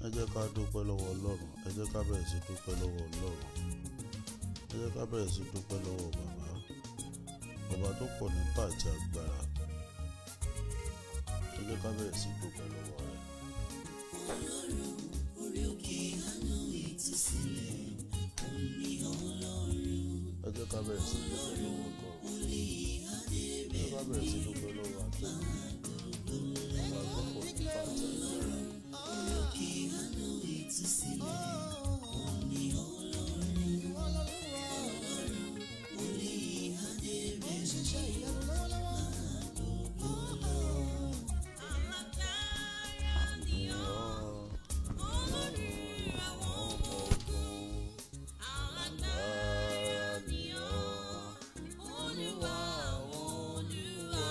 Ẹ jẹ́ ká dúpẹ́ lọ́wọ́ Ọlọ́run. Ẹ jẹ́ ká bẹ̀rẹ̀ sí dúpẹ́ lọ́wọ́ Ọlọ́run. Ẹ jẹ́ ká bẹ̀rẹ̀ sí dúpẹ́ lọ́wọ́ bàbá, ọba tó pọ̀ nípa àti agbára. Ẹ jẹ́ ká bẹ̀rẹ̀ sí dúpẹ́ lọ́wọ́ rẹ̀. Ọlọ́run orí òkè àánú ìtúsílẹ̀, òun ni Ọlọ́run. Ẹ jẹ́ ká bẹ̀rẹ̀ sí dúpẹ́ lọ́wọ́ Ọlọ́run. Wòlíì. Ẹ jẹ́ ká bẹ̀rẹ̀ sí dúpẹ́ lọ́wọ́ àtẹ̀yìn, ọba tó pọ̀ nípa àti agbára. Orí òkè àánú ìtúsílẹ̀, òun ni Ọlọ́run. Ọlọ́run wòlíì adérẹ̀mí. Alágbára ni ọ́, Ọlọ́run àwọn ọmọ ogun. Alágbára ni ọ́, Olúwa àwọn olúwa.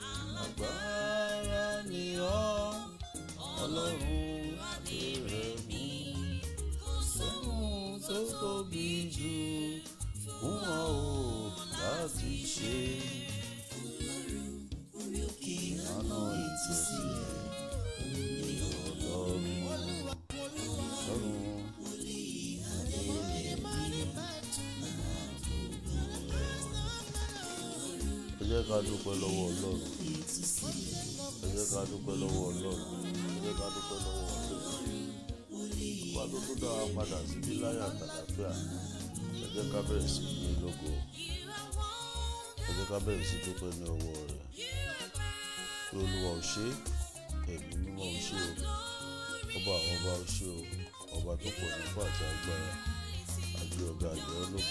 Alágbára Agbára ni ọ́, Ọlọ́run Adérẹ̀mí. Kò sóhun tó tóbi jù fún ọ o láti ṣe. Ọlọ́run orí òkè àánú ìtúsílẹ̀, òun ni Ọlọ́run. Ọlọ́run. Wòlíì adérẹ̀mí. Ẹ jẹ́ ká dúpẹ́ lọ́wọ́ Ọlọ́run. Ìtúsílẹ̀. Ẹ jẹ́ ká dúpẹ́ lọ́wọ́ Ọlọ́run. Ẹ jẹ́ ká dúpẹ́ lọ́wọ́ Ọlọ́run. Ọba tó tún dá wa padà síbí láyọ̀ àtàlàáfíà. Ẹ jẹ́ ká bẹ̀rẹ̀ sí ní lógo. You are Ẹ jẹ́ ká bẹ̀rẹ̀ sí dúpẹ́ ní ọwọ́ rẹ̀. You are Pé Olúwa ò ṣe é, ẹ̀mí mímọ́ ò ṣe o. Ọba àwọn ọba ò ṣe o. Ọba tó pọ̀ nípa àti agbára. Àgbẹ̀ ọ̀gá àgbẹ̀ ológo.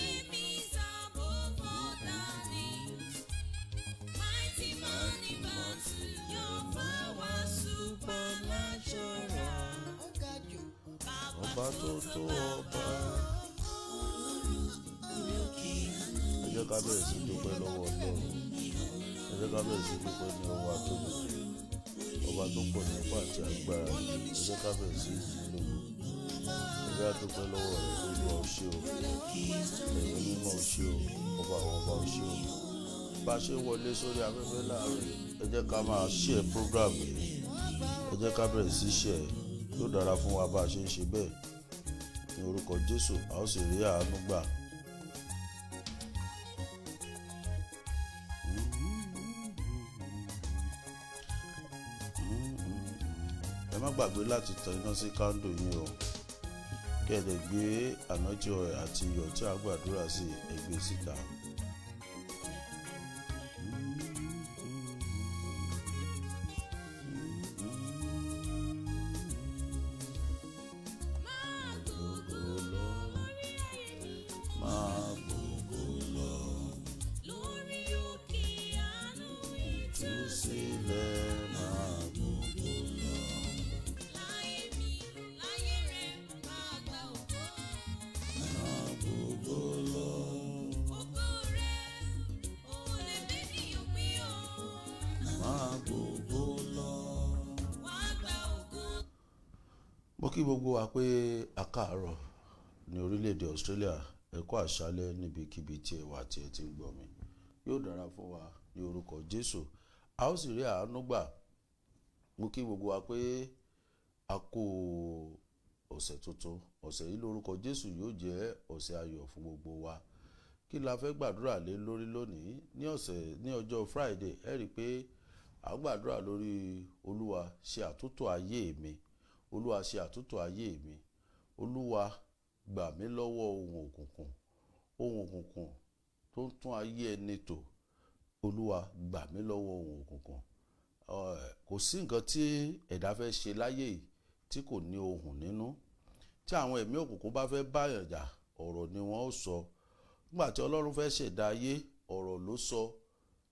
Ọba tó tó ọba. Ẹ jẹ́ ká bẹ̀rẹ̀ sí dúpẹ́ lọ́wọ́ Ọlọ́run. Ẹ jẹ́ ká bẹ̀rẹ̀ sí dúpẹ́ ní ọwọ́ atóbi jù. Ọba tó pọ̀ nípa àti agbára. Ẹ jẹ́ ká bẹ̀rẹ̀ sí yìn lógo. Ẹ jẹ́ ká dúpẹ́ lọ́wọ́ rẹ̀. Olúwa ò ṣe o. Ẹ̀mí mímọ́ ò ṣe o. Ọba àwọn ọba ò ṣe o. Bá a ṣe ń wọlé sórí afẹ́fẹ́ láàárọ̀ yìí, ẹ jẹ́ ká máa share program yìí. Ẹ jẹ́ ká bẹ̀rẹ̀ sí share. Yóò dára fún wa bá a ṣe ń ṣe bẹ́ẹ̀. Ní orúkọ Jésù, a ó sì rí àánú gbà. Ẹ má gbàgbé láti tan iná sí kándò yín o, kí ẹ lè gbé anointing oil àti iyọ̀ tí a gbàdúrà sí ẹgbẹ́ síta. Máa gbogbo lọ Lórí òkè àánú tú sílẹ̀, máa gbogbo lọ. láyé mi, láyé rẹ̀ máa gba ògo. Máa gbogbo lọ. Ògo rẹ̀ ò lè bẹ́nìyàn pín o. Máa gbogbo lọ. Wàá gba ògo. Mo kí gbogbo wa pé a káàárọ̀ ní orílẹ̀-èdè Australia, ẹ kú àṣálẹ́ níbikíbi tí ẹ wà tí ẹ ti ń gbọ́ mi. Yóò dára fún wa ní orúkọ Jésù, a ó sì rí àánú gbà. Mo kí gbogbo wa pé a kú ọ̀sẹ̀ tuntun. Ọ̀sẹ̀ yìí lórúkọ Jésù yóò jẹ́ ọ̀sẹ̀ ayọ̀ fún gbogbo wa. Kí la fẹ́ gbàdúrà lé lórí lónìí? Ní ọ̀sẹ̀ ní ọjọ́ Friday, ẹ rí i pé à ń gbàdúrà lórí Olúwa ṣe àtúntò ayé mi, Olúwa ṣe àtúntò ayé mi, Olúwa gbà mí lọ́wọ́ ohun òkùnkùn, ohun òkùnkùn tó ń tún ayé ẹni tò. Olúwa gbà mí lọ́wọ́ ohun òkùnkùn. Kò sí nǹkan tí ẹ̀dá fẹ́ ṣe láyé yìí tí kò ní ohùn nínú. Tí àwọn ẹ̀mí òkùnkùn bá fẹ́ báyàn jà, ọ̀rọ̀ ni wọ́n ó sọ. Nígbà tí Ọlọ́run fẹ́ ṣẹ̀dá ayé, ọ̀rọ̀ ló sọ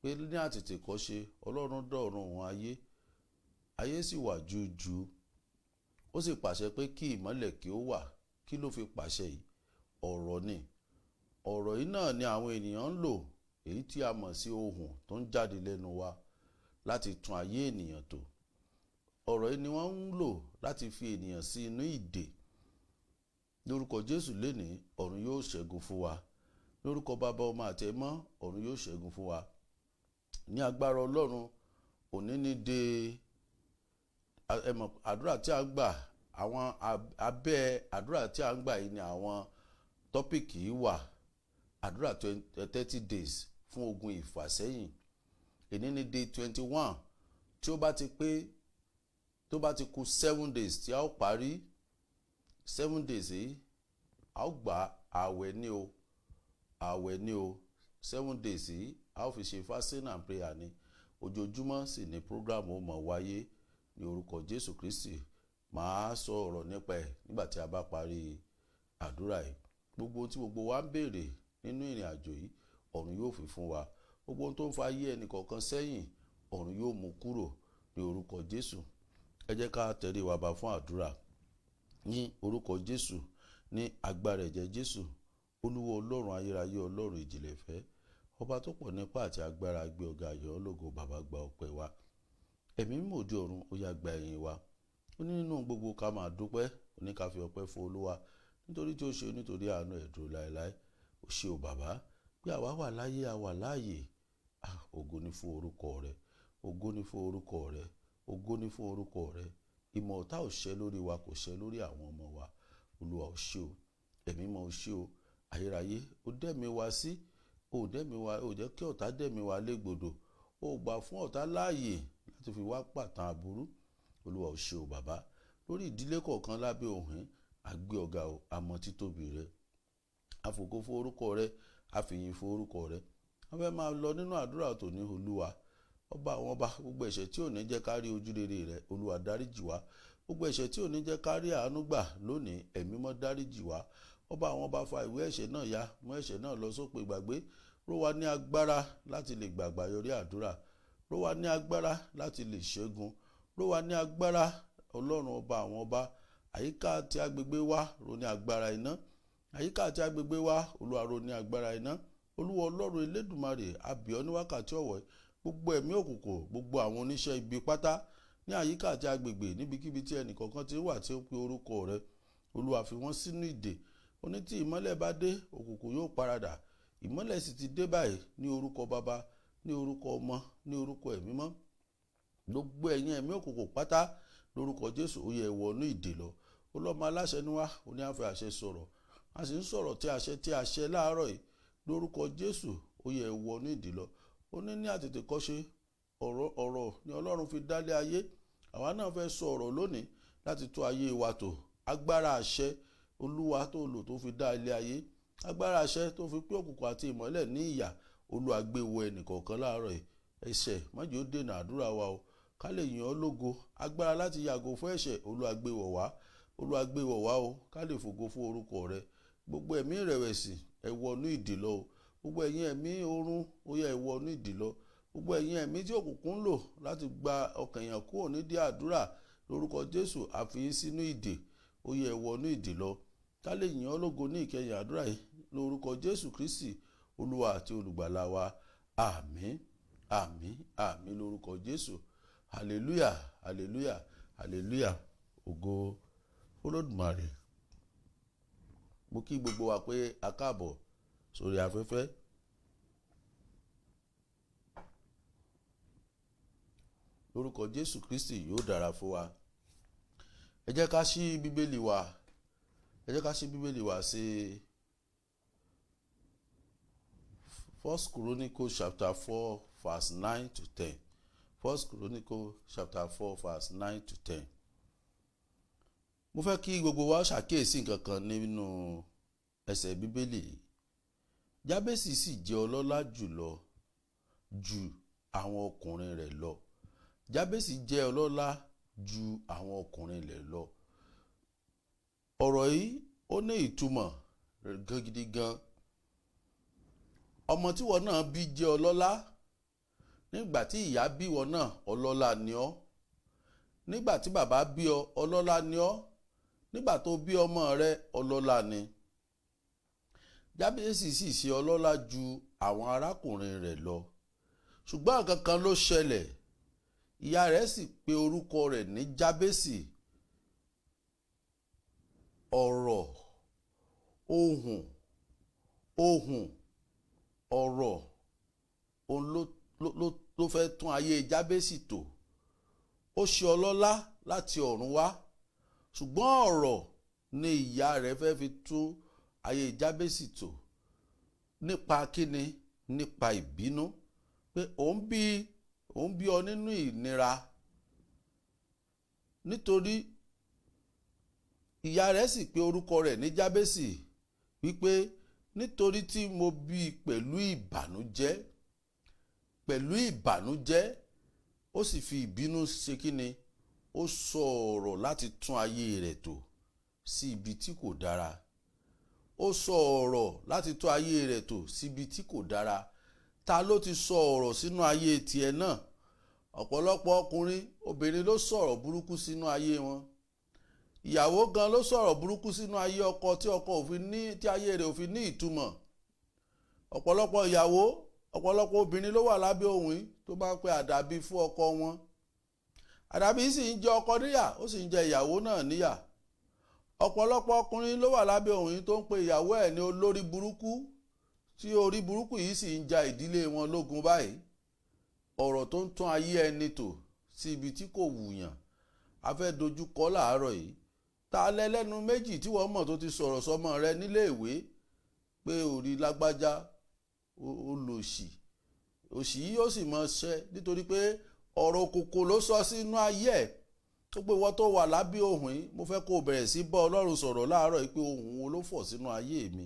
pé ní àtètèkọ́ṣe Ọlọ́run dọ̀run òun ayé, ayé sì wà jújù. Ó sì pàṣẹ pé kí ìmọ́lẹ̀ kí ó wà. Kí ló fi pàṣẹ yìí? Ọ̀rọ̀ ni. Ọ̀rọ̀ yìí náà ni àwọn ènìyàn ń lò, èyí tí a mọ̀ sí ohùn tó ń jáde lẹ́nu wa láti tún ayé ènìyàn tò. Ọ̀rọ̀ yìí ni wọ́n ń lò láti fi ènìyàn sí inú ìdè. Lórúkọ Jésù, lénìí ọ̀run yóò ṣẹ́gun fún wa. Lórúkọ Bàbá, Ọmọ àti Ẹ̀mọ́, ọ̀run yóò ṣẹ́gun fún wa. Ní agbára Ọlọ́run, òní ní de ẹ mọ̀ àdúrà tí a gbà. Àwọn abẹ́ àdúrà tí a ń gbà yìí ni àwọn topic yìí wà. Àdúrà 30 days fún ogun ìfàsẹ́yìn. Èní ní day 21. Tí ó bá ti pé, tó bá ti kù 7 days tí a ó parí 7 days yìí, a ó gbà ààwẹ̀ ní o, ààwẹ̀ ní o. 7 days yìí, a ó fi ṣe fasting and prayer ni. Ojoojúmọ́ sì ni program ó mọ̀ wáyé ní orúkọ Jésù Kristi. Màá sọ ọ̀rọ̀ nípa ẹ̀ nígbà tí a bá parí àdúrà yìí. Gbogbo ohun tí gbogbo wa ń béèrè nínú ìrìn àjò yìí, ọ̀run yóò fi fún wa. Gbogbo ohun tó ń fa ayé ẹnì kọ̀ọ̀kan sẹ́yìn, ọ̀run yóò mú kúrò ní orúkọ Jésù. Ẹ jẹ́ ká tẹrí wa ba fún àdúrà. Ní orúkọ Jésù, ní agbára ẹ̀jẹ̀ Jésù, Olúwa Ọlọ́run ayérayé, Ọlọ́run ìjìnlẹ̀ ìfẹ́, ọba tó pọ̀ nípa àti agbára, gbé ọ̀gá, ayọ̀ ológo. Bàbá, gba ọpẹ́ wa. Ẹ̀mí mímọ́ òde ọ̀run, ó yá, gba ẹ̀yìn wa. Ó ní nínú gbogbo ká máa dúpẹ́. Ó ní ká fi ọpẹ́ fún Olúwa nítorí tí ó ṣe, nítorí àánú ẹ̀ dúró láéláé. Ó ṣe ò bàbá, pé àwa wà láyé, a wà láàyè. Ah, ògo ni fún orúkọ rẹ, ògo ni fún orúkọ rẹ, ògo ni fún orúkọ rẹ. Ìmọ̀ ọ̀tá ò ṣẹ lórí wa, kò ṣẹ lórí àwọn ọmọ wa. Olúwa, ò ṣe o. Ẹ̀mí mọ́, ò ṣe o. Ayérayé, ó dẹ́mi wa sí, ó dẹ́mi wa, ó jẹ́ kí ọ̀tá dẹ́mi wa légbodò, ó gbà fún ọ̀tá láàyè láti fi wá pàtàn aburú. Olúwa, ò ṣe o. Bàbá, lórí ìdílé kọ̀ọ̀kan lábẹ́ òhìn, àgbé ọ̀gá o, àmọ́ títóbi rẹ, àfògo fún orúkọ rẹ, àfìyìn fún orúkọ rẹ. Wọ́n fẹ́ máa lọ nínú àdúrà tòní. Olúwa ọba àwọn ọba, gbogbo ẹ̀ṣẹ̀ tí ò ní jẹ́ ká rí ojú rere rẹ, Olúwa, dáríjì wá. Gbogbo ẹ̀ṣẹ̀ tí ò ní jẹ́ ká rí àánú gbà lónìí, Ẹ̀mí mọ́, dáríjì wá. Ọba àwọn ọba, fa ìwé ẹ̀ṣẹ̀ náà ya, mú ẹ̀ṣẹ̀ náà lọ sópin ìgbàgbé. Ró wa ní agbára láti lè gbàgbà yọrí àdúrà. Ró wa ní agbára láti lè ṣẹ́gun. Ró wa ní agbára, Ọlọ́run ọba àwọn ọba. Àyíká àti agbègbè wa, ró ní agbára iná. Àyíká àti agbègbè wa, Olúwa, ró ní agbára iná. Olúwa Ọlọ́run Elédùmarè, a bẹ̀ ọ́ ní wákàtí ọ̀wọ̀. Gbogbo ẹ̀mí òkùnkùn, gbogbo àwọn oníṣẹ́ ibi pátá ní àyíká àti agbègbè, níbikíbi tí ẹnìkọ̀ọ̀kan ti wà tí ó pe orúkọ rẹ, Olúwa, fi wọ́n sínú ìdè. Ó ní tí ìmọ́lẹ̀ bá dé, òkùnkùn yóò paradà. Ìmọ́lẹ̀ sì ti dé báyìí. Ní orúkọ Baba, ní orúkọ Ọmọ, ní orúkọ Ẹ̀mí mọ́, gbogbo ẹ̀yin ẹ̀mí òkùnkùn pátá, lórúkọ Jésù, ó yẹ wọnú ìdè lọ. Ọlọ́mọ aláṣẹ ni wá, ó ní àfẹ́ àṣẹ sọ̀rọ̀, a sì ń sọ̀rọ̀ tí àṣẹ tí àṣẹ láàárọ̀ yìí. Lórúkọ Jésù, ó yẹ wọnú ìdè lọ. Ó ní ní àtètèkọ́ṣe, ọ̀rọ̀, ọ̀rọ̀ ni Ọlọ́run fi dálé ayé. Àwa náà fẹ́ sọ ọ̀rọ̀ lónìí láti tó ayé wa tò. Agbára àṣẹ Olúwa tó lò tó fi dá ilé ayé, agbára àṣẹ tó fi pín òkùnkùn àti ìmọ́lẹ̀ ní ìyà, Olúwa, gbé wọ ẹnìkọ̀ọ̀kan láàárọ̀ yìí. Ẹ̀ṣẹ̀, má jẹ́ ó dènà àdúrà wa o, ká lè yìn ọ́ lógo. Agbára láti yàgò fún ẹ̀ṣẹ̀, Olúwa, gbé wọ̀ wá. Olúwa, gbé wọ̀ wá o, ká lè fògo fún orúkọ rẹ. Gbogbo ẹ̀mí ìrẹ̀wẹ̀sì, ẹ wọnú ìdè lọ o. Gbogbo ẹ̀yin ẹ̀mí oorun, ó yá, ẹ wọnú ìdè lọ. Gbogbo ẹ̀yin ẹ̀mí tí òkùnkùn ń lò láti gba ọkàn èèyàn kúrò nídìí àdúrà, lórúkọ Jésù, àfi yín sínú ìdè. Ó yá, ẹ wọnú ìdè lọ, ká lè yìn ọ́ lógo ní ìkẹyìn àdúrà yìí. Lórúkọ Jésù Kristi, Olúwa àti Olùgbàlà wa, àmín, àmín, àmín lórúkọ Jésù. Hallelujah, hallelujah, hallelujah. Ògo Olódùmarè. Mo kí gbogbo wa pé a káàbọ̀ sórí afẹ́fẹ́. Lórúkọ Jésù Kristi, yóò dára fún wa. Ẹ jẹ́ ká ṣí Bíbélì wa, ẹ jẹ́ ká ṣí Bíbélì wa sí First Chronicles chapter 4 verse 9 to 10. First Chronicles chapter 4 verse 9 to 10. Mo fẹ́ kí gbogbo wa ṣàkíyèsí nǹkan kan nínú ẹsẹ̀ Bíbélì yìí. Jábésì sì jẹ́ ọlọ́lá jùlọ ju àwọn ọkùnrin rẹ̀ lọ. Jábésì jẹ́ ọlọ́lá ju àwọn ọkùnrin rẹ̀ lọ. Ọ̀rọ̀ yìí, ó ní ìtumọ̀ gan gidi gan. Ọmọ tí wọn náà bí jẹ́ ọlọ́lá. Nígbà tí ìyá bí wọn náà, ọlọ́lá ni ọ́. Nígbà tí bàbá bí ọ, ọlọ́lá ni ọ́. Nígbà tó bí ọmọ rẹ, ọlọ́lá ni. Jábésì sì ṣe ọlọ́lá ju àwọn arákùnrin rẹ̀ lọ, ṣùgbọ́n nǹkan kan ló ṣẹlẹ̀. Ìyá rẹ̀ sì pe orúkọ rẹ̀ ní Jábésì. Ọ̀rọ̀, ohùn, ohùn, ọ̀rọ̀ òun ló fẹ́ tún ayé Jábésì tò. Ó ṣe ọlọ́lá láti ọ̀run wá. Ṣùgbọ́n ọ̀rọ̀ ni ìyá rẹ̀ fẹ́ fi tún ayé Jábésì tò. Nípa kíni? Nípa ìbínú, pé òun bí ọ nínú ìnira. Nítorí ìyá rẹ̀ sì pè orúkọ rẹ̀ ní Jábésì, wípé, "Nítorí tí mo bí i pẹ̀lú ìbànújẹ́." Pẹ̀lú ìbànújẹ́, ó sì fi ìbínú ṣe kíni? Ó sọ ọ̀rọ̀ láti tún ayé rẹ̀ tò sí ibi tí kò dára. Ó sọ ọ̀rọ̀ láti tún ayé rẹ̀ tò síbi tí kò dára. Ta ló ti sọ ọ̀rọ̀ sínú ayé tiẹ̀ náà? Ọ̀pọ̀lọpọ̀ ọkùnrin, obìnrin ló sọ̀rọ̀ burúkú sínú ayé wọn. Ìyàwó gan ló sọ̀rọ̀ burúkú sínú ayé ọkọ tí ọkọ òfin ní, tí ayé rẹ̀ òfin ní ìtumọ̀. Ọ̀pọ̀lọpọ̀ ìyàwó, ọ̀pọ̀lọpọ̀ obìnrin ló wà lábẹ́ ohun yìí tó bá ń pe àdàbí fún ọkọ wọn. Àdàbí sì ń jẹ ọkọ níyà, ó sì ń jẹ ìyàwó náà níyà. Ọ̀pọ̀lọpọ̀ ọkùnrin ló wà lábẹ́ ohun yìí tó ń pe ìyàwó ẹ̀ ní olórí burúkú, tí orí burúkú yìí sì ń ja ìdílé wọn lógun báyìí. Ọ̀rọ̀ tó ń tún ayé ẹni tò sí ibi tí kò wùyàn, a fẹ́ dojú kọ láàárọ̀ yìí. Ta lẹ́lẹ́nu méjì tí wọ́n mọ̀ tó ti sọ̀rọ̀ sọmọ rẹ nílé ìwé pé orí lágbájá olòṣì, òṣì yìí ó sì mọ ṣẹ, nítorí pé ọ̀rọ̀ òkòkò ló sọ sínú ayé ẹ̀? Tó pé wọ́n tó wà lábẹ́ ohùn yìí, mo fẹ́ kó o bẹ̀rẹ̀ sí bá Ọlọ́run sọ̀rọ̀ láàárọ̀ yìí pé, ohùn wo ló fọ̀ sínú ayé mi?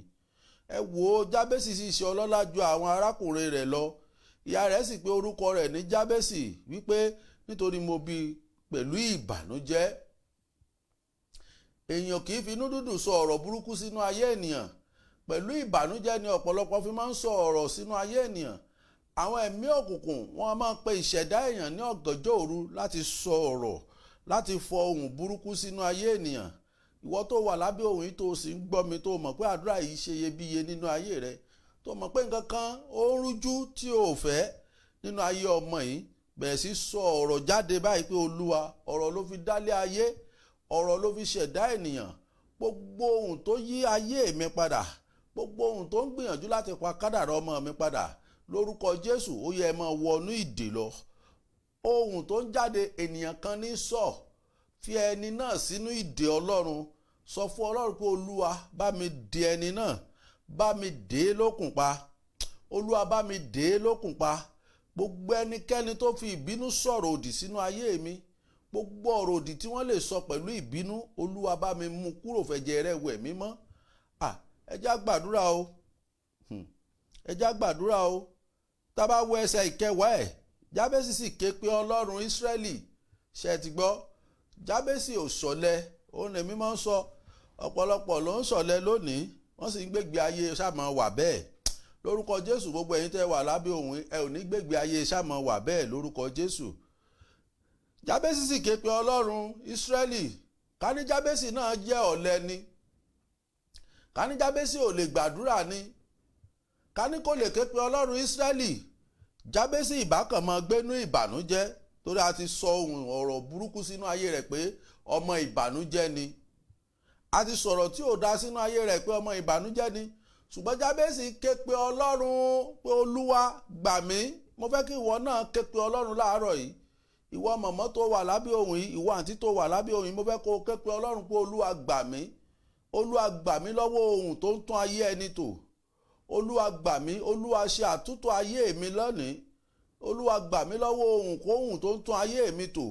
Ẹ wò ó, Jábésì sì ṣe ọlọ́lá ju àwọn arákùnrin rẹ̀ lọ. Ìyá rẹ̀ sì pè orúkọ rẹ̀ ní Jábésì, wípé, "Nítorí mo bí pẹ̀lú ìbànújẹ́." Èèyàn kì í fi inú dúdùn sọ ọ̀rọ̀ burúkú sínú ayé ènìyàn. Pẹ̀lú ìbànújẹ́ ni ọ̀pọ̀lọpọ̀ fi máa ń sọ ọ̀rọ̀ sínú ayé ènìyàn. Àwọn ẹ̀mí òkùnkùn, wọ́n máa ń pe ìṣẹ̀dá èèyàn ní ọ̀gànjọ́ òru láti sọ ọ̀rọ̀, láti fọ ohùn burúkú sínú ayé ènìyàn. Ìwọ tó wà lábẹ́ ohùn yìí, tó sì ń gbọ́ mi, tó mọ̀ pé àdúrà yìí ṣe iyebíye nínú ayé rẹ, tó mọ̀ pé nǹkan kan ó ń rújú tí o ò fẹ́ nínú ayé ọmọ yìí, bẹ̀rẹ̀ sí sọ ọ̀rọ̀ jáde báyìí pé, "Olúwa, ọ̀rọ̀ ló fi dálé ayé, ọ̀rọ̀ ló fi ṣẹ̀dá ènìyàn. Gbogbo ohun tó yí ayé mi padà, gbogbo ohun tó ń gbìyànjú láti pa kádàrá ọmọ mi padà, lórúkọ Jésù, ó yẹ ẹ máa wọnú ìdè lọ." Ohun tó ń jáde, ènìyàn kan ní sọ, fi ẹni náà sínú ìdè Ọlọ́run. Sọ fún Ọlọ́run pé, "Olúwa, bá mi dè ẹni náà, bá mi dè é lókùn pa. Olúwa, bá mi dè é lókùn pa. Gbogbo ẹnikẹ́ni tó fi ìbínú sọ̀rọ̀ òdì sínú ayé mi, gbogbo ọ̀rọ̀ òdì tí wọ́n lè sọ pẹ̀lú ìbínú, Olúwa, bá mi mú kúrò, fẹ̀jẹ̀ rẹ̀ wẹ̀ mí mọ́." À, ẹ já gbàdúrà o. Ẹ já gbàdúrà o. Tá bá wo ẹsẹ̀ 10 ẹ̀, Jábésì sì ké pe Ọlọ́run Ísírẹ́lì. Ṣe ti gbọ́? Jábésì ò ṣọ̀lẹ. Òun lèmi máa ń sọ, ọ̀pọ̀lọpọ̀ ló ń ṣọ̀lẹ lónìí, wọ́n sì ń gbégbé ayé sáàmọ̀ wà bẹ́ẹ̀. Lórúkọ Jésù, gbogbo ẹ̀yin tẹ́ wà lábẹ́ ohùn, ẹ ò ní gbégbé ayé sáàmọ̀ wà bẹ́ẹ̀ lórúkọ Jésù. Jábésì sì ké pe Ọlọ́run Ísírẹ́lì. Ká ní Jábésì náà jẹ́ ọ̀lẹ ni, ká ní Jábésì ò lè gbàdúrà ni, ká ní kò lè ké pe Ọlọ́run Ísírẹ́lì, Jábésì ìbákan máa gbénú ìbànújẹ́, torí a ti sọ ohun ọ̀rọ̀ burúkú sínú ayé rẹ̀ pé ọmọ ìbànújẹ́ ni. A ti sọ̀rọ̀ tí ò dá sínú ayé rẹ̀ pé ọmọ ìbànújẹ́ ni. Ṣùgbọ́n Jábésì ké pe Ọlọ́run pé, "Olúwa, gbà mí." Mo fẹ́ kí ìwọ náà ké pe Ọlọ́run láàárọ̀ yìí. Ìwọ mọ̀mọ́ tó wà lábẹ́ ohùn yìí, ìwọ àǹtí tó wà lábẹ́ ohùn yìí, mo fẹ́ kó o ké pe Ọlọ́run pé, "Olúwa, gbà mí. Olúwa, gbà mí lọ́wọ́ ohun tó ń tún ayé ẹni tò. Olúwa, gbà mí. Olúwa, ṣe àtúntò ayé mi lónìí. Olúwa, gbà mí lọ́wọ́ ohun kóhun tó ń tún ayé mi tò.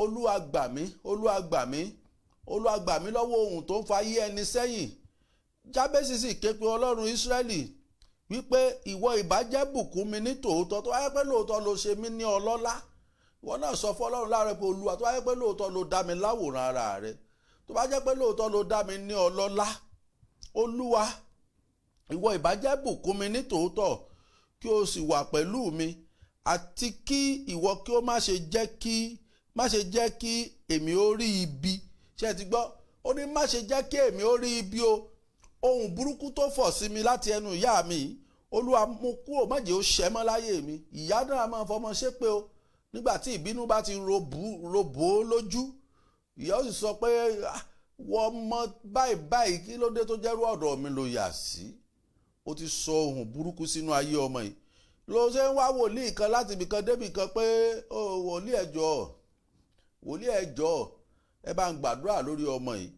Olúwa, gbà mí. Olúwa, gbà mí. Olúwa, gbà mí lọ́wọ́ ohun tó ń fa ayé ẹni sẹ́yìn." Jábésì sì ké pe Ọlọ́run Ísírẹ́lì wípé, "Ìwọ ìbá jẹ́ bùkún mi ní tòótọ́, tó wáyé pé lóòótọ́ ló ṣe mí ní ọlọ́lá." Ìwọ náà sọ fún Ọlọ́run láàárọ̀ pé, "Olúwa, tó wáyé pé lóòótọ́ ló dá mi láwòrán ara rẹ, tó bá jẹ́ pé lóòótọ́ ló dá mi ní ọlọ́lá, Olúwa, ìwọ ìbá jẹ́ bùkún mi ní tòótọ́, kí o sì wà pẹ̀lú mi, àti kí ìwọ kí ó má ṣe jẹ́ kí èmi ó rí ibi." Ṣé ẹ ti gbọ́? Ó ní, "Má ṣe jẹ́ kí èmi ó rí ibi o. Ohun burúkú tó fọ̀ sí mi láti ẹnu ìyá mi, Olúwa, mú kúrò, má jẹ́ ó ṣẹ mọ́ láyé mi." Ìyá náà máa fọmọ ṣépè o. Nígbà tí ìbínú bá ti robò ó lójú, ìyá ó sì sọ pé, "Wọ́n mọ báyìí báyìí, kí ló dé tó jẹ́rú ọ̀dọ̀ mi ló yà sí?" Ó ti sọ ohun burúkú sínú ayé ọmọ yìí. Ló ṣe ń wá wòlíì kan láti ibìkan débì kan pé, "Ó wòlíì, ẹjọ́, wòlíì, ẹjọ́, Ẹ bá ń gbàdúrà lórí ọmọ yìí.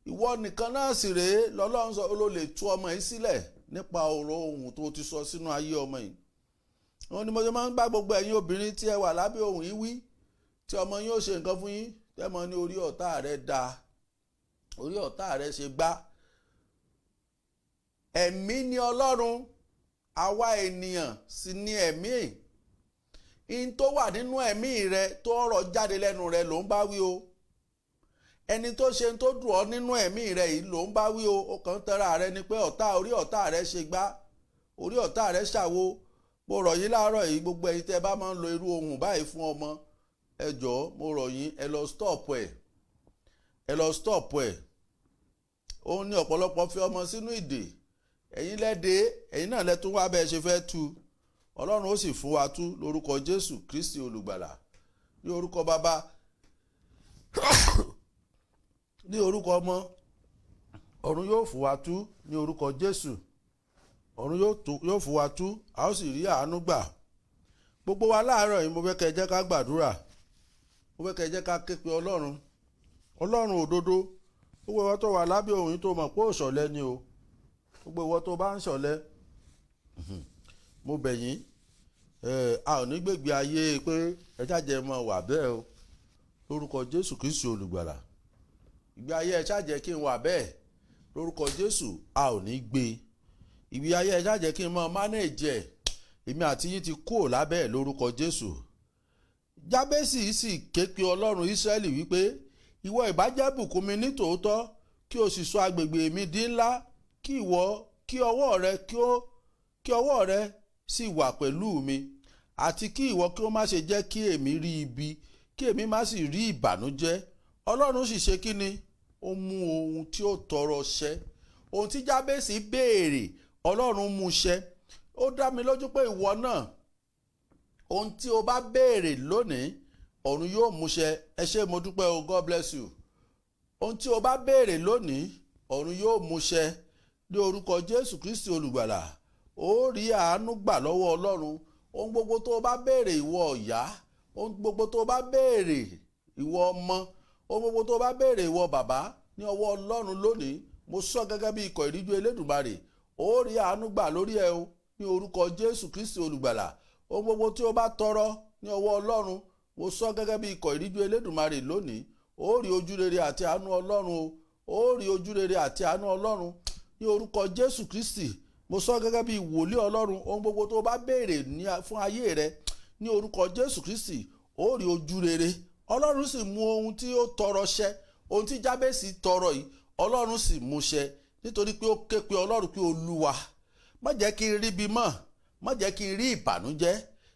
Ìwọ nìkan náà sì rèé lọ́lọ́run sọ ló lè tú ọmọ yìí sílẹ̀ nípa ọ̀rọ̀ ohun tó ti sọ sínú ayé ọmọ yìí. Òun ni mo ṣe máa ń gbá gbogbo ẹ̀yin obìnrin tí ẹ wà lábẹ́ ohun yìí wí, tí ọmọ yín ó ṣe nǹkan fún yín, tẹ́mọ ní orí ọ̀tá rẹ da, orí ọ̀tá rẹ ṣe gbá. Ẹ̀mí ni Ọlọ́run, àwa ènìyàn sì ni ẹ̀mí. In tó wà nínú ẹ̀mí rẹ tó ọ̀rọ̀ jáde lẹ́nu rẹ ló ń bá wí o. Ẹni tó ṣe tó dùn ọ́ nínú ẹ̀mí rẹ yìí ló ń bá wí o. Ó kàn ń tẹ́ra rẹ ni pé ọ̀tá, orí ọ̀tá rẹ ṣe gbá, orí ọ̀tá rẹ ṣàwo. Mo rọ̀ yín láàárọ̀ yìí, gbogbo ẹ̀yin tẹ́ bá máa ń lo irú ohun báyìí fún ọmọ, ẹ jọ̀ọ́, mo rọ̀ yín, ẹ lọ stop ẹ̀, ẹ lọ stop ẹ̀. Òun ní ọ̀pọ̀lọpọ̀ fi ọmọ sínú ìdè. Ẹ̀yin lẹ́dẹ̀, ẹ̀yin náà lẹ́tún wá bẹ́ẹ̀ ṣe fẹ́ tú. Ọlọ́run ó sì fún wa tú lórúkọ Jésù Kristi olùgbàlà. Ní orúkọ Bàbá, ní orúkọ Ọmọ, ọ̀run yóò fún wa tú ní orúkọ Jésù. Ọ̀run yóò fún wa tú, a ó sì rí àánú gbà. Gbogbo wa láàárọ̀ yìí, mo fẹ́ kẹ́ ẹ jẹ́ ká gbàdúrà, mo fẹ́ kẹ́ ẹ jẹ́ ká ké pe Ọlọ́run, Ọlọ́run òdodo. Gbogbo ìwọ tó wà lábẹ́ òun tó mọ̀ pé òṣọ̀lẹ ni o, gbogbo ìwọ tó bá ń ṣọ̀lẹ, mo bẹ̀ yín, a ò ní gbègbè ayé pé ẹ ṣáàjẹ́ mọ wà bẹ́ẹ̀ o lórúkọ Jésù Kristi olùgbàlà. Ìgbé ayé ẹ ṣáàjẹ́ kí n wà bẹ́ẹ̀ lórúkọ Jésù, a ò ní gbé ìgbé ayé ẹ ṣáàjẹ́ kí n mọ manage ẹ̀. Èmi àti yín ti kúrò lábẹ́ ẹ̀ lórúkọ Jésù. Jábésì sì ké pe Ọlọ́run Ísírẹ́lì wípé, ìwọ ìbá jẹ́ bùkún mi ní tòótọ́, kí o sì sọ agbègbè mi di ńlá, kí ìwọ kí ọwọ́ rẹ kí ọwọ́ rẹ sì wà pẹ̀lú mi, àti kí ìwọ kí ó má ṣe jẹ́ kí èmi rí ibi, kí èmi má sì rí ìbànújẹ́. Ọlọ́run sì ṣe kí ni? Ó mú ohun tí ó tọrọ ṣẹ. Ohun tí Jábésì béèrè, Ọlọ́run mú ṣẹ. Ó dá mi lójú pé ìwọ náà, ohun tí o bá béèrè lónìí, ọ̀run yóò mú ṣẹ. Ẹ ṣé, mo dúpẹ́ o, God bless you. Ohun tí o bá béèrè lónìí, ọ̀run yóò mú ṣẹ ní orúkọ Jésù Kristi olùgbàlà. Ó rí àánú gbà lọ́wọ́ Ọlọ́run. Ohun gbogbo tó o bá béèrè, ìwọ ọ̀yá, ohun gbogbo tó o bá béèrè, ìwọ ọmọ, ohun gbogbo tó o bá béèrè, ìwọ bàbá, ní ọwọ́ Ọlọ́run lónìí, mo sọ gẹ́gẹ́ bí ikọ̀ ìríjú Elédùmarè, ó rí àánú gbà lórí ẹ o ní orúkọ Jésù Kristi olùgbàlà. Ohun gbogbo tí o bá tọrọ ní ọwọ́ Ọlọ́run, mo sọ gẹ́gẹ́ bí ikọ̀ ìríjú Elédùmarè lónìí, ó rí ojúrere àti àánú Ọlọ́run o. Ó rí ojúrere àti àánú Ọlọ́run ní orúkọ Jésù Kristi. Mo sọ gẹ́gẹ́ bí wòlíì Ọlọ́run, ohun gbogbo tó bá béèrè fún ayé rẹ ní orúkọ Jésù Kristi, ó rí ojúrere. Ọlọ́run sì mú ohun tí ó tọrọ ṣẹ. Ohun tí Jábésì tọrọ yìí, Ọlọ́run sì mú ṣẹ, nítorí pé ó ké pe Ọlọ́run pé, Olúwa, má jẹ́ kí n rí bí mọ́, má jẹ́ kí n rí ìbànújẹ́.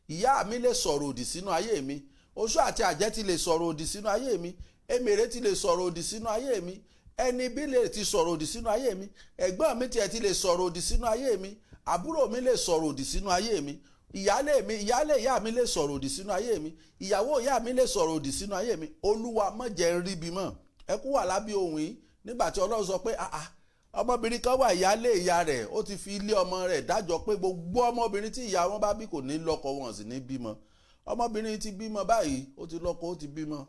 Ìyá mi lè sọ̀rọ̀ òdì sínú ayé mi, oṣó àti àjẹ́ ti lè sọ̀rọ̀ òdì sínú ayé mi, èmèrè ti lè sọ̀rọ̀ òdì sínú ayé mi, ẹni bí lè ti sọ̀rọ̀ òdì sínú ayé mi, ẹ̀gbọ́n mi tiẹ̀ ti lè sọ̀rọ̀ òdì sínú ayé mi, àbúrò mi lè sọ̀rọ̀ òdì sínú ayé mi, ìyálé mi, ìyálé ìyá mi lè sọ̀rọ̀ òdì sínú ayé mi, ìyàwó ìyá mi lè sọ̀rọ̀ òdì sínú ayé mi. Olúwa, má jẹ́ n ríbi mọ́. Ẹkún wà lábẹ́ ohùn yìí nígbà tí Ọlọ́run sọ pé ọmọbìnrin kan wà, ìyálé ìyá rẹ̀ ó ti fi ilé ọmọ rẹ̀ dájọ́ pé gbogbo ọmọbìnrin tí ìyá wọn bá bí kò ní lọ́kọ, wọn sì ní bímọ. Ọmọbìnrin ti bímọ báyìí, ó ti lọ́kọ, ó ti bímọ.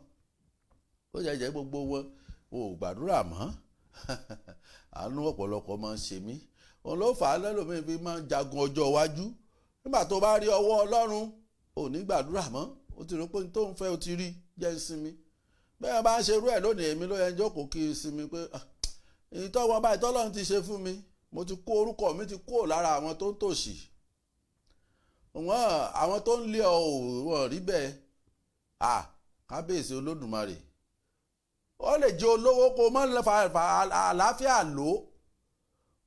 Ó jẹ́ gbogbo wọn ò gbàdúrà mọ́. Àánú ọ̀pọ̀lọpọ̀ máa ń ṣe mí. Òun ló fà á lẹ́lòmíì fi máa ń jagun ọjọ́ iwájú. Nígbà tó bá rí ọwọ́ Ọlọ́run, ò ní gbàdúrà mọ́. Ó ti rò pé tó ń fẹ́ ó ti rí, jẹ́ ń sinmi. Bẹ́ẹ̀ bá ń ṣerú ẹ̀ lónìí, èmi ló yẹ ń jókòó kí n sinmi pé ìtọ́wọ́ báyìí tọ́lọ́run ti ṣe fún mi, mo ti kó orúkọ mi ti kó lára àwọn tó ń tòṣì. Wọ́n àwọn tó ń lé ọ ò wọ́n rí bẹ́ẹ̀. Kábíyèsí Olódùmarè, ó lè jẹ́ olówó kó o má fa àlàáfíà lò ó.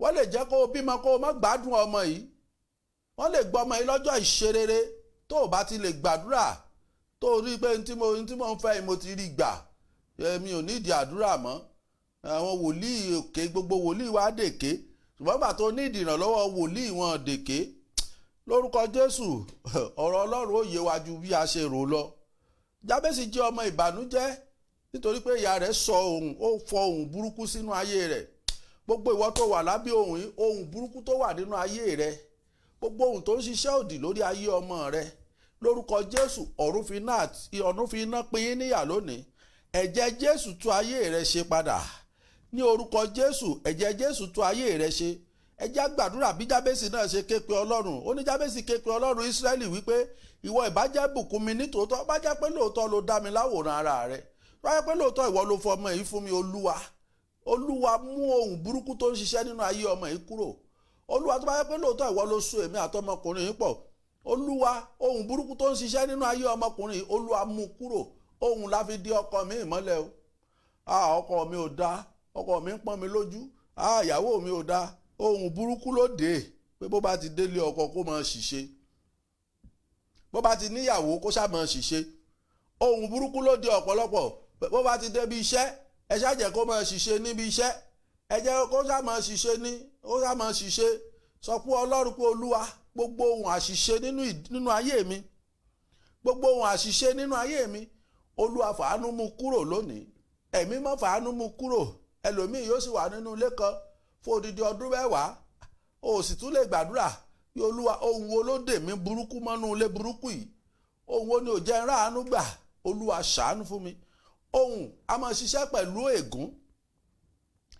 Wọ́n lè jẹ́ kó o bímọ kó o má gbádùn ọmọ yìí. Wọ́n lè gbọ́ ọmọ yìí lọ́jọ́ ìṣerere tó o bá ti lè gbàdúrà, tó o rí pé ntí mo ń fẹ́ mo ti rí gbà, èmi ò nídìí àdúrà mọ́. Àwọn wòlíì òkè, gbogbo wòlíì wa dèké, ṣùgbọ́n gbà tó nídìí ìrànlọ́wọ́ wòlíì wọn dèké. Lórúkọ Jésù, ọ̀rọ̀ Ọlọ́run ó yé wa ju bí a ṣe rò lọ. Jábésì jẹ́ ọmọ ìbànújẹ́ nítorí pé ìyá rẹ̀ sọ ohùn, ó fọ ohùn burúkú sínú ayé rẹ̀. Gbogbo ìwọ tó wà lábẹ́ ohùn yìí, ohùn burúkú tó wà nínú ayé rẹ̀, gbogbo ohùn tó ń ṣiṣẹ́ òdì lórí ayé ọmọ rẹ̀, lórúkọ Jésù, ọ̀run fi iná pín yín níyà lónìí. Ẹ̀jẹ̀ Jésù tún ayé rẹ ṣe padà ní orúkọ Jésù. Ẹ̀jẹ̀ Jésù tún ayé rẹ ṣe. Ẹ jẹ́ á gbàdúrà bí Jábésì náà ṣe ké pe Ọlọ́run. Ó ní Jábésì ké pe Ọlọ́run Ísírẹ́lì wípé, "Ìwọ ìbá jẹ́ bùkún mi nítòótọ́, bá jẹ́ pé lóòótọ́ ló dá mi láwòrán ara rẹ, bá jẹ́ pé lóòótọ́ ìwọ ló fọ ọmọ yìí fún mi, Olúwa, Olúwa, mú ohun burúkú tó ń ṣiṣẹ́ nínú ayé ọmọ yìí kúrò. Olúwa, tó bá jẹ́ pé lóòótọ́ ìwọ ló so èmi àtọmọkùnrin yìí pọ̀, Olúwa, ohun burúkú tó ń ṣiṣẹ́ nínú ayé ọmọkùnrin yìí, Olúwa, mú kúrò." Ohun la fi di ọkọ mi ìmọ́lẹ̀ o. Ah, ọkọ mi ò dáa, ọkọ mi ń pọ́n mi lójú. Ah, ìyàwó mi ò dáa. Ohun burúkú ló dé pé bó bá ti délé ọkọ, kó máa ṣìṣe, bó bá ti níyàwó, kó ṣáà máa ṣìṣe. Ohun burúkú ló dé ọ̀pọ̀lọpọ̀. Bó bá ti débi iṣẹ́, ẹ ṣáà jẹ́ kó máa ṣìṣe níbi iṣẹ́, ẹ jẹ́ kó ṣáà máa ṣìṣe ní kó ṣáà máa ṣìṣe. Sọ fún Ọlọ́run pé, "Olúwa, gbogbo ohun àṣìṣe nínú ayé mi, gbogbo ohun àṣìṣe nínú ayé mi, Olúwa, fàánú mú kúrò lónìí. Ẹ̀mí mọ́, fàánú mú kúrò." Ẹlòmíì yóò sì wà nínú ilé kan fún odidi ọdún 10, o sì tún lè gbàdúrà bí, "Olúwa, ohun wo ló dè mí burúkú mọ́nú ilé burúkú yìí? Ohun wo ni ò jẹ́ n ráàánú gbà? Olúwa, ṣàánú fún mi." Ohun a máa ṣiṣẹ́ pẹ̀lú ègún.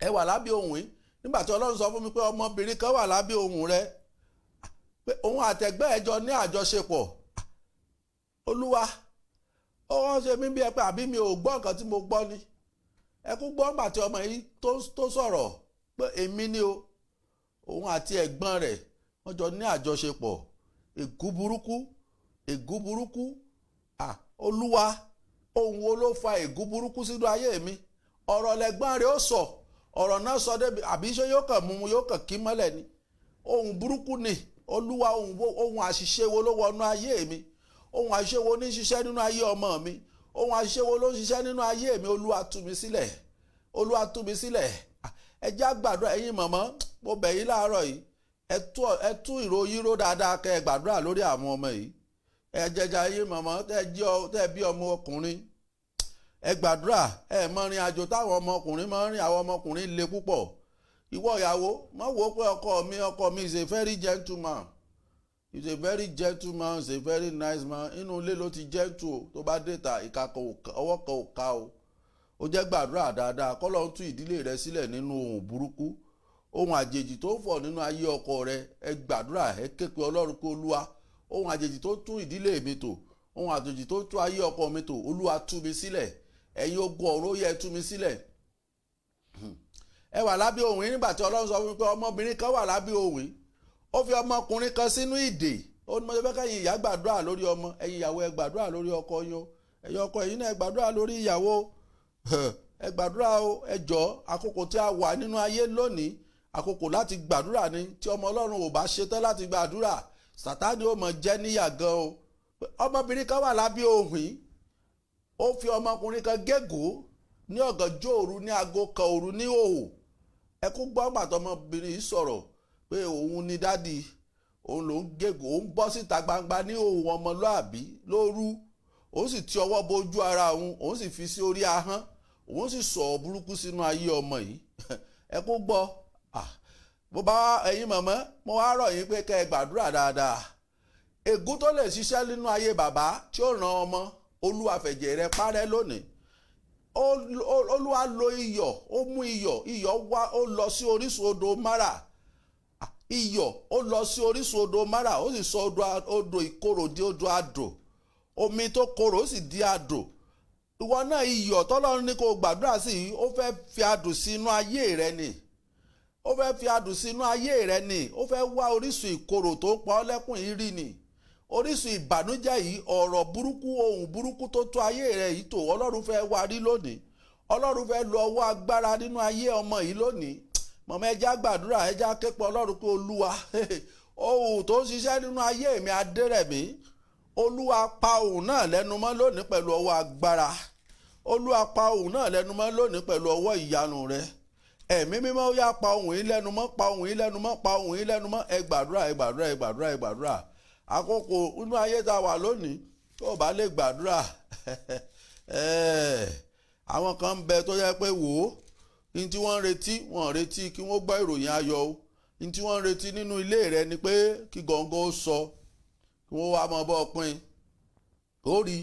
Ẹ wà lábẹ́ ohun yìí nígbà tí Ọlọ́run sọ fún mi pé ọmọbìnrin kan wà lábẹ́ ohun rẹ, pé òun àtẹ̀gbẹ́ ẹ̀ jọ ní àjọṣepọ̀. Olúwa, ó wọ́n ṣe mí bí ẹ pé àbí mi ò gbọ́ nǹkan tí mo gbọ́ ni. Ẹ kú gbọ́ ńgbà tí ọmọ yìí tó sọ̀rọ̀ pé èmi ni o, òun àti ẹ̀gbọ́n rẹ̀, wọ́n jọ ní àjọṣepọ̀. Ègún burúkú, ègún burúkú. Ah, Olúwa, ohun wo ló fa ègún burúkú sínú ayé mi? Ọ̀rọ̀ lẹ́gbọ́n rẹ̀ ó sọ, ọ̀rọ̀ náà sọ débi àbí ṣé yóò kàn mú yóò kàn kí mọ́lẹ̀ ni. Ohun burúkú ni. Olúwa, ohun àṣìṣe wo ló wọnú ayé mi? Ohun àṣìṣe wo ní ṣiṣẹ́ nínú ayé ọmọ mi? Ohun àṣìṣe wo ló ń ṣiṣẹ́ nínú ayé mi? Olúwa, tú mi sílẹ̀. Olúwa, tú mi sílẹ̀. Ẹ jẹ́ á gbàdúrà. Ẹ̀yin mọ̀mọ́, mo bẹ̀ yín láàárọ̀ yìí, ẹ tú ìró yín ró dáadáa, kẹ́ ẹ gbàdúrà lórí àwọn ọmọ yìí. Ẹ jẹjà, ẹ̀yin mọ̀mọ́ tẹ́ bí ọmọ ọkùnrin, ẹ gbàdúrà. Ẹ mọ rìn àjò táwọn ọmọkùnrin máa ń rìn. Àwọn ọmọkùnrin le púpọ̀. Ìwọ ìyàwó, má wò ó pé ọkọ mi is a very gentleman, is a very gentleman, is a very nice man. Inú ilé ló ti gentle o. Tó bá déta, ìka kan ọwọ́ kan ò ká o. Ó jẹ́ gbàdúrà dáadáa kọ́lọ́run tú ìdílé rẹ sílẹ̀ nínú ohun burúkú, ohun àjèjì tó ń fọ̀ nínú ayé ọkọ rẹ. Ẹ gbàdúrà, ẹ ké pe Ọlọ́run pé, "Olúwa, ohun àjèjì tó tún ìdílé mi tò, ohun àjèjì tó tún ayé ọkọ mi tò, Olúwa, tú mi sílẹ̀. Ẹ̀yin ogun ọ̀run, ó yẹ tú mi sílẹ̀." Ẹ wà lábẹ́ ohun yìí nígbà tí Ọlọ́run sọ fún mi pé ọmọbìnrin kan wà lábẹ́ ohun yìí, ó fi ọmọkùnrin kan sínú ìdè. Ó ní mo ṣe fẹ́ kẹ́yìn ìyá gbàdúrà lórí ọmọ. Ẹ̀yin ìyàwó, ẹ gbàdúrà lórí ọkọ yín o. Ẹ̀yin ọkọ, ẹ̀yin náà, ẹ gbàdúrà lórí ìyàwó, ẹ gbàdúrà o. Ẹ jọ̀ọ́, àkókò tí a wà nínú ayé lónìí, àkókò láti gbàdúrà ni. Tí ọmọ Ọlọ́run ò bá ṣetán láti gbàdúrà, Sátánì ó mọ̀ jẹ́ níyà gan o. Ọmọbìnrin kan wà lábẹ́ ohun yìí, ó fi ọmọkùnrin kan gégùn ní ọ̀gànjọ́ òru, ní aago 1 òru, ní òhò. Ẹ kú gbọ́ gbàtọ́ ọmọbìnrin yìí sọ̀rọ̀ pé òun ni daddy òun ló ń gégùn, òun bọ́ síta gbangba ní òun ọmọlúàbí lóru, òun sì ti ọwọ́ bojú ara òun, òun sì fi sí orí ahọ́n, òun sì sọ̀rọ̀ burúkú sínú ayé ọmọ yìí. Ẹ kú gbọ́. Bó bá ẹ̀yin mọ̀mọ́, mo wá rọ̀ yín pé kẹ́ ẹ gbàdúrà dáadáa. Ègún tó lè ṣiṣẹ́ nínú ayé bàbá tí ó ràn ọmọ, Olúwa, fẹ̀jẹ̀ rẹ parẹ́ lónìí. Olúwa lo iyọ̀, ó mú iyọ̀, iyọ̀ wá, ó lọ sí orísun odò Mara. Iyọ̀ ó lọ sí orísun odò Mara, ó sì sọ odò ìkorò di odò adùn. Omi tó korò ó sì di adùn. Ìwọ náà, iyọ̀ tọ́lọ́run ní kó gbàdúrà sí yìí, ó fẹ́ fi adùn sí inú ayé rẹ ni. Ó fẹ́ fi adùn sínú ayé rẹ ni. Ó fẹ́ wá orísun ìkorò tó ń pa ọ́ lẹ́kùn yìí rí ni, orísun ìbànújẹ́ yìí, ọ̀rọ̀ burúkú, ohun burúkú tó tó ayé rẹ yìí tó. Ọlọ́run fẹ́ wá rí lónìí. Ọlọ́run fẹ́ lo ọwọ́ agbára nínú ayé ọmọ yìí lónìí. Mọ̀mọ́, ẹ jẹ́ á gbàdúrà, ẹ jẹ́ á ké pe Ọlọ́run pé, "Olúwa, ohun tó ń ṣiṣẹ́ nínú ayé mi, Adérẹ̀mí, Olúwa, pa ohun náà lẹ́nu mọ́ lónìí pẹ̀lú ọwọ́ agbára. Olúwa, pa ohun náà lẹ́nu mọ́ lónìí pẹ̀lú ọwọ́ ìyanu rẹ. Ẹ̀mí Mímọ́, ó yá, pa ohun yìí lẹ́nu mọ́, pa ohun yìí lẹ́nu mọ́, pa ohun yìí lẹ́nu mọ́." Ẹ gbàdúrà, ẹ gbàdúrà, ẹ gbàdúrà, ẹ gbàdúrà. Àkókò inú ayé tá a wà lónìí, tó o bá lè gbàdúrà, àwọn kan ń bẹ tó yẹ pé wò ó ní tí wọ́n ń retí, wọ́n ń retí kí wọ́n gbọ́ ìròyìn ayọ̀ o. Ní tí wọ́n ń retí nínú ilé rẹ ni pé kí gọ̀ǹgọ̀ ó sọ, kí wọ́n wá máa bọ́ pín ó rí.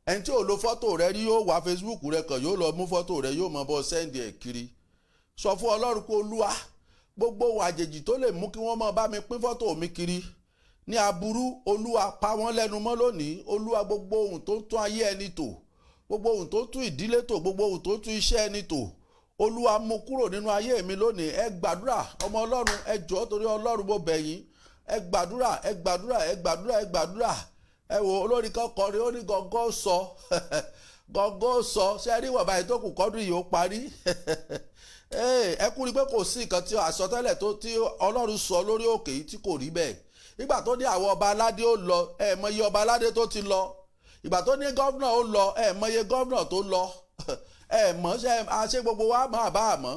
Ẹni tí ò lo fọ́tò rẹ rí yóò wá Facebook rẹ kàn, yóò lọ mú fọ́tò rẹ, yóò mọ bọ́ send ẹ̀ kiri. Sọ fún Ọlọ́run pé, Olúwa, gbogbo ohun àjèjì tó lè mú kí wọ́n máa bá mi pín fọ́tò mi kiri ní aburú, Olúwa, pa wọ́n lẹ́nu mọ́ lónìí. Olúwa, gbogbo ohun tó ń tún ayé ẹni tò, gbogbo ohun tó ń tún ìdílé tò, gbogbo ohun tó ń tún iṣẹ́ ẹni tò, Olúwa, mú kúrò nínú ayé mi lónìí. Ẹ gbàdúrà, ọmọ Ọlọ́run. Ẹ jọ̀ọ́, torí Ọlọ́run, mo bẹ̀ yín, ẹ gbàdúrà, ẹ gbàdúrà, ẹ gbàdúrà, ẹ gbàdúrà. Ẹ wo olórin kan kọrin, ó ní gọ́ngọ́ sọ, gọ́ngọ́ sọ. Ṣé rí wọ̀n báyìí tó kù kọ́dún yìí ó parí? Ẹ kú rí pé kò sí nǹkan tí àsọtẹ́lẹ̀ tó tí Ọlọ́run sọ lórí òkè yìí tí kò rí bẹ́ẹ̀. Ìgbà tó ní àwọn ọba aládé ó lọ, ẹ mọyì ọba aládé tó ti lọ. Ìgbà tó ní governor ó lọ, ẹ mọyì governor tó lọ. Ẹ mọ̀ ṣe àṣẹ gbogbo wa máa bá a mọ̀.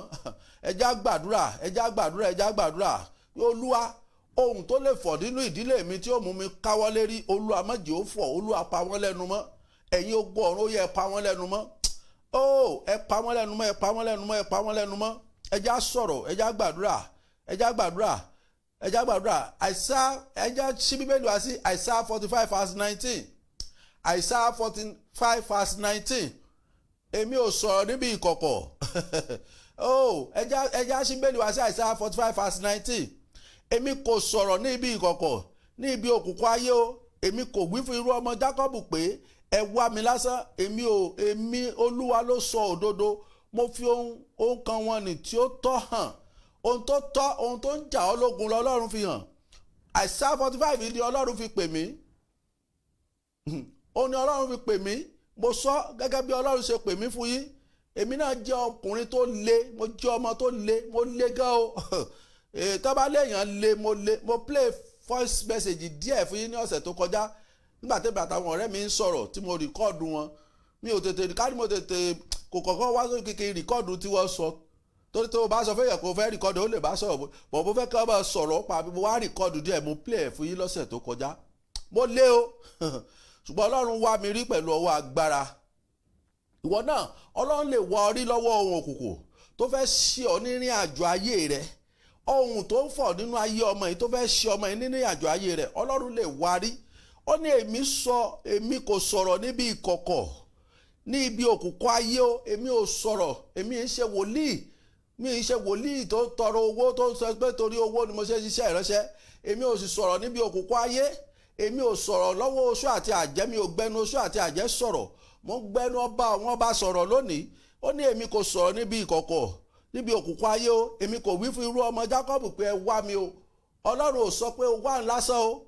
Ẹ já gbàdúrà, ẹ já gbàdúrà, ẹ já gbàdúrà. Olúwa, ohun tó lè fọ̀ nínú ìdílé mi tí ó mú mi káwọ́ lérí, Olúwa, má jẹ́ ó fọ̀. Olúwa, pa wọ́n lẹ́nu mọ́. Ẹ̀yin ogun ọ̀run, ó yẹ ẹ pa wọ́n lẹ́nu mọ́. Ó ẹ pa wọ́n lẹ́nu mọ́, ẹ pa wọ́n lẹ́nu mọ́, ẹ pa wọ́n lẹ́nu mọ́. Ẹ já sọ̀rọ̀, ẹ já gbàdúrà, ẹ já gbàdúrà, ẹ já gbàdúrà. Isaiah, ẹ já ṣí Bíbélì wá sí Isaiah 45 verse 19. Isaiah 45 verse 19. Èmi ò sọ̀rọ̀ níbi ìkọ̀kọ̀. Oh, ẹ já ṣí Bíbélì wá sí Isaiah 45 verse 19. Èmi kò sọ̀rọ̀ ní ibi ìkọ̀kọ̀, ní ibi òkùnkùn ayé o. Èmi kò wí fún irú ọmọ Jákọ́bù pé, 'Ẹ wá mi lásán.' Èmi ò, èmi Olúwa ló sọ òdodo. Mo fi ohun kan wọn nì tí ó tọ́ hàn. Ohun tó tọ́, ohun tó ń jà ọ́ lógun lọ́lọ́run fi hàn. Isaiah 45 ni Ọlọ́run fi pè mí. Ó ní Ọlọ́run fi pè mí. Mo sọ gẹ́gẹ́ bí Ọlọ́run ṣe pè mí fún yín. Èmi náà jẹ́ ọkùnrin tó le, mo jẹ́ ọmọ tó le, mo le gan o. Tó bá léèyàn le, mo le. Mo play voice message díẹ̀ fún yín ní ọ̀sẹ̀ tó kọjá, nígbà tí bàtà àwọn ọ̀rẹ́ mi ń sọ̀rọ̀ tí mo record wọn. Mi ò tètè ká ní mo tètè kò kọ̀kọ́ wá sórí kékeré record tí wọ́n sọ, torí tó o bá sọ fún èèyàn kó fẹ́ record, ó lè bá sọ̀rọ̀ bọ̀. Mo fẹ́ kí wọ́n bá sọ̀rọ̀ pa, mo wá record díẹ̀, mo play ẹ̀ fún yín lọ́sẹ̀ tó kọjá. Mo lé o, ṣùgbọ́n Ọlọ́run wá mi rí pẹ̀lú ọwọ́ agbára. Ìwọ náà, Ọlọ́run lè wá ọ rí lọ́wọ́ ohun òkùnkùn tó fẹ́ ṣe ọ nírìn àjò ayé rẹ. Ohun tó ń fọ̀ nínú ayé ọmọ yìí, tó fẹ́ ṣe ọmọ yìí nínú àjò ayé rẹ, Ọlọ́run lè wá rí. Ó ní èmi sọ, èmi kò sọ̀rọ̀ níbi ìkọ̀kọ̀, ní ibi òkùnkùn ayé o. Èmi ò sọ̀rọ̀. Èmi ń ṣe wòlíì, mi ń ṣe wòlíì tó tọrọ owó, tó ń sọ pé torí owó ni mo ṣe ṣiṣẹ́ ìránṣẹ́. Èmi ò sì sọ̀rọ̀ níbi òkùnkùn ayé. Èmi ò sọ̀rọ̀ lọ́wọ́ oṣó àti àjẹ́. Mi ò gbẹnu oṣó àti àjẹ́ sọ̀rọ̀. Mo ń gbẹnu ọba àwọn ọba sọ̀rọ̀ lónìí. Ó ní èmi kò sọ̀rọ̀ níbi ìkọ̀kọ̀, níbi òkùnkùn ayé o. Èmi kò wí fún irú ọmọ Jákọ́bù pé, 'Ẹ wá mi o.' Ọlọ́run ò sọ pé o wá lásán o.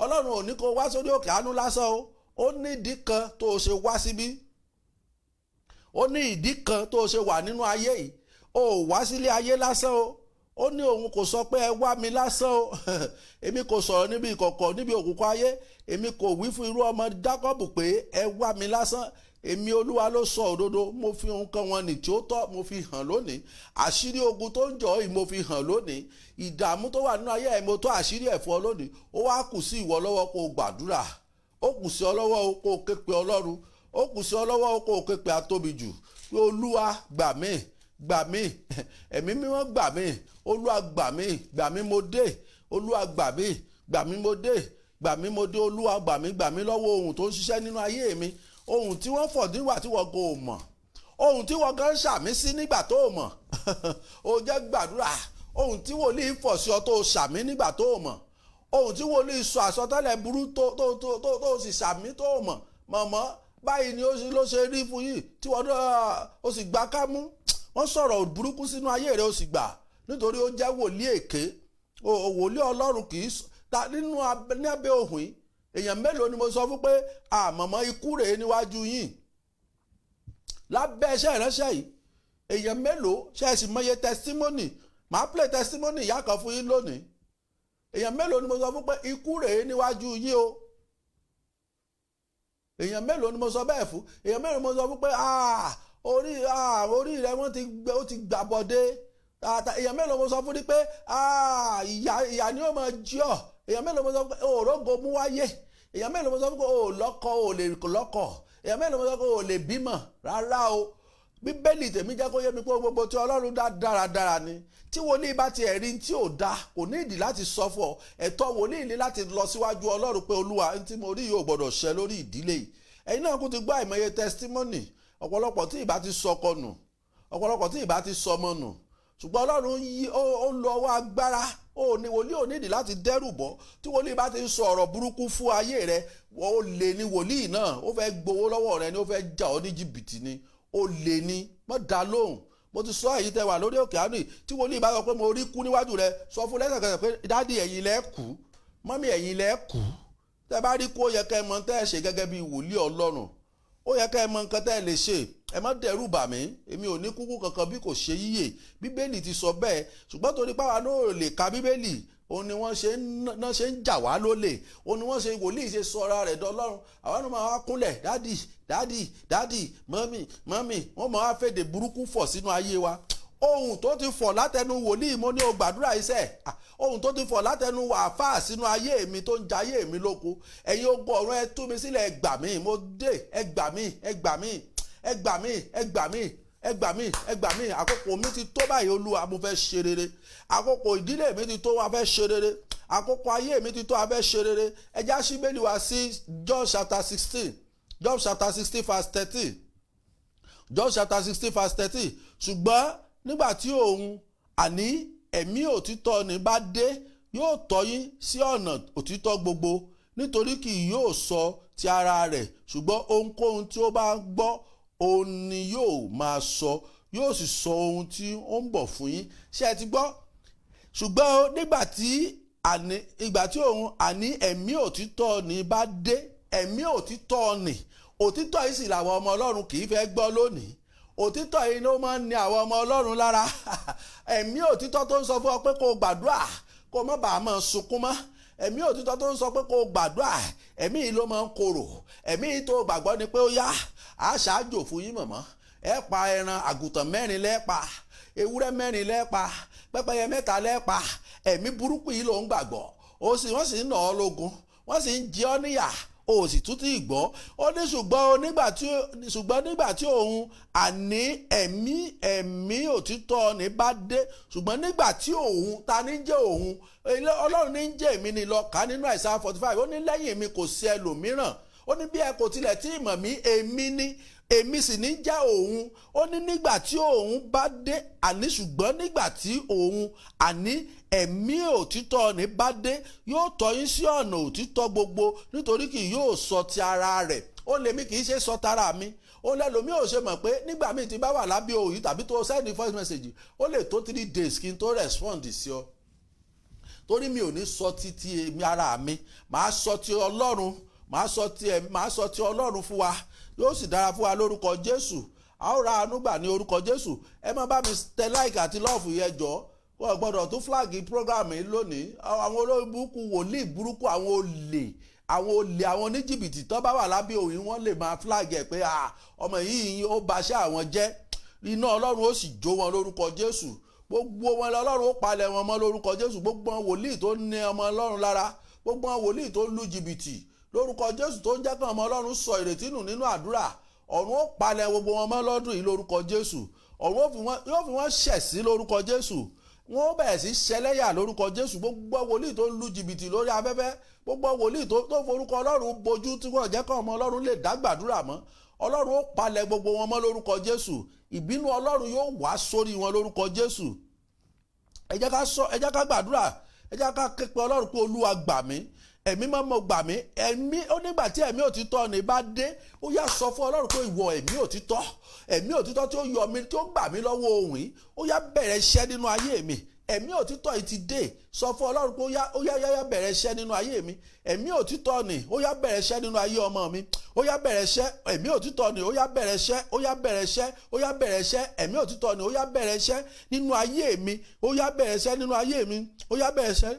Ọlọ́run ò ní kó wá sórí òkè àánú lásán o. Ó ní ìdí kan tó o ṣe wá síbí. Ó ní ìdí kan tó o ṣe wà nínú ayé yìí. O ò wá sílé ayé lásán o. Ó ní òun kò sọ pé ẹ wá mi lásán o. Èmi kò sọ̀rọ̀ níbi ìkọ̀kọ̀, níbi òkùnkùn ayé. Èmi kò wí fún irú ọmọ Jákọ́bù pé, 'Ẹ wá mi lásán.' Èmi Olúwa ló sọ òdodo. Mo fi ohun kan wọn nì tí ó tọ́, mo fi hàn lónìí. Àṣírí ogun tó ń jọ yìí, mo fi hàn lónìí. Ìdààmú tó wà nínú ayé ẹ̀, mo tó àṣírí ẹ̀ fún ọ lónìí. Ó wá kù sí ìwọ lọ́wọ́ kó o gbàdúrà. Ó kù sí ọ lọ́wọ́ kó o ké pe Ọlọ́run. Ó kù sí ọ lọ́wọ́ kó o ké pe Atóbi jù pé, Olúwa, gbà mí, gbà mí, Ẹ̀mí Mímọ́, gbà mí. Olúwa, gbà mí, gbà mí, mo dé. Olúwa, gbà mí, gbà mí, mo dé, gbà mí, mo dé. Olúwa, gbà mí, gbà mí lọ́wọ́ ohun tó ń ṣiṣẹ́ nínú ayé mi, ohun tí wọ́n fọ̀ nígbà tí wọ́n kò mọ̀, ohun tí wọ́n gan ṣàmì sí nígbà tó mọ̀. Ó jẹ́ gbàdúrà. Ohun tí wòlíì fọ̀ sí ọ tó ṣàmì nígbà tó mọ̀, ohun tí wòlíì sọ àsọtẹ́lẹ̀ burú tó sì ṣàmì tó mọ̀ mọ̀mọ́, báyìí ni ó ló ṣe rí fún yìí tí wọ́n ó sì gbà kámú. Wọ́n sọ̀rọ̀ burúkú sínú ayé rẹ̀, ó sì gbà, nítorí ó jẹ́ wòlíì èké. Wòlíì Ọlọ́run kì í ta nínú ní abẹ́ òhun yìí. Èèyàn mélòó ni mo sọ fún pé àmọ̀mọ́ ikú rèé níwájú yìí lábẹ́ iṣẹ́ ìránṣẹ́ yìí? Èèyàn mélòó ṣe é sì mọye testimony? Màá play testimony ìyá kan fún yín lónìí. Èèyàn mélòó ni mo sọ fún pé ikú rèé níwájú yín o? Èèyàn mélòó ni mo sọ bẹ́ẹ̀ fún? Èèyàn mélòó ni mo sọ fún pé orí rẹ wọ́n ti gbé, ó ti gbàbọ̀dé? Èèyàn mélòó mo sọ fún ni pé ìyà ìyà ni ó máa jí ọ? Èèyàn mélòó mo sọ fún pé òrógo mú wáyé? Èèyàn mélòó mo sọ fún pé ò lọ́kọ, ò lè lọ́kọ? Èèyàn mélòó mo sọ pé ò lè bímọ rárá o? Bíbélì tèmi jẹ́ kó yé mi pé gbogbo tí Ọlọ́run dá dáradára ni. Tí wòlíì bá ti ẹ̀rí tí ò da, kò ní ìdí láti sọ fún ọ. Ẹ̀tọ́ wòlíì ní láti lọ síwájú Ọlọ́run pé, Olúwa, ní tí mo rí yóò gbọ́dọ̀ ṣẹ lórí ìdílé yìí. Ẹ̀yin náà kò ti gbọ́ àìmọye testimony ọ̀pọ̀lọpọ̀ tí ìbá ti sọkọ nù, ọ̀pọ̀lọpọ̀ tí ìbá ti sọmọ nù, ṣùgbọ́n Ọlọ́run yí ó lo ọwọ́ agbára. Ó ní wòlíì ò nídìí láti dẹ́rù bọ́. Tí wòlíì bá ti ń sọ ọ̀rọ̀ burúkú fún ayé rẹ, ó lè ní wòlíì náà, ó fẹ́ gbowó lọ́wọ́ rẹ ni, ó fẹ́ jà ọ́ ní jìbìtì ni, ó lè ní. Mọ́ dá lóhùn. Mo ti sọ èyí tẹ wà lórí òkè àánú yìí, tí wòlíì bá sọ pé mo rí kú níwájú rẹ, sọ fún lẹ́sẹ̀kẹsẹ̀ pé, "Daddy, ẹ̀yin lẹ́ kú. Mummy, ẹ̀yin lẹ́ kú." Tẹ bá rí kú, ó yẹ kẹ́ ẹ mọ tẹ́ ẹ ṣe gẹ́gẹ́ bí wòlíì Ọlọ́run. Ó yẹ kẹ́ ẹ mọ nǹkan tẹ́ ẹ lè ṣe. Ẹ má dẹ̀rù bà mí, èmi ò ní kúkú kankan bí kò ṣe yíyè. Bíbélì ti sọ bẹ́ẹ̀, ṣùgbọ́n torí páwa náà ò lè ka Bíbélì, òun ni wọ́n ṣe ń náà ṣe ń jà wá lólè, òun ni wọ́n ṣe wòlíì ṣe sọra rẹ̀ dọlọ́run. Àwọn náà máa wá kúnlẹ̀, "Daddy, daddy, daddy, mummy, mummy." Wọ́n máa wá fèdè burúkú fọ̀ sínú ayé wa. Ohun tó ti fọ̀ látẹnu wòlíì, mo ní o gbàdúrà iṣẹ́. Ohun tó ti fọ̀ látẹnu àáfàá sínú ayé mi tó ń jayé mi lóko, ẹ̀yin ogun ọ̀run, ẹ tú mi sílẹ̀, ẹ gbà mí. Mo dé, ẹ gbà mí, ẹ gbà mí, ẹ gbà mí, ẹ gbà mí, ẹ gbà mí, ẹ gbà mí. Àkókò mi ti tó báyìí, Olúwa, mo fẹ́ ṣe rere. Àkókò ìdílé mi ti tó, wa fẹ́ ṣe rere. Àkókò ayé mi ti tó, a fẹ́ ṣe rere. Ẹ já sí Bíbélì wa sí John chapter 16, John chapter 16 verse 13, John chapter 16 verse 13. "Ṣùgbọ́n nígbà tí òun, àní ẹ̀mí òtítọ́ ni, bá dé, yóò tọ́ yín sí ọ̀nà òtítọ́ gbogbo, nítorí kì yóò sọ ti ara rẹ̀, ṣùgbọ́n ohunkóhun tí ó bá gbọ́, òun ni yóò máa sọ, yóò sì sọ ohun tí ó ń bọ̀ fún yín." Ṣé ẹ ti gbọ́? Ṣùgbọ́n o, nígbà tí àní ìgbà tí òun, àní ẹ̀mí òtítọ́ ni, bá dé, ẹ̀mí òtítọ́ ni, òtítọ́ yìí sì làwọn ọmọ Ọlọ́run kì í fẹ́ gbọ́ lónìí. Òtítọ́ yìí ló máa ń ní àwọn ọmọ Ọlọ́run lára. Ẹ̀mí òtítọ́ tó ń sọ fún ọ pé kó o gbàdúrà, kó o má bàa máa sunkún mọ́. Ẹ̀mí òtítọ́ tó ń sọ pé kó o gbàdúrà, ẹ̀mí yìí ló máa ń korò. Ẹ̀mí yìí tó gbàgbọ́ ni pé ó yá, á ṣáájò fún yín, mọ̀mọ́, ẹ pa ẹran àgùntàn mẹ́rin lẹ́pa, ewúrẹ́ mẹ́rin lẹ́pa, pẹ́pẹ́yẹ mẹ́ta lẹ́pa. Ẹ̀mí burúkú yìí ló ń gbàgbọ́, ó sì wọ́n sì ń nà ọ́ lógun, wọ́n sì ń jẹ ọ́ níyà, o sì tún ti gbọ́. Ó ní ṣùgbọ́n nígbà tí òun, àní ẹ̀mí òtítọ́ ní, bá dé, ṣùgbọ́n nígbà tí òun, ta ní jẹ́ òun? Ọlọ́run ní jẹ́ èmi ni. Lọ kà nínú Isaiah 45. Ó ní lẹ́yìn mi kò sí ẹlòmíràn. Ó ní bí ẹ kò tilẹ̀ tí ì mọ̀ mí, èmi ni, èmi sì ní jẹ́ òun. Ó ní nígbà tí òun bá dé, àní ṣùgbọ́n nígbà tí òun, àní ẹ̀mí òtítọ́ ní, bá dé, yóò tọ́ yín sí ọ̀nà òtítọ́ gbogbo, nítorí kì yóò sọ ti ara rẹ̀. Ó lè mí kì í ṣe sọ tara mi. Ó lẹ́lòmí ò ṣe mọ̀ pé nígbà míì tí bá wà lábẹ́ òyì tàbí tó send voice message, ó lè tó 3 days kí n tó respond sí ọ, torí mi ò ní sọ títí èmi ara mi, màá sọ ti Ọlọ́run, màá sọ ti Ọlọ́run fún wa. Yóò sì dára fún wa lórúkọ Jésù. A ó ra àánú gbà ní orúkọ Jésù. Ẹ má bá mi tẹ like àti love yẹn jọ. Wọ́n gbọ́dọ̀ tún flag program yìí lónìí. Àwọn olórí burúkú, wòlíì burúkú, àwọn olè, àwọn olè, àwọn oníjìbìtì tó bá wà lábẹ́ òyìn, wọ́n lè máa flag ẹ̀ pé ọmọ yìí ó baṣẹ́ àwọn jẹ́. Iná Ọlọ́run ó sì jó wọn lórúkọ Jésù. Gbogbo wọn lọ́lọ́run ó palẹ̀ wọn mọ́ lórúkọ Jésù. Gbogbo wọn wòlíì tó ní ọmọ Ọlọ́run lára, gbogbo wọn wòlíì tó lu jìbìtì lórúkọ Jésù, tó ń jẹ́ kí ọmọ Ọlọ́run sọ ìrètí nù nínú àdúrà, ọ̀run ó palẹ̀ gbogbo wọn mọ́ lọ́dún yìí lórúkọ Jésù. Ọ̀run yóò fi wọ́n ṣẹ̀ sí lórúkọ Jésù. Wọ́n ó bẹ̀rẹ̀ sí ṣẹlẹ́yà lórúkọ Jésù. Gbogbo wòlíì tó ń lu jìbìtì lórí afẹ́fẹ́, gbogbo wòlíì tó forúkọ Ọlọ́run bojú, tí wọ́n jẹ́ kí ọmọ Ọlọ́run lè dá gbàdúrà mọ́, Ọlọ́run ó palẹ̀ gbogbo wọn mọ́ lórúkọ Jésù. Ìbínú Ọlọ́run yóò wá sórí wọn lórúkọ Jésù. Ẹ jẹ́ ká gbàdúrà. Ẹ jẹ́ ká képe Ọlọ́run pé, "Olúwa, gbà mí. Ẹ̀mí máa mọ̀, gbà mí." Ẹ̀mí ó nígbà tí ẹ̀mí òtítọ́ ni bá dé, ó yá, sọ fún Ọlọ́run pé, "Ìwọ ẹ̀mí òtítọ́, ẹ̀mí òtítọ́ tí ó yọ mi, tí ó gbà mí lọ́wọ́ ohun yìí, ó yá, bẹ̀rẹ̀ iṣẹ́ nínú ayé mi." Ẹ̀mí òtítọ́ yìí ti dé. Sọ fún Ọlọ́run pé, "Ó yá, ó yá, yá, bẹ̀rẹ̀ iṣẹ́ nínú ayé mi. Ẹ̀mí òtítọ́ ni, ó yá, bẹ̀rẹ̀ iṣẹ́ nínú ayé ọmọ mi. Ó yá, bẹ̀rẹ̀ iṣẹ́. Ẹ̀mí òtítọ́ ni, ó yá, bẹ̀rẹ̀ iṣẹ́. Ó yá, bẹ̀rẹ̀ iṣẹ́. Ó yá, bẹ̀rẹ̀ iṣẹ́. Ẹ̀mí òtítọ́ ni, ó yá, bẹ̀rẹ̀ iṣẹ́ nínú ayé mi. Ó yá, bẹ̀rẹ̀ iṣẹ́ nínú ayé mi. Ó yá, bẹ̀rẹ̀ iṣẹ́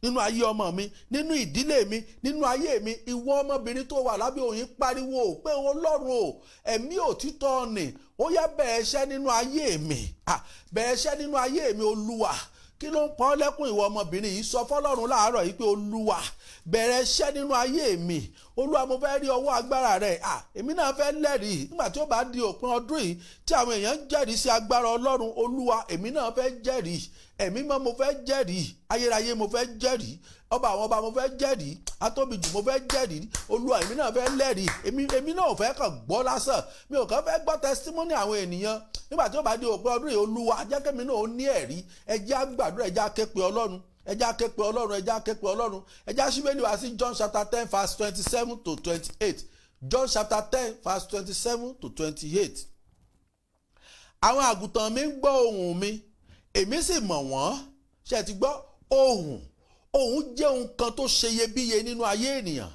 nínú ayé ọmọ mi, nínú ìdílé mi, nínú ayé mi." Ìwọ ọmọbìnrin tó wà lábẹ́ òyìn, pariwo pé, "Ọlọ́run o, ẹ̀mí òtítọ́ ni, ó yá, bẹ̀rẹ̀ iṣẹ́ nínú ayé mi. Bẹ̀rẹ̀ iṣẹ́ nínú ayé mi, Olúwa." Kí ló ń pọ́n lẹ́kùn, ìwọ ọmọbìnrin yìí? Sọ fọlọ́run láàárọ̀ yìí pé, "Olúwa, bẹ̀rẹ̀ iṣẹ́ nínú ayé mi. Olúwa, mo fẹ́ rí ọwọ́ agbára rẹ̀. Èmi náà fẹ́ lẹ́rìí nígbà tí ó bá di òpin ọdún yìí, tí àwọn èèyàn ń jẹ́rìí sí agbára Ọlọ́run. Olúwa, èmi náà fẹ́ jẹ́rìí." Ẹ̀mí mọ́, mo fẹ́ jẹ́rìí. Ayérayé, mo fẹ́ jẹ́rìí. Ọba àwọn ọba, mo fẹ́ jẹ́rìí. Atóbijù, mo fẹ́ jẹ́rìí. Olúwa, èmi náà fẹ́ lẹ́rìí. Èmi náà ò fẹ́ kàn gbọ́ lásán. Mi ò kàn fẹ́ gbọ́ testimony àwọn ènìyàn. Nígbà tí ó bá di òpin ọdún yìí, Olúwa, jẹ́ kémi náà ó ní ẹ̀rí. Ẹ jẹ́ á gbàdúrà, ẹ jẹ́ á ké pe Ọlọ́run, ẹ jẹ́ á ké pe Ọlọ́run, ẹ jẹ́ á ké pe Ọlọ́run. Ẹ jẹ́ á ṣí Bíbélì wá sí John chapter 10 verse 27 to 28. John chapter 10 verse 27 to 28. Àwọn àgùntàn mi ń gbọ́ ohùn mi, èmi sì mọ̀ wọ́n. Ṣe ti gbọ́ ohùn? Ohùn jẹ́ ohun kan tó ṣe iyebíye nínú ayé ènìyàn.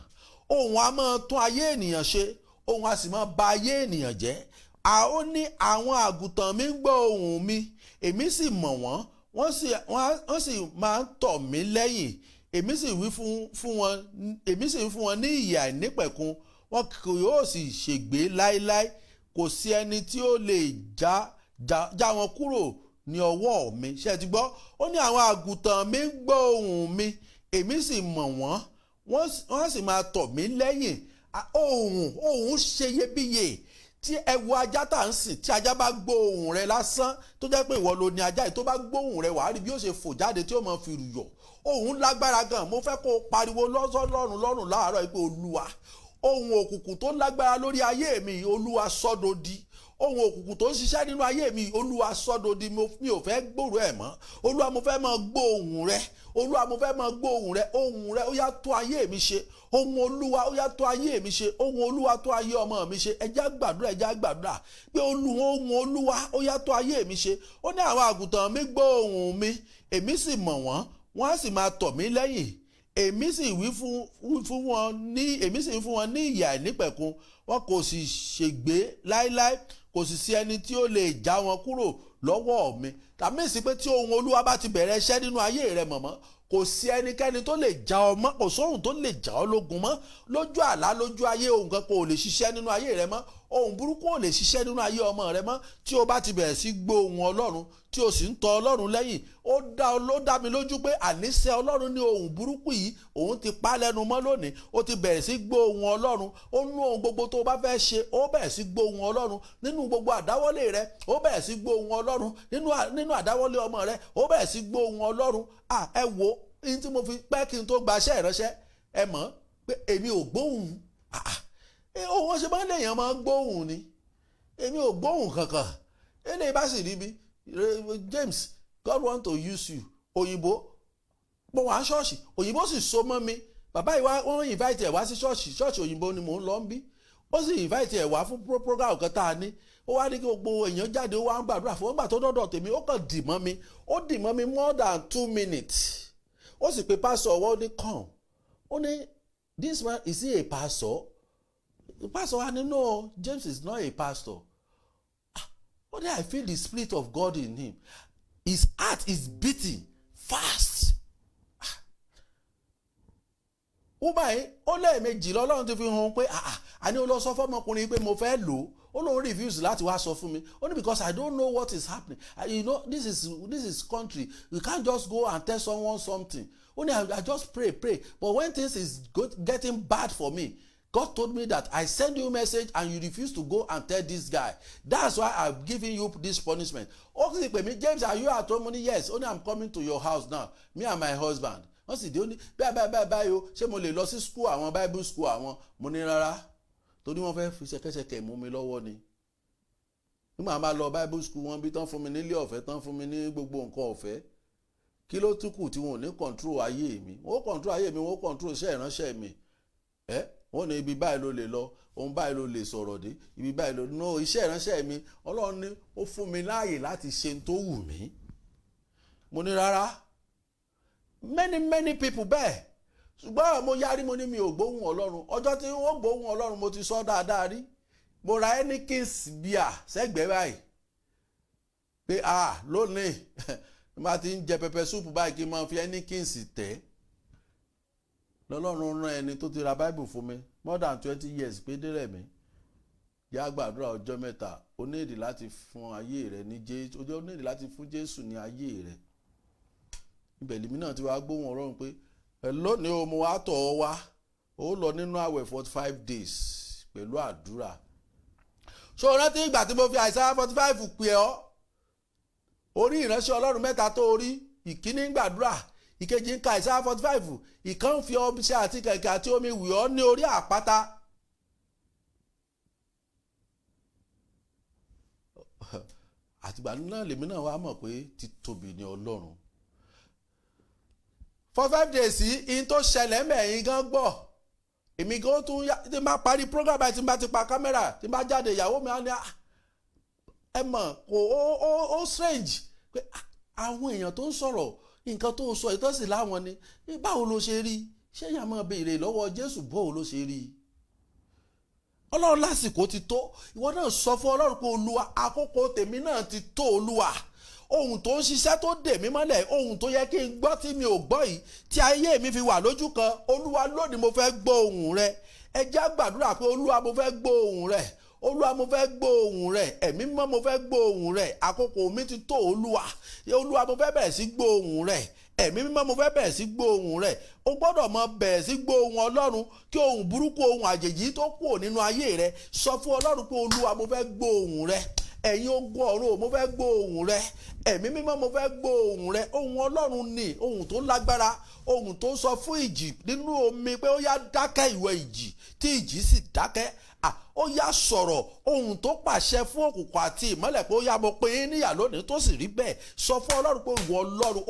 Ohùn a máa tún ayé ènìyàn ṣe, ohùn a sì máa ba ayé ènìyàn jẹ́. A ó ní, àwọn àgùntàn mi ń gbọ́ ohùn mi, èmi sì mọ̀ wọ́n, wọ́n sì máa ń tọ̀ mí lẹ́yìn. Èmi sì wí fún wọn, èmi sì wí fún wọn ní ìyè àìnípẹ̀kun, wọn kì yóò sì ṣègbé láéláé. Kò sí ẹni tí ó lè já wọn kúrò ní ọwọ́ mi. Ṣé ti gbọ́? Ó ní, àwọn àgùntàn mi ń gbọ́ ohùn mi, èmi sì mọ̀ wọ́n, wọ́n sì máa tọ̀ mí lẹ́yìn. Ohùn ṣe iyebíye. Tí ẹ wo ajá tá à ń sìn, tí ajá bá gbọ́ ohùn rẹ lásán, tó jẹ́ pé ìwọ ló ní ajá yìí, tó bá gbọ́ ohùn rẹ, wàá rí bí ó ṣe fò jáde tí ó máa fi rùyọ̀. Ohùn lágbára gan. Mo fẹ́ kó o pariwo lọ́sọ́ lọ́rùn lọ́rùn láàárọ̀ yìí pé, Olúwa, ohun òkùnkùn tó lágbára lórí ayé mi, Olúwa, sọ́dọ̀dì. Ohun òkùnkùn tó ń ṣiṣẹ́ nínú ayé mi, Olúwa, sọ́dọ̀dì. Mi ò fẹ́ gbòòrò ẹ̀ mọ́. Olúwa, mo fẹ́ máa gbọ́ ohùn rẹ. Olúwa, mo fẹ́ máa gbọ́ ohùn rẹ. Ohùn rẹ, ó yá, tó ayé mi ṣe. Ohùn Olúwa, ó yá, tó ayé mi ṣe. Ohùn Olúwa, tó ayé ọmọ mi ṣe. Ẹ jẹ́ á gbàdúrà, ẹ jẹ́ á gbàdúrà pé Olúwa, ohùn Olúwa, ó yá, tó ayé mi ṣe. Ó ní, àwọn àgùntàn mi gbọ́ ohùn mi, èmi sì mọ̀ wọ́n, wọ́n á sì máa tọ̀ mí lẹ́yìn. Èmi sì wí fún wọn ní ìyè àìnípẹ̀kun, wọn kò sì ṣègbé láéláé, kò sì sí ẹni tí ó lè já wọn kúrò lọ́wọ́ mi. Tàbí sí pé tí ohun Olúwa bá ti bẹ̀rẹ̀ iṣẹ́ nínú ayé rẹ, mọ̀mọ́, kò sí ẹnikẹ́ni tó lè já ọ mọ́. Kò sóhun tó lè já ọ lógun mọ́. Lójú àlá, lójú ayé, ohun kan kò lè ṣiṣẹ́ nínú ayé rẹ mọ́. Ohun burúkú ò lè ṣiṣẹ́ nínú ayé ọmọ rẹ mọ́. Tí o bá ti bẹ̀rẹ̀ sí gbọ́ ohùn Ọlọ́run, tí o sì ń tọ Ọlọ́run lẹ́yìn, ó dá mi lójú pé àníṣe Ọlọ́run ní ohun burúkú yìí, òun ti pa lẹ́nu mọ́ lónìí. Ó ti bẹ̀rẹ̀ sí gbọ́ ohùn Ọlọ́run. Ó nú ohun gbogbo tó o bá fẹ́ ṣe, ó bẹ̀rẹ̀ sí gbọ́ ohùn Ọlọ́run nínú gbogbo àdáwọ́lé rẹ. Ó bẹ̀rẹ̀ sí gbọ́ ohùn Ọlọ́run nínú àdáwọ́lé ọmọ rẹ. Ó bẹ̀rẹ̀ sí gbọ́ ohùn Ọlọ́run. À, ẹ wo ní tí mo fi pẹ́ kí n tó gbaṣẹ́ ìránṣẹ́, ẹ mọ̀ pé èmi ò gbóhùn. Ohun ṣe máa ń lèèyàn máa ń gbóhùn ni. Èmi ò gbóhùn kankan. Eléyìí bá sì rí mi, "James, God want to use you." Òyìnbó, mo wà ṣọ́ọ̀ṣì, òyìnbó sì so mọ́ mi. Bàbá yìí wá, wọ́n invite ẹ̀ wá sí ṣọ́ọ̀ṣì. Ṣọ́ọ̀ṣì òyìnbó ni mò ń lọ ń bí. Ó sì invite ẹ̀ wá fún program kan tá a ní. Ó wá ní kí gbogbo èèyàn jáde, ó wá ń gbàdúrà fún wọn. Gbà tó dọ́dọ̀ tèmi, ó kàn dì mọ́ mi. Ó dì mọ́ mi more than 2 minutes. Ó sì pe pásọ̀ ọwọ́ ní kàn. Ó ní, "This man, is he a pastor?" The pastor wa ní, "No, James is not a pastor." Ah, ó ní, "I feel the spirit of God in him. His heart is beating fast." Ah, woman yìí, ó lẹ́ẹ̀mejì lọ́lọ́run ti fi hàn pé, ah, àní ó lọ sọ fọmọkùnrin pé mo fẹ́ lò ó. Ó lóun refuse láti wá sọ fún mi. Ó ní, "Because I don't know what is happening. You know this is country. You can't just go and tell someone something." Ó ní, I just pray, pray, but when things is getting bad for me, God told me that I send you message and you refuse to go and tell this guy. That's why I'm giving you this punishment." Ó sì pè mí, "James, are you at home?" Mo ní, "Yes." Ó ní, "I'm coming to your house now, me and my husband." Wọ́n sì dé. Ó ní, bẹ́ẹ̀ bẹ́ẹ̀ bẹ́ẹ̀ báyìí o, ṣé mo lè lọ sí school àwọn, Bible school àwọn? Mo ní rárá, torí wọ́n fẹ́ fi ṣẹ̀kẹ̀ṣẹ̀kẹ̀ mú mi lọ́wọ́ ni. Nígbà máa lọ Bible school wọn bí, tán fún mi nílé ọ̀fẹ́, tán fún mi ní gbogbo nǹkan ọ̀fẹ́, kí ló tún kù tí wọn ò ní control ayé mi? Wọ́n control ayé mi, wọ́n control iṣẹ́ ìránṣẹ́ mi. Ẹ́ wọ́n ní ibi báyìí ló lè lọ, ohun báyìí ló lè sọ̀rọ̀ dé, ibi báyìí ló no. Iṣẹ́ ìránṣẹ́ mi, Ọlọ́run ní ó fún mi láàyè láti ṣe tó wù mí. Mo ní rárá. Many, many people bẹ́ẹ̀, ṣùgbọ́n mo yarí. Mo ní mi ò gbóhùn Ọlọ́run. Ọjọ́ tí wọ́n gbóhùn Ọlọ́run, mo ti sọ dáadáa rí. Mo ra Heineken beer sẹ́gbẹ̀ẹ́ báyìí pé, ah, lónìí má ti ń jẹ pepper soup báyìí, kí n máa fi Heineken tẹ̀. Lọ́lọ́run rán ẹni tó ti ra Bible fún mi more than 20 years pé, "Dérẹ̀mí, yá, gbàdúrà ọjọ́ 3. O ní èdè láti fún ayé rẹ ní Jésù. O ní èdè láti fún Jésù ní ayé rẹ." Ibẹ̀ lèmi náà ti wá gbóhùn Ọlọ́run pé, ẹ lónìí o, mo wá tọ̀ ọ́ wá, ó lọ nínú àwẹ̀ 45 days pẹ̀lú àdúrà. So rántí ìgbà tí mo fi Isaiah 45 pè ọ́, orí ìránṣẹ́ Ọlọ́run mẹ́ta tó rí Ìkíní ń gbàdúrà, ìkejì ń ka Isaiah 45, ìkan ń fi ọṣẹ àti kẹ̀kẹ́ àti omi wì ọ́ ní orí àpáta. Àtìgbà náà lèmi náà wá mọ̀ pé títóbi ni Ọlọ́run. 45 days yìí, in tó ṣẹlẹ̀ mẹ́yìn gan gbọ́. Èmi gan tún yá tí n bá parí program báyìí, tí n bá ti pa kámẹ́rà, tí n bá jáde, ìyàwó mi á ní, "Ah, ẹ mọ̀ kò ó strange pé àwọn èèyàn tó ń sọ̀rọ̀ nǹkan tó sọ ìtọ́sí láwọn ni, báwo ló ṣe rí? Ṣé èèyàn máa béèrè lọ́wọ́ Jésù báwo ló ṣe rí?" Ọlọ́run lásìkò ti tó. Ìwọ náà sọ fún Ọlọ́run pé, "Olúwa, àkókò tèmi náà ti tó. Olúwa, ohun tó ń ṣiṣẹ́ tó dè mí mọ́lẹ̀, ohun tó yẹ kí n gbọ́ tí mi ò gbọ́ yìí, tí ayé mi fi wà lójú kan, Olúwa, lónìí mo fẹ́ gbọ́ ohùn rẹ." Ẹ jẹ́ á gbàdúrà pé, "Olúwa, mo fẹ́ gbọ́ ohùn rẹ. Olúwa, mo fẹ́ gbọ́ ohùn rẹ. Ẹ̀mí Mímọ́, mo fẹ́ gbọ́ ohùn rẹ. Àkókò mi ti tó, Olúwa. Olúwa, mo fẹ́ bẹ̀rẹ̀ sí gbọ́ ohùn rẹ. Ẹ̀mí Mímọ́, mo fẹ́ bẹ̀rẹ̀ sí gbọ́ ohùn rẹ." O gbọ́dọ̀ mọ bẹ̀rẹ̀ sí gbọ́ ohùn Ọlọ́run kí ohùn burúkú, ohùn àjèjì tó kúrò nínú ayé rẹ. Sọ fún Ọlọ́run pé, "Olúwa, mo fẹ́ gbọ́ ohùn rẹ. Ẹ̀yin ogun ọ̀run, mo fẹ́ gbọ́ ohùn rẹ. Ẹ̀mí Mímọ́, mo fẹ́ gbọ́ ohùn rẹ." Ohùn Ọlọ́run ni ohùn tó lágbára, ohùn tó sọ fún ìjì nínú omi pé, "Ó yá, dákẹ́, ìwọ ìjì," tí ìjì sì dákẹ́. Ó yá, sọ̀rọ̀. Ohun tó pàṣẹ fún òkùnkùn àti ìmọ́lẹ̀ pé, "Ó yá, mo pín in níyà lónìí," tó sì rí bẹ́ẹ̀. Sọ fún Ọlọ́run pé, "Ìwọ Ọlọ́run,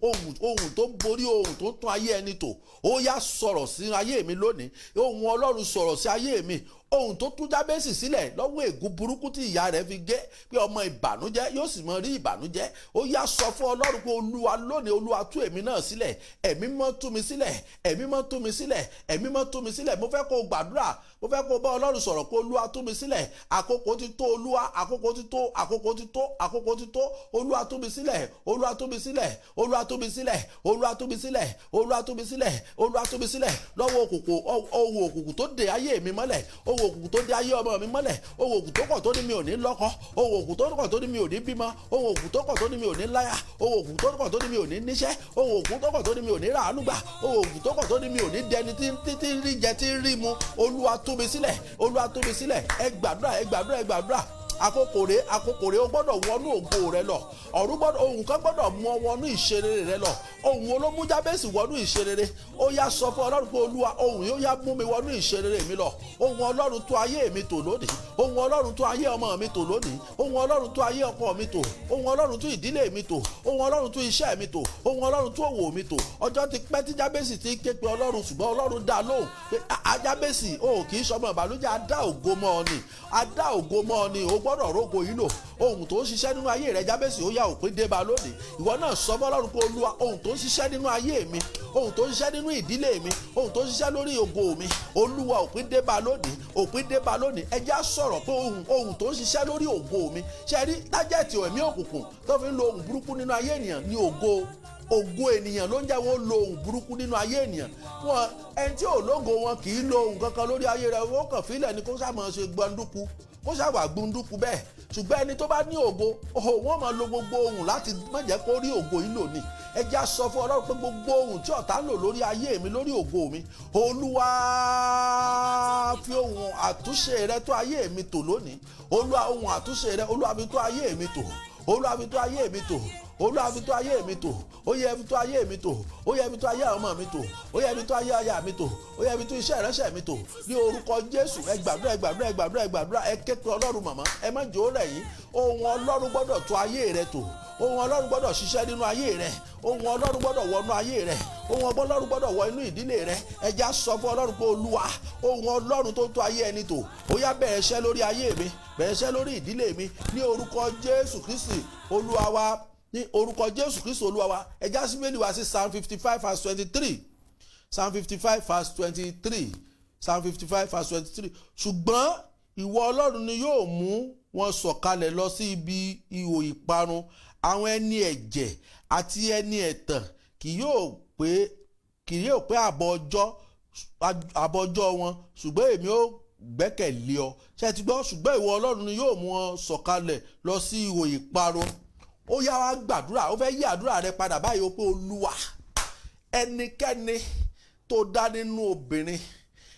ohùn tó ń borí ohùn, tó ń tún ayé ẹni tò, ó yá, sọ̀rọ̀ sí ayé mi lónìí. Ohùn Ọlọ́run, sọ̀rọ̀ sí ayé mi." Ohun tó tú Jábésì sílẹ̀ lọ́wọ́ ègún burúkú tí ìyá rẹ̀ fi gé pé ọmọ ìbànújẹ́ yóò sì mọ rí ìbànújẹ́, ó yá, sọ fún Ọlọ́run pé, "Olúwa, lónìí, Olúwa, tú èmi náà sílẹ̀. Ẹ̀mí Mímọ́, tú mi sílẹ̀. Ẹ̀mí Mímọ́, tú mi sílẹ̀. Ẹ̀mí Mímọ́, tú mi sílẹ̀." Mo fẹ́ kó o gbàdúrà, mo fẹ́ kó o bá Ọlọ́run sọ̀rọ̀ pé, "Olúwa, tú mi sílẹ̀. Àkókò ti tó, Olúwa. Àkókò ti tó, àkókò ti tó, àkókò ti tó. Olúwa, tú mi sílẹ̀. Olúwa, tú mi sílẹ̀. Olúwa, tú mi sílẹ̀. Olúwa, tú mi sílẹ̀. Olúwa, tú mi sílẹ̀. Olúwa, tú mi sílẹ̀ lọ́wọ́ òkùnkùn, ohun òkùnkùn tó de ayé mi mọ́lẹ̀, ohun òkùnkùn tó de ayé ọmọ mi mọ́lẹ̀, ohun òkùnkùn tó kọ̀ tó ní mi ò ní lọ́kọ, ohun òkùnkùn tó kọ̀ tó ní mi ò ní bímọ, ohun òkùnkùn tó kọ̀ tó ní mi ò ní láya, ohun òkùnkùn tó kọ̀ tó ní mi ò ní níṣẹ́, ohun òkùnkùn tó kọ̀ tó ní mi ò ní ràánú gbà, ohun òkùnkùn tó kọ̀ tó ní mi ò ní dẹni tí ń rí jẹ, tí ń rí mu. Olúwa, tú mi sílẹ̀. Olúwa, tú mi sílẹ̀." Ẹ gbàdúrà, ẹ gbàdúrà, ẹ gbàdúrà. Àkókò rẹ, àkókò rẹ. O gbọ́dọ̀ wọnú ògo rẹ lọ. Ọ̀run gbọ́dọ̀, ohun kan gbọ́dọ̀ mú ọ wọnú ìṣerere rẹ lọ. Ohun olómú Jábésì wọnú ìṣerere. Ó yá, sọ fún Ọlọ́run pé, "Olúwa, ohun yóò yá mú mi wọnú ìṣerere mi lọ. Ohun Ọlọ́run, tó ayé mi tò lónìí. Ohun Ọlọ́run, tó ayé ọmọ mi tò lónìí. Ohun Ọlọ́run, tó ayé ọkọ mi tò. Ohun Ọlọ́run, tó ìdílé mi tò. Ohun Ọlọ́run, tó iṣẹ́ mi tò. Ohun Ọlọ́run, tó òwò mi tò." Ọjọ́ ti pẹ́ tí Jábésì ti ké pe Ọlọ́run, ṣùgbọ́n Ọlọ́run dá lóhùn pé, "Jábésì, o kì í ṣọmọ ìbànújẹ́. A dá ògo mọ́ ọ ni, a dá ògo mọ́ ọ ni. O gbọ́dọ̀ rógo yìí lò. Ohun tó ń ṣiṣẹ́ nínú ayé rẹ, Jábésì, ó yá, òpin dé bá lónìí." Ìwọ náà sọ fọ́lọ́run pé, "Olúwa, ohun tó ń ṣiṣẹ́ nínú ayé mi, ohun tó ń ṣiṣẹ́ nínú ìdílé mi, ohun tó ń ṣiṣẹ́ lórí ògo mi, Olúwa, òpin dé bá lónìí, òpin dé bá lónìí." Ẹ já sọ̀rọ̀ pé ohun tó ń ṣiṣẹ́ lórí ògo mi. Ṣe rí target ẹ̀mí òkùnkùn tó fi ń lo ohun burúkú nínú ayé ènìyàn ní ògo. Ògo ènìyàn ló ń jẹ́ wọ́n lo ohun burúkú nínú ayé ènìyàn. Wọn ẹni tí ò lógo, wọn kì í lo ohun kankan lórí ayé rẹ̀. Wọ́n kàn fílẹ̀ ni kó sáà máa ṣe gbọ̀ndúkú, kó sáà gbunduku bẹ́ẹ̀. Ṣùgbọ́n ẹni tó bá ní ògo, wọ́n máa lo gbogbo ohun láti má jẹ́ kó rí ògo yìí lò ní. Ẹ jẹ́ á sọ fún Ọlọ́run pé, "Gbogbo ohun tí ọ̀tá ń lò lórí ayé mi, lórí ògo mi, Olúwa, fi ohun àtúnṣe rẹ tó ayé mi tò lónìí. Olúwa, ohun àtúnṣe rẹ, Olúwa, fi tó ayé mi tò. Olúwa, fi tó ayé mi tò. Olúwa, fi tó ayé mi tò. Ó yẹ fi tó ayé mi tò. Ó yẹ fi tó ayé ọmọ mi tò. Ó yẹ fi tó ayé aya mi tò. Ó yẹ fi tó iṣẹ́ ìránṣẹ́ mi tò ní orúkọ Jésù." Ẹ gbàdúrà, ẹ gbàdúrà, ẹ gbàdúrà, ẹ gbàdúrà. Ẹ ké pe Ọlọ́run. Màmá, ẹ má jò ó rẹ̀ yín. Ohun Ọlọ́run gbọ́dọ̀ tó ayé rẹ tò. Ohun Ọlọ́run gbọ́dọ̀ ṣiṣẹ́ nínú ayé rẹ. Ohun Ọlọ́run gbọ́dọ̀ wọnú ayé rẹ. Ohun Ọlọ́run gbọ́dọ̀ wọ inú ìdílé rẹ. Ẹ já sọ fún Ọlọ́run pé, "Olúwa, ohun Ọlọ́run tó tó ayé ẹni tò, ó yá, bẹ̀rẹ̀ iṣẹ́ lórí ayé mi, bẹ̀rẹ̀ iṣẹ́ lórí ìdílé mi," ní orúkọ Jésù Kristi Olúwa wa. Ní orúkọ Jésù Kristi Olúwa wa. Ẹ já sí Bíbélì wa sí Psalm 55 verse 23. Psalm 55 verse 23. Psalm 55 verse 23. "Ṣùgbọ́n ìwọ Ọlọ́run ni yóò mú wọn sọ̀kalẹ̀ lọ sí ibi ihò ìparun. Àwọn ẹni ẹ̀jẹ̀ àti ẹni ẹ̀tàn kì yóò pé àbọ̀ ọjọ́ wọn, ṣùgbọ́n èmi ó gbẹ́kẹ̀lé ọ." Ṣé ti gbọ́? "Ṣùgbọ́n ìwọ Ọlọ́run ni yóò mú wọn sọ̀kalẹ̀ lọ sí ihò ìparun." Ó yá, wá gbàdúrà. Ó fẹ́ yí àdúrà rẹ padà báyìí. Ó pé, "Olúwa, ẹnikẹ́ni tó dá nínú obìnrin,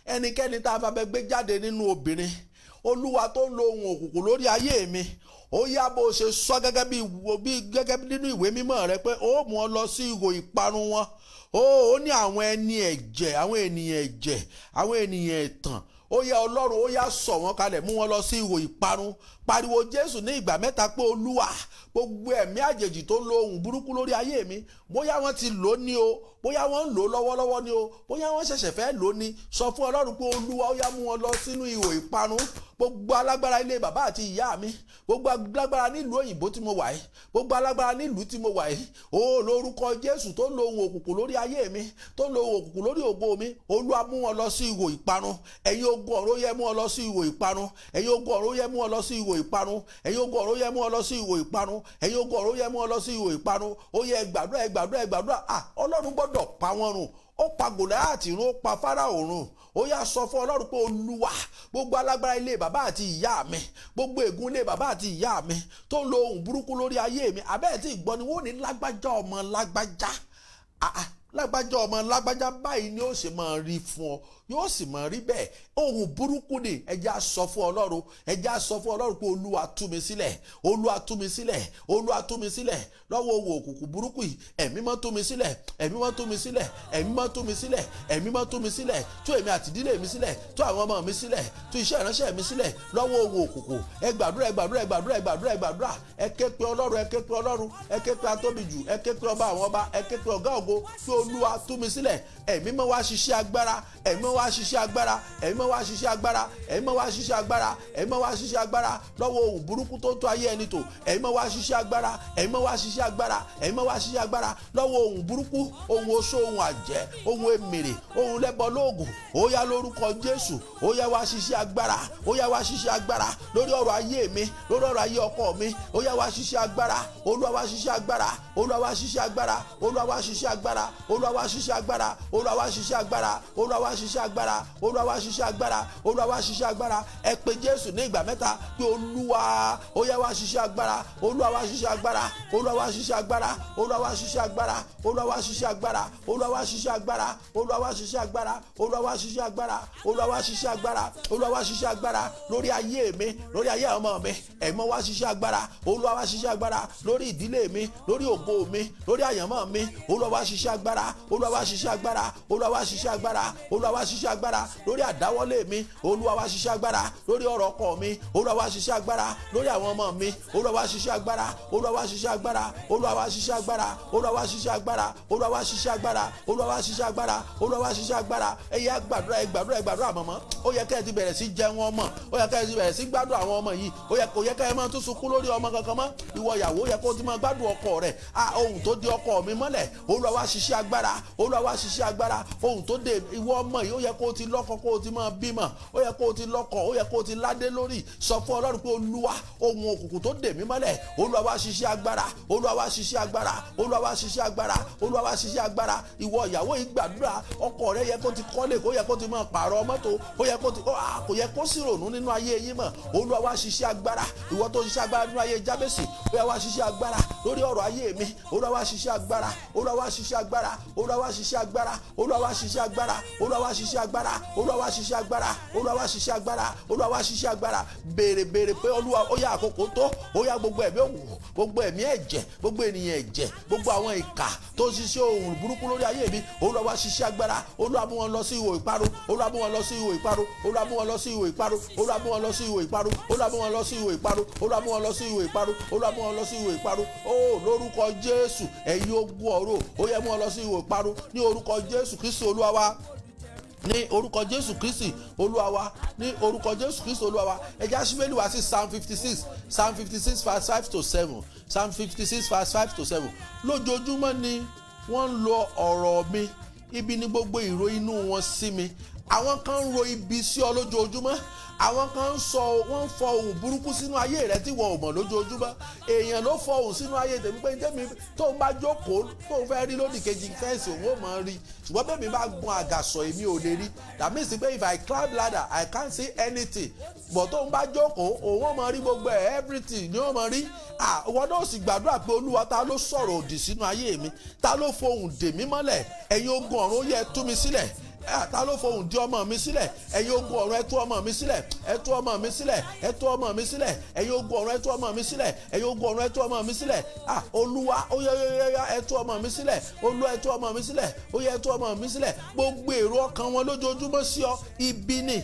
ẹnikẹ́ni tá a fẹ́ gbé jáde nínú obìnrin, Olúwa tó ń lo ohun òkùnkùn lórí ayé mi, ó yá, bó o ṣe sọ gẹ́gẹ́ bí gẹ́gẹ́ nínú ìwé mímọ́ rẹ pé ó mú ọ lọ sí ihò ìparun wọn. Ó ní àwọn ẹni ẹ̀jẹ̀, àwọn ènìyàn ẹ̀jẹ̀, àwọn ènìyàn ẹ̀tàn, ó yá, Ọlọ́run, ó yá, sọ̀ wọ́n kalẹ̀, mú wọn lọ sí ihò ìparun. Pariwo Jésù ní ìgbà mẹ́ta pé, Olúwa, gbogbo ẹ̀mí àjèjì tó ń lo ohun burúkú lórí ayé mi, bóyá wọ́n ti lò ó ní o, bóyá wọ́n ń lò ó lọ́wọ́lọ́wọ́ ní o, bóyá wọ́n ṣẹ̀ṣẹ̀ fẹ́ lò ó ní, sọ fún Ọlọ́run pé, Olúwa, ó yá, mú wọn lọ sínú ihò ìparun. Gbogbo alágbára ilé bàbá àti ìyá mi, gbogbo alágbára nílùú òyìnbó tí mo wà yìí, gbogbo alágbára nílùú tí mo wà yìí, ó lórúkọ Jésù, tó ń lo ohun òkùnkùn lórí ayé mi, tó ń lo ohun òkùnkùn lórí ògo mi, Olúwa, mú wọn lọ sí ihò ìparun. Ẹ̀yin ogun ọ̀run, ó yẹ, mú wọn lọ sí ihò ìparun. Ẹ̀yin ogun ọ̀run, ó yẹ, mú wọn lọ sí ihò ìparun. Ẹ̀yin ogun ọ̀run, ó yẹ, mú wọn lọ sí ihò ìparun. Ẹ̀yin ogun ọ̀run, ó yẹ, mú wọn lọ sí ihò ìparun. Ó yẹ, gbàdúrà, ẹ gbàdúrà, ẹ gbàdúrà. Ah, Ọlọ́run gbọ́dọ̀ pa wọ́n run. Ó pa Gòláyátì run, ó pa Fáráò run. Ó yá, sọ fún Ọlọ́run pé, Olúwa, gbogbo alágbára ilé bàbá àti ìyá mi, gbogbo ègún ilé bàbá àti ìyá mi tó ń lo ohun burúkú lórí ayé mi. Abẹ́ẹ̀ tí ìgbọ́ ni wọ́n ní lágbájá ọmọ lágbájá. Ah, ah, lágbájá ọmọ lágbájá, báyìí ni ó sì máa rí fún ọ, yóò sì máa rí bẹ́ẹ̀. Ohun burúkú ni. Ẹ jẹ́ á sọ fún Ọlọ́run, ẹ jẹ́ á sọ fún Ọlọ́run pé, Olúwa, tú mi sílẹ̀. Olúwa, tú mi sílẹ̀. Olúwa, tú mi sílẹ̀ lọ́wọ́ ohun òkùnkùn burúkú yìí. Ẹ̀mí mọ́, tú mi sílẹ̀. Ẹ̀mí mọ́, tú mi sílẹ̀. Ẹ̀mí mọ́, tú mi sílẹ̀. Ẹ̀mí mọ́, tú mi sílẹ̀. Tú èmi àti ìdílé mi sílẹ̀, tú àwọn ọmọ mi sílẹ̀, tú iṣẹ́ ìránṣẹ́ mi sílẹ̀ lọ́wọ́ ohun òkùnkùn. Ẹ gbàdúrà, ẹ gbàdúrà, ẹ gbàdúrà, ẹ gbàdúrà, ẹ gbàdúrà. Ẹ ké pe Ọlọ́run, ẹ ké pe Ọlọ́run, ẹ ké pe Atóbijù, ẹ ké pe Ọba àwọn ọba, ẹ ké pe Ọ̀gá ògo pé, Olúwa, tú mi sílẹ̀. Ẹ̀mí mọ́, wá ṣiṣẹ́ agbára. Ẹ̀mí mọ́, wá ṣiṣẹ́ agbára. Ẹ̀mí mọ́, wá ṣiṣẹ́ agbára. Ẹ̀mí mọ́, wá ṣiṣẹ́ agbára. Ẹ̀mí mọ́, wá ṣiṣẹ́ agbára lọ́wọ́ ohun burúkú tó ń tó ayé ẹni tò. Ẹ̀mí mọ́, wá ṣiṣẹ́ agbára. Ẹ̀mí mọ́, wá ṣiṣẹ́ agbára. Ẹ̀mí mọ́, wá ṣiṣẹ́ agbára lọ́wọ́ ohun burúkú, ohun oṣó, ohun àjẹ́, ohun èmèrè, ohun lẹ́bọ lóògùn. Ó yá, lórúkọ Jésù, ó yá, wá ṣiṣẹ́ agbára. Ó yá, wá ṣiṣẹ́ agbára lórí ọ̀rọ̀ ayé mi, lórí ọ̀rọ̀ ayé ọkọ mi. Ó yá, wá ṣiṣẹ́ agbára. Olúwa, wá ṣiṣẹ́ agbára. Olúwa, wá ṣiṣẹ́ agbára. Olúwa, wá ṣiṣẹ́ agbára. Olúwa, wá ṣiṣẹ́ agbára. Olúwa, wá ṣiṣẹ́ agbára. Olúwa, wá ṣiṣẹ́ agbára. Olúwa, wá ṣiṣẹ́ agbára. Olúwa, wá ṣiṣẹ́ agbára. Ẹ pe Jésù ní ìgbà mẹ́ta pé, Olúwa, ó yá, wá ṣiṣẹ́ agbára. Olúwa, wá ṣiṣẹ́ agbára. Olúwa, wá ṣiṣẹ́ agbára. Olúwa, wá ṣiṣẹ́ agbára. Olúwa, wá ṣiṣẹ́ agbára. Olúwa, wá ṣiṣẹ́ agbára. Olúwa, wá ṣiṣẹ́ agbára. Olúwa, wá ṣiṣẹ́ agbára. Olúwa, wá ṣiṣẹ́ agbára. Olúwa, wá ṣiṣẹ́ agbára lórí ayé mi, lórí ayé àwọn ọmọ mi. Ẹ̀mọ́, wá ṣiṣẹ́ agbára. Olúwa, wá ṣiṣẹ́ agbára lórí ìdílé mi, lórí ògo mi, lórí àyànmọ́ mi. Olúwa, wá ṣiṣẹ́ agbára. Olúwa, wá ṣiṣẹ́ agbára. Olúwa, wá ṣiṣẹ́ agbára. Olúwa, wá ṣiṣẹ́ agbára lórí àdáwọ́lé mi. Olúwa, wá ṣiṣẹ́ agbára lórí ọ̀rọ̀ ọkọ mi. Olúwa, wá ṣiṣẹ́ agbára lórí àwọn ọmọ mi. Olúwa, wá ṣiṣẹ́ agbára. Olúwa, wá ṣiṣẹ́ agbára. Olúwa, wá ṣiṣẹ́ agbára. Olúwa, wá ṣiṣẹ́ agbára. Olúwa, wá ṣiṣẹ́ agbára. Olúwa, wá ṣiṣẹ́ agbára. Olúwa, wá ṣiṣẹ́ agbára. Ẹ yá, gbàdúrà, ẹ gbàdúrà, ẹ gbàdúrà. Mọ̀mọ́, ó yẹ kẹ́ ẹ ti bẹ̀rẹ̀ sí jẹun ọmọ. Ó yẹ kẹ́ ẹ ti bẹ̀rẹ̀ sí gbádùn àwọn ọmọ yìí. Ó yẹ kò yẹ kẹ́ ẹ máa tún sunkún lórí ọmọ kankan mọ́. Ìwọ ìyàwó, ó yẹ kó o ti máa gbádùn ọkọ rẹ̀. A ohun tó di ọkọ mi mọ́lẹ̀, Olúwa, wá ṣiṣẹ́ agbára. Olúwa, wá ṣiṣẹ́ agbára. Ohun tó de ìwọ ọmọ yìí, ó yẹ kó o ti lọ́kọ, kó o ti máa bímọ. Ó yẹ kó o ti lọ́kọ, ó yẹ kó o ti ládé lórí. Sọ fún Ọlọ́run pé, Olúwa, ohun òkùnkùn tó dè mí mọ́lẹ̀, Olúwa, wá ṣiṣẹ́ agbára. Olúwa, wá ṣiṣẹ́ agbára. Olúwa, wá ṣiṣẹ́ agbára. Olúwa, wá ṣiṣẹ́ agbára. Ìwọ ìyàwó yìí, gbàdúrà. Ọkọ rẹ yẹ kó ti kọ́lé, kó yẹ kó ti máa pààrọ̀ mọ́tò, ó yẹ kó ti kò yẹ kó sì rònú nínú ayé yín mọ́. Olúwa, wá ṣiṣẹ́ agbára. Ìwọ tó ṣiṣẹ́ agbára nínú ayé Jábèsì, ó yẹ, wá ṣiṣẹ́ agbára lórí ọ̀rọ̀ ayé mi. Olúwa, wá ṣiṣẹ́ agbára. Olúwa, wá ṣiṣẹ́ agbára. Olúwa, wá ṣiṣẹ́ agbára. Olúwa, wá ṣiṣẹ́ agbára. Olúwa, wá ṣiṣẹ́ agbára. Olúwa, wá ṣiṣẹ́ agbára. Olúwa, wá ṣiṣẹ́ agbára. Olúwa, wá ṣiṣẹ́ agbára. Béèrè, béèrè pé, Olúwa, ó yá, àkókò tó. Ó yá, gbogbo ẹ̀mí òkùnkùn, gbogbo ẹ̀mí ẹ̀jẹ̀, gbogbo ènìyàn ẹ̀jẹ̀, gbogbo àwọn ìkà tó ń ṣiṣẹ́ ohun burúkú lórí ayé mi, Olúwa, wá ṣiṣẹ́ agbára. Olúwa, mú wọn lọ sí ihò ìparun. Olúwa, mú wọn lọ sí ihò ìparun. Olúwa, mú wọn lọ sí ihò ìparun. Olúwa, mú wọn lọ sí ihò ìparun. Olúwa, mú wọn lọ sí ihò ìparun. Olúwa, mú wọn lọ sí ihò ìparun. Olúwa, mú wọn lọ sí ihò ìparun. Ó lórúkọ Jésù, ẹ̀yin ogun ọ̀run, ó yẹ, mú wọn lọ sí ihò ìparun ní orúkọ Jésù Kristi Olúwa wa, ní orúkọ Jésù Kristi Olúwa wa, ní orúkọ Jésù Kristi Olúwa wa. Ẹ jẹ́ á ṣí Bíbélì wá sí Psalm 56, Psalm 56 verse 5 to 7, Psalm 56 verse 5 to 7. Lójoojúmọ́ ni wọ́n ń lo ọ̀rọ̀ mi, ibi ní gbogbo ìró inú wọn sí mi. Àwọn kan ń ro ibi sí ọ lójoojúmọ́. Àwọn kan ń sọ, wọ́n ń fọ ohùn burúkú sínú ayé rẹ tí wọ́n ò mọ̀ lójoojúmọ́. Èèyàn ló fọ ohùn sínú ayé tèmi pé tèmi tó ń bá jókòó, tó ń fẹ́ rí lódì kejì fence, òun ò mọ̀ rí, ṣùgbọ́n bẹ́ẹ̀ mi bá gun àgàsọ̀, èmi ò lè rí. That means pé if I climb ladder, I can't see anything, but tó ń bá jókòó, òun ò mọ̀ rí gbogbo ẹ̀, everything ni ó mọ̀ rí. Ìwọ náà sì gbàdúrà pé, Olúwa, ta ló sọ̀rọ̀ òdì sínú ayé mi? Ta ló fohùn dè mí mọ́lẹ̀? Ẹ̀yin ogun ọ̀run, ó yẹ, tú mi sílẹ̀. Ta ló fohùn di ọmọ mi sílẹ̀? Ẹ̀yin ogun ọ̀run, ẹ tú ọmọ mi sílẹ̀, ẹ tú ọmọ mi sílẹ̀, ẹ tú ọmọ mi sílẹ̀. Ẹ̀yin ogun ọ̀run, ẹ tú ọmọ mi sílẹ̀. Ẹ̀yin ogun ọ̀run, ẹ tú ọmọ mi sílẹ̀. Ah, Olúwa, ó yá, yá, yá, ẹ tú ọmọ mi sílẹ̀. Olúwa, ẹ tú ọmọ mi sílẹ̀. Ó yá, ẹ tú ọmọ mi sílẹ̀. Gbogbo èrò ọkàn wọn lójoojúmọ́ sí ọ, ibi ni.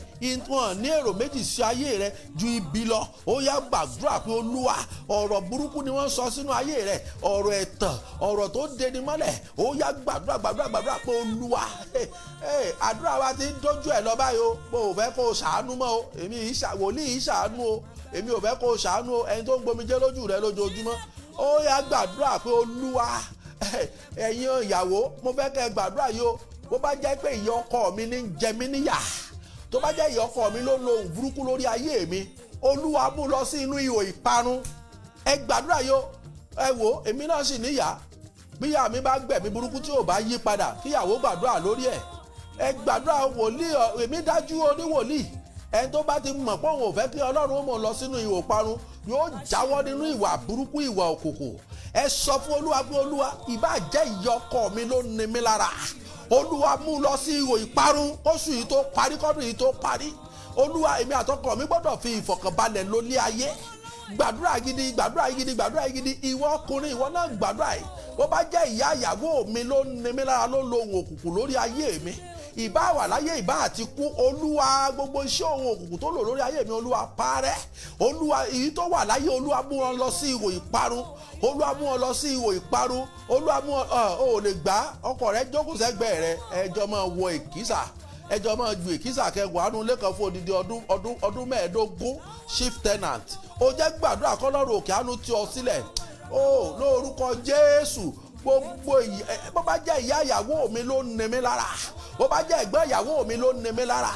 Wọn ní èrò méjì sí ayé rẹ ju ibi lọ. Ó yá, gbàdúrà pé, Olúwa, ọ̀rọ̀ burúkú ni wọ́n sọ sínú ayé rẹ, ọ̀rọ̀ ẹ̀tàn, ọ̀rọ̀ tó deni mọ́lẹ̀. Ó yá, gbàdúrà, gbàdúrà, gbàdúrà pé, Olúwa, àdúrà wa ti ń dójú ẹ̀ lọ báyìí o. Mo ò fẹ́ kó o ṣàánú mọ́ o. Èmi wòlíì yìí ṣàánú o. Èmi ò fẹ́ kó o ṣàánú o. Ẹni tó ń gbomijé lójú rẹ lójoojúmọ́, ó yá, gbàdúrà pé, Olúwa. Ẹ̀yin ìyàwó, mo fẹ́ kẹ́ ẹ gbàdúrà yìí o. Bó bá jẹ́ pé ìyá ọkọ mi ní ń jẹ mí níyà, tó bá jẹ́ ìyá ọkọ mi ló lo ohun burúkú lórí ayé mi, Olúwa, mú lọ sí inú ihò ìparun. Ẹ gbàdúrà yìí o. Ẹ wò, èmi náà sì níyà. Bíyà mi bá gbẹ̀mí burúkú tí ò bá yí padà, kíyàwó gbàdúrà lórí ẹ̀. Ẹ gbàdúrà. Wòlíì èmi dájú oníwòlíì. Ẹni tó bá ti mọ̀ pé òun ò fẹ́ kí Ọlọ́run ó mọ̀ lọ sínú ihò parun, yóò jáwọ́ nínú ìwà burúkú, ìwà òkùnkùn. Ẹ sọ fún Olúwa pé, Olúwa, ìbá jẹ́ ìyá ọkọ mi ló ní mi lára, Olúwa, mú lọ sí ihò ìparun kóṣù yìí tó parí, kọ́dún yìí tó parí. Olúwa, èmi àtọkọ mi gbọ́dọ̀ fi ìfọ̀kànbalẹ̀ lólé ayé. Gbàdúrà gidi, gbàdúrà gidi, gbàdúrà gidi. Ìwọ ọkùnrin, ìwọ náà gbàdúrà yìí. Bó bá jẹ́ ìyá ìyàwó mi ló ní mi lára, ló lo ohun òkùnkùn lórí ayé mi, ìbá wà láyé, ìbá àti kú, Olúwa, gbogbo iṣẹ́ ohun òkùnkùn tó lò lórí ayé mi, Olúwa, parẹ́. Olúwa, èyí tó wà láyé, Olúwa, mú wọn lọ sí ihò ìparun. Olúwa, mú wọn lọ sí ihò ìparun. Olúwa, mú wọn. Ò lè gbà, ọkọ rẹ jókòó sẹ́gbẹ̀ẹ́ rẹ, ẹjọ́ máa wọ èkísà, ẹjọ́ máa ju èkísà kẹwàá nù lẹ́kàn fún odidi ọdún 15, chief tenant. Ó jẹ́ gbàdúrà kọ́lọ́run òkè àánú tí ọ sílẹ̀ ó lórúkọ Jésù. Gbogbo bó bá jẹ́ ìyá ìyàwó mi ló ní mi lára, bó bá jẹ́ ẹ̀gbọ́n ìyàwó mi ló ní mi lára,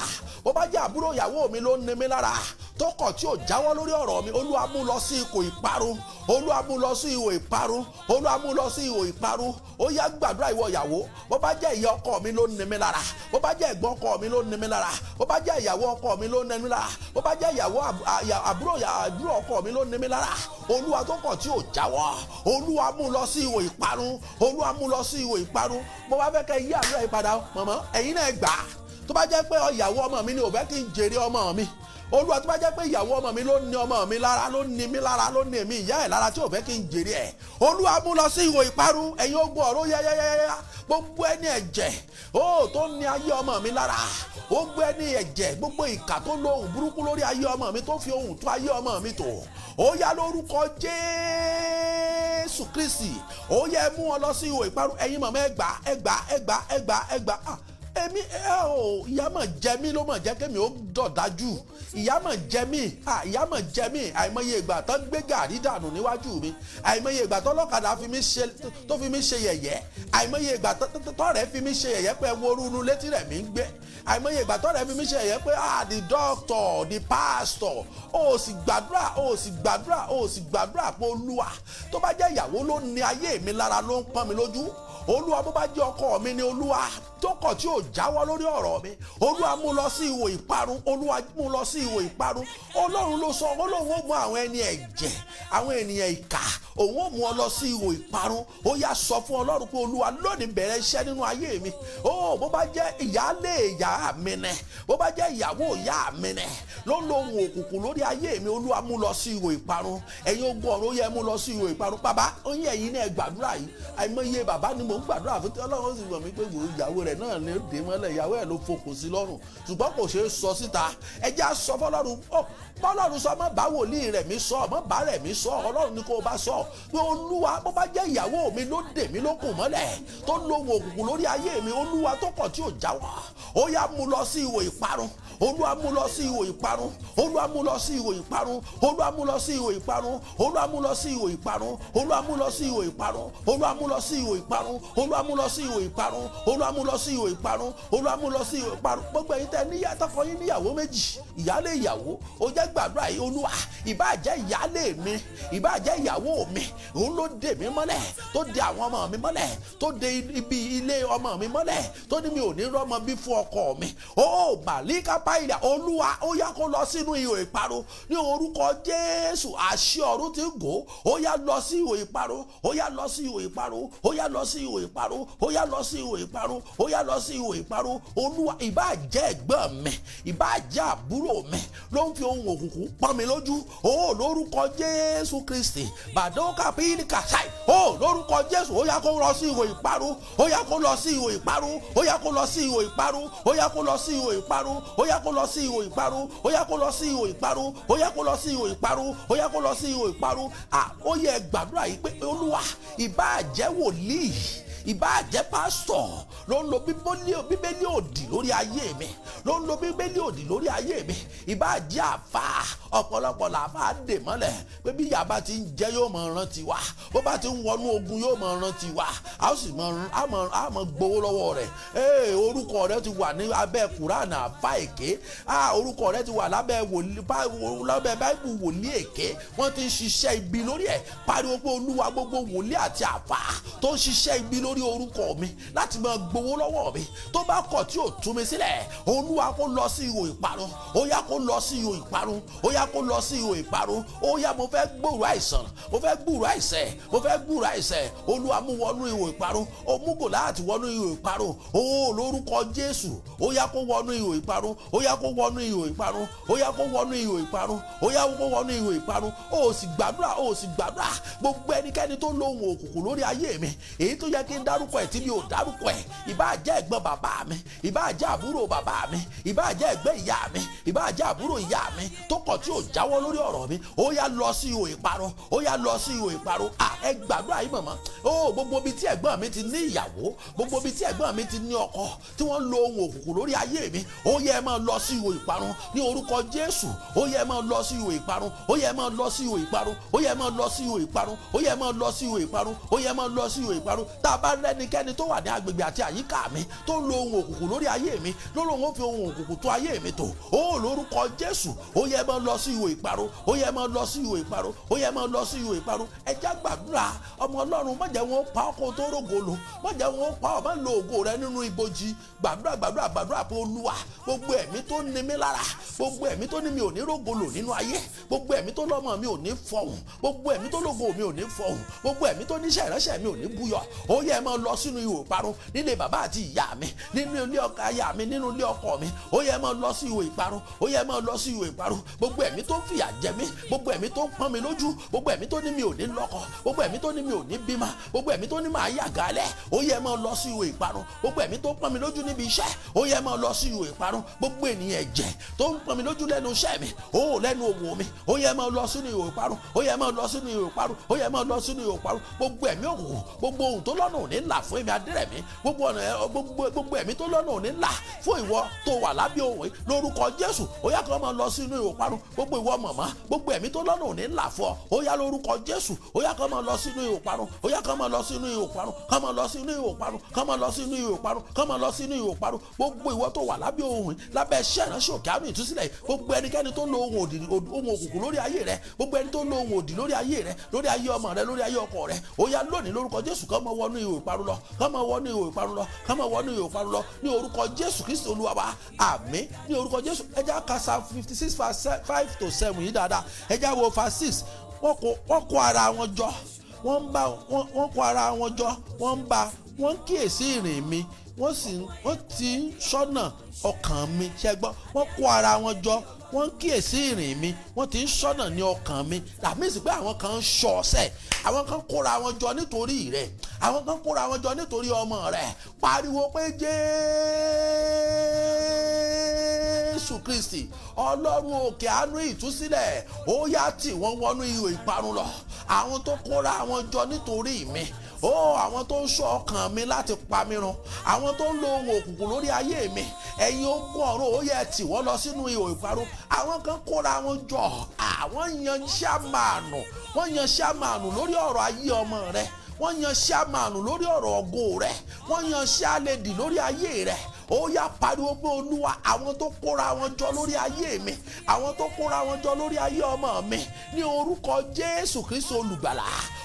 bó bá jẹ́ àbúrò ìyàwó mi ló ní mi lára, tó kọ̀ tí ò jáwọ́ lórí ọ̀rọ̀ mi, Olúwa, mú lọ sí ipò ìparun. Olúwa, mú lọ sí ihò ìparun. Olúwa, mú lọ sí ihò ìparun. Ó yá, gbàdúrà, ìwọ ìyàwó. Bó bá jẹ́ ìyá ọkọ mi ló ní mi lára, bó bá jẹ́ ẹ̀gbọ́n ọkọ mi ló ní mi lára, bó bá jẹ́ ìyàwó ọkọ mi ló ní mi lára, bó bá jẹ́ ìyàwó àbúrò ọkọ mi ló ní mi lára, Olúwa, tó kọ̀ tí ò jáwọ́, Olúwa, mú lọ sí ihò ìparun. Olúwa, mú lọ sí ihò ìparun. Mo bá fẹ́ kẹ́ yí àdúrà yìí padà. Mọ̀mọ́, ẹ̀yin náà gbà á. Tó bá jẹ́ pé ìyàwó ọmọ mi ni ò fẹ́ kí n jèrè ọmọ mi, Olúwa, tó bá jẹ́ pé ìyàwó ọmọ mi ló ní ọmọ mi lára, ló ní mi lára, ló ní èmi ìyá ẹ̀ lára, tí ò fẹ́ kí n jèrè ẹ̀, Olúwa, mú lọ sí ihò ìparun. Ẹ̀yin ogun ọ̀rọ̀, yáyáyáyá, gbogbo ẹni ẹ̀jẹ̀ ó tó ní ayé ọmọ mi lára, ó gbé ẹni ẹ̀jẹ̀, gbogbo ìkà tó lo ohun burúkú lórí ayé ọmọ mi, tó fi ohun tó ayé ọmọ mi tò, ó yá, lórúkọ Jésù Kristi, ó yẹ mú wọn lọ sí ihò ìparun. Ẹ̀yin màmá, ẹ gbà, ẹ gbà, ẹ gbà, ẹ gbà, ẹ gbà. Èmi ẹ ò, ìyá mọ̀ jẹ mí ló mọ̀ jẹ́ kémi ó dọ̀dájú. Ìyá mọ̀ jẹ mí, ìyá mọ̀ jẹ mí. Àìmọye ìgbà tán gbé gàrí dànù níwájú mi, àìmọye ìgbà tán lọ́kadà fi mí ṣe, tó fi mí ṣe yẹ̀yẹ́, àìmọye ìgbà tọ́rẹ̀ fi mí ṣe yẹ̀yẹ́ pé wo orú létí rẹ̀ mí ń gbé, àìmọye ìgbà tọ́rẹ̀ fi mí ṣe yẹ̀yẹ́ pé, ah, the doctor, the pastor. Ó sì gbàdúrà, ó sì gbàdúrà, ó sì gbàdúrà pé, Olúwa, tó bá jẹ́ ìyàwó ló ní ayé mi lára, ló ń pọ́n mi lójú, Olúwa, bó bá jẹ́ ọkọ mi ni, Olúwa, tó kọ̀ tí ò jáwọ́ lórí ọ̀rọ̀ mi, Olúwa, mú lọ sí ihò ìparun. Olúwa, mú lọ sí ihò ìparun. Ọlọ́run ló sọ, Ọlọ́run ó mú àwọn ẹni ẹ̀jẹ̀, àwọn ènìyàn ìkà, òun ó mú ọ lọ sí ihò ìparun. Ó yá, sọ fún Ọlọ́run pé, Olúwa, lónìí, bẹ̀rẹ̀ iṣẹ́ nínú ayé mi. Ó bó bá jẹ́ ìyáálé ìyá mi nẹ, bó bá jẹ́ ìyàwó ìyá mi nẹ ló ń lo ohun òkùnkùn lórí ayé mi, Olúwa, mú lọ sí ihò ìparun. Ẹ̀yin ogun ọ̀run, ó yẹ mú lọ sí ihò ìparun. Bàbá ó yẹ, ẹ̀yin náà gbàdúrà yìí. Àìmọye bàbá ni mò ń gbàdúrà fún tí Ọlọ́run sì mọ̀ mí pé wò ó, ìyàwó rẹ̀ náà ni ó dé mọ́lẹ̀, ìyàwó ẹ̀ ló fokùn sí lọ́rùn, ṣùgbọ́n kò ṣeé sọ síta. Ẹ jẹ́ á sọ fọlọ́run. Ó bọ́lọ́run sọ, mọ́ bá wòlíì rẹ̀ mi sọ, mọ́ bá rẹ̀ mi sọ, Ọlọ́run ni kó o bá sọ pé, Olúwa, bó bá jẹ́ ìyàwó mi ló dè mí lókùn mọ́lẹ̀, tó lo ohun òkùnkùn lórí ayé mi, Olúwa, tó kọ̀ tí ò jáwọ́, ó yá, mú lọ sí ihò ìparun. Olúwa, mú lọ sí ihò ìparun. Olúwa, mú lọ sí ihò ìparun. Olúwa, mú lọ sí ihò ìparun. Olúwa, mú lọ sí ihò ìparun. Olúwa, mú lọ sí ihò ìparun. Olúwa, mú lọ sí ihò ìparun. Olúwa, mú lọ sí ihò ìparun. Olúwa, mú lọ sí ihò ìparun. Olúwa, mú lọ sí ihò ìparun. Gbogbo ẹ̀yin tẹ́ níyà, tọkọ yín níyàwó méjì, ìyálé ìyàwó, ó jẹ́ gbàdúrà yìí. Olúwa, ìbá jẹ́ ìyálé mi, ìbá jẹ́ ìyàwó mi. mi, òun ló dè mí mọ́lẹ̀, tó de àwọn ọmọ mi mọ́lẹ̀, tó de ibi ilé ọmọ mi mọ́lẹ̀, tó ní mi ò ní rọ́mọ bí fún ọkọ mi. Ó màlíkà páìlà, Olúwa, ó yá kó lọ sínú ihò ìparun ní orúkọ Jésù. Àṣẹ ọ̀run ti gò, ó yá lọ sí ihò ìparun, ó yá lọ sí ihò ìparun, ó yá lọ sí ihò ìparun, ó yá lọ sí ihò ìparun, ó yá lọ sí ihò ìparun. Olúwa, ìbá jẹ́ ẹ̀gbọ́n mi, ìbá jẹ́ àbúrò mi ló ń fi ohun òkùnkùn pọ́n mi lójú, ó lórúkọ Jésù Kristi, bàdókà pílì kàṣáì, ó lórúkọ Jésù, ó yá kó lọ sí ihò ìparun, ó yá kó lọ sí ihò ìparun, ó yá kó lọ sí ihò ìparun, ó yá kó lọ sí ihò ìparun, ó yá kó lọ sí ihò ìparun, ó yá kó lọ sí ihò ìparun, ó yá kó lọ sí ihò ìparun, ó yá kó lọ sí ihò ìparun. À, ó yẹ gbàdúrà yìí pé Olúwa, ìbá jẹ́ wòlíì, ìbá jẹ́ pásítọ̀ ló ń lo Bíbélì òdì lórí ayé mi, ló ń lo Bíbélì òdì lórí ayé mi, ìbá jẹ́ àfáà. Ọ̀pọ̀lọpọ̀ làáfàá dè mọ́lẹ̀ pé bí ìyá bá ti ń jẹ́ yóò mọ̀ rántí wa, bó bá ti ń wọnú ogun yóò mọ̀ rántí wa, a ó sì mọ̀ gbowó lọ́wọ́ rẹ̀. Ee, orúkọ rẹ̀ ti wà ní abẹ́ Kùránì àfáà èké, orúkọ rẹ̀ ti wà lábẹ́ Báíbù wòlíì èké, wọ́n ti ń ṣiṣẹ́ ibi lórí ẹ̀. Pariwo pé Olúwa, gbogbo wòlíì àti àfáà tó ń ṣiṣẹ́ ibi lórí orúkọ mi láti máa gbowó lọ́wọ́ mi, tó bá kọ̀ tí ò tú mi sílẹ̀, Olúwa, kó lọ sí ihò ìparun, ó yá kó lọ sí ihò ìparun, ó yá kó lọ sí ihò ìparun. Ó yá, mo fẹ́ gbòòrò àìsàn, mo fẹ́ gbúrò àìsàn, mo fẹ́ gbúrò àìsàn. Olúwa, mú wọnú ihò ìparun. Ó mú Gòláàtì wọnú ihò ìparun. Ó lórúkọ Jésù, ó yá kó wọnú ihò ìparun, ó yá kó wọnú ihò ìparun, ó yá kó wọnú ihò ìparun, ó yá kó wọnú ihò ìparun. Ó sì gbàdúrà, ó sì gbàdúrà. Gbogbo ẹnikẹ́ni tó lóhun òkùnkùn lórí ayé mi, èyí tó yẹ kí n dárúkọ ẹ̀ tí mi ò dárúkọ ẹ̀, ìbá jẹ́ ẹ̀gbọ́n bàbá mi, ìbá jẹ́ àbúrò bàbá mi, ìbá jẹ́ ẹ̀gbẹ́ ìyá mi, ìbá jẹ́ àbúrò ìyá mi, tó kọ̀ tí ò jáwọ́ lórí ọ̀rọ̀ mi, ó yá lọ sí ihò ìparun, ó yá lọ sí ihò ìparun. À, ẹ gbàdúrà yìí, mọ̀mọ́. Ó gbogbo ibi tí ẹ̀gbọ́n mi ti ní ìyàwó, gbogbo ibi tí ẹ̀gbọ́n mi ti ní ọkọ, tí wọ́n lo ohun òkùnkùn lórí ayé mi, ó yẹ ẹ máa lọ sí ihò ìparun ní orúkọ Jésù. Ó yẹ ẹ máa lọ sí ihò ìparun, ó yẹ ẹ máa lọ sí ihò ìparun, ó yẹ ẹ máa lọ sí ihò ìparun, ó yẹ ẹ máa lọ sí ihò ìparun, ó yẹ ẹ máa lọ sí ihò ìparun. Tá a bá rẹ́nikẹ́ni tó wà ní agbègbè àti àyíká mi tó ń lo ohun òkùnkùn lórí ayé mi, lórí òun ó fi ohun òkùnkùn tó ayé mi tò, ó lórúkọ Jésù, ó yẹ máa lọ sí ihò ìparun, ó yẹ máa lọ sí ihò ìparun, ó yẹ máa lọ sí ihò ìparun. Ẹ já gbàdúrà. Ọmọ Ọlọ́run, má jẹ́ wọn pa ọkọ tó rògo lò, má jẹ́ wọn pa ọ, má lo ògo rẹ nínú ibojì. Gbàdúrà, gbàdúrà, gbàdúrà pé Olúwa, gbogbo ẹ̀mí tó ní mi lára, gbogbo ẹ̀mí tó ní mi ò ní rògo lò nínú ayé, gbogbo ẹ̀mí tó lọ́mọ mi ò ní fọhùn, gbogbo ẹ̀mí tó lógo mi ò ní fọhùn, gbogbo ẹ̀mí tó níṣẹ́ ìránṣẹ́ mi ò ní búyọ, ó yẹ máa lọ sínú ihò ìparun. Nílé bàbá àti ìyá mi, nínú ilé ọkọ aya mi, nínú ilé ọkọ mi, ó yẹ máa lọ sí ihò ìparun, ó yẹ máa lọ sí ihò ìparun. Gbogbo ẹ̀mí tó ń fìyà jẹ mí, gbogbo ẹ̀mí tó ń pọ́n mi lójú, gbogbo ẹ̀mí tó ní mi ò ní lọ́kọ, gbogbo ẹ̀mí tó ní mi ò ní bímọ, gbogbo ẹ̀mí tó ní máa yàgà lẹ̀, ó yẹ máa lọ sí ihò ìparun. Gbogbo ẹ̀mí tó ń pọ́n mi lójú níbi iṣẹ́, ó yẹ máa lọ sí ihò ìparun. Gbogbo ènìyàn ẹ̀jẹ̀ tó ń pọ́n mi lójú lẹ́nu iṣẹ́ mi, ó lẹ́nu òwò mi, ó yẹ máa lọ sínú ihò ìparun, ó yẹ máa lọ sínú ihò ìparun, ó yẹ máa lọ sínú ihò ìparun. Gbogbo ẹ̀mí òkùnkùn, gbogbo ohun tó lọ́nà òní là fún èmi Adérẹ̀mí, gbogbo ọ̀nà, gbogbo ẹ̀mí tó lọ́nà òní là fún ìwọ tó wà lábẹ́ òun, lórúkọ Jésù, ó yá kó máa lọ sínú ihò ìparun. Gbogbo ìwọ mọ̀mọ́, gbogbo ẹ̀mí tó lọ́nà òní là fún ọ, ó yá lórúkọ Jésù, ó yá kó máa lọ sínú ihò ìparun, ó yá kó máa lọ sínú ihò ìparun, kó máa lọ sínú ihò ìparun, kó máa lọ sínú ihò ìparun, kó máa lọ sínú ihò ìparun. Gbogbo ìwọ tó wà lábẹ́ òun, lábẹ́ iṣẹ́ ìránṣẹ́ Òkè Àánú Ìtúsílẹ̀, gbogbo ẹnikẹ́ni tó lo ohun òdì, ohun òkùnkùn lórí ayé rẹ, gbogbo ẹni tó lo ohun òdì lórí ayé rẹ, lórí ayé ọmọ rẹ, lórí ayé ọkọ rẹ, ó yá lónìí lórúkọ Jésù, kó máa wọnú ihò ìparun lọ, kó máa wọnú ihò ìparun lọ, kó máa wọnú ihò ìparun lọ ní orúkọ Jésù Kristi Olúwa wa. Àmín ní orúkọ Jésù. Ẹ já ka Psalm 56 verse 5 to 7 yìí dáadáa. Ẹ já wo verse 6. Wọ́n kó ara wọn jọ, wọ́n ń bá wọ́n kó ara wọn jọ, wọ́n ń bá wọ́n ń kíyèsí ìrìn mi, wọ́n sì wọ́n ti ń ṣọ́nà ọkàn mi. Ṣe gbọ́? Wọ́n kó ara wọn jọ, wọ́n ń kíyèsí ìrìn mi, wọ́n ti ń ṣọ́nà ní ọkàn mi. Làmísì pé àwọn kan ń ṣọ́ ọ̀sẹ̀, àwọn kan kóra wọn jọ nítorí rẹ̀, àwọn kan kóra wọn jọ nítorí ọmọ rẹ̀. Pariwo pé Jésù Kristi, Ọlọ́run Òkè Àánú Ìtúsílẹ̀, ó yá tì wọ́n wọnú ihò ìparun lọ. Àwọn tó kóra wọn jọ nítorí mi, ó àwọn tó ń ṣọ́ ọkàn mi láti pa mí run, àwọn tó ń lo ohun òkùnkùn lórí ayé mi, ẹ̀yin ogun ọ̀run, ó yẹ tì wọ́n lọ sínú ihò ìparun. Àwọn kan kóra wọn jọ, àwọn yan chairman, wọ́n yan chairman lórí ọ̀rọ̀ ayé ọmọ rẹ, wọ́n yan chairman lórí ọ̀rọ̀ ògo rẹ, wọ́n yan chairlady lórí ayé rẹ. Ó yá, pariwo pé Olúwa, àwọn tó kóra wọn jọ lórí ayé mi, àwọn tó kóra wọn jọ lórí ayé ọmọ mi, ní orúkọ Jésù Kristu olùgbàlà,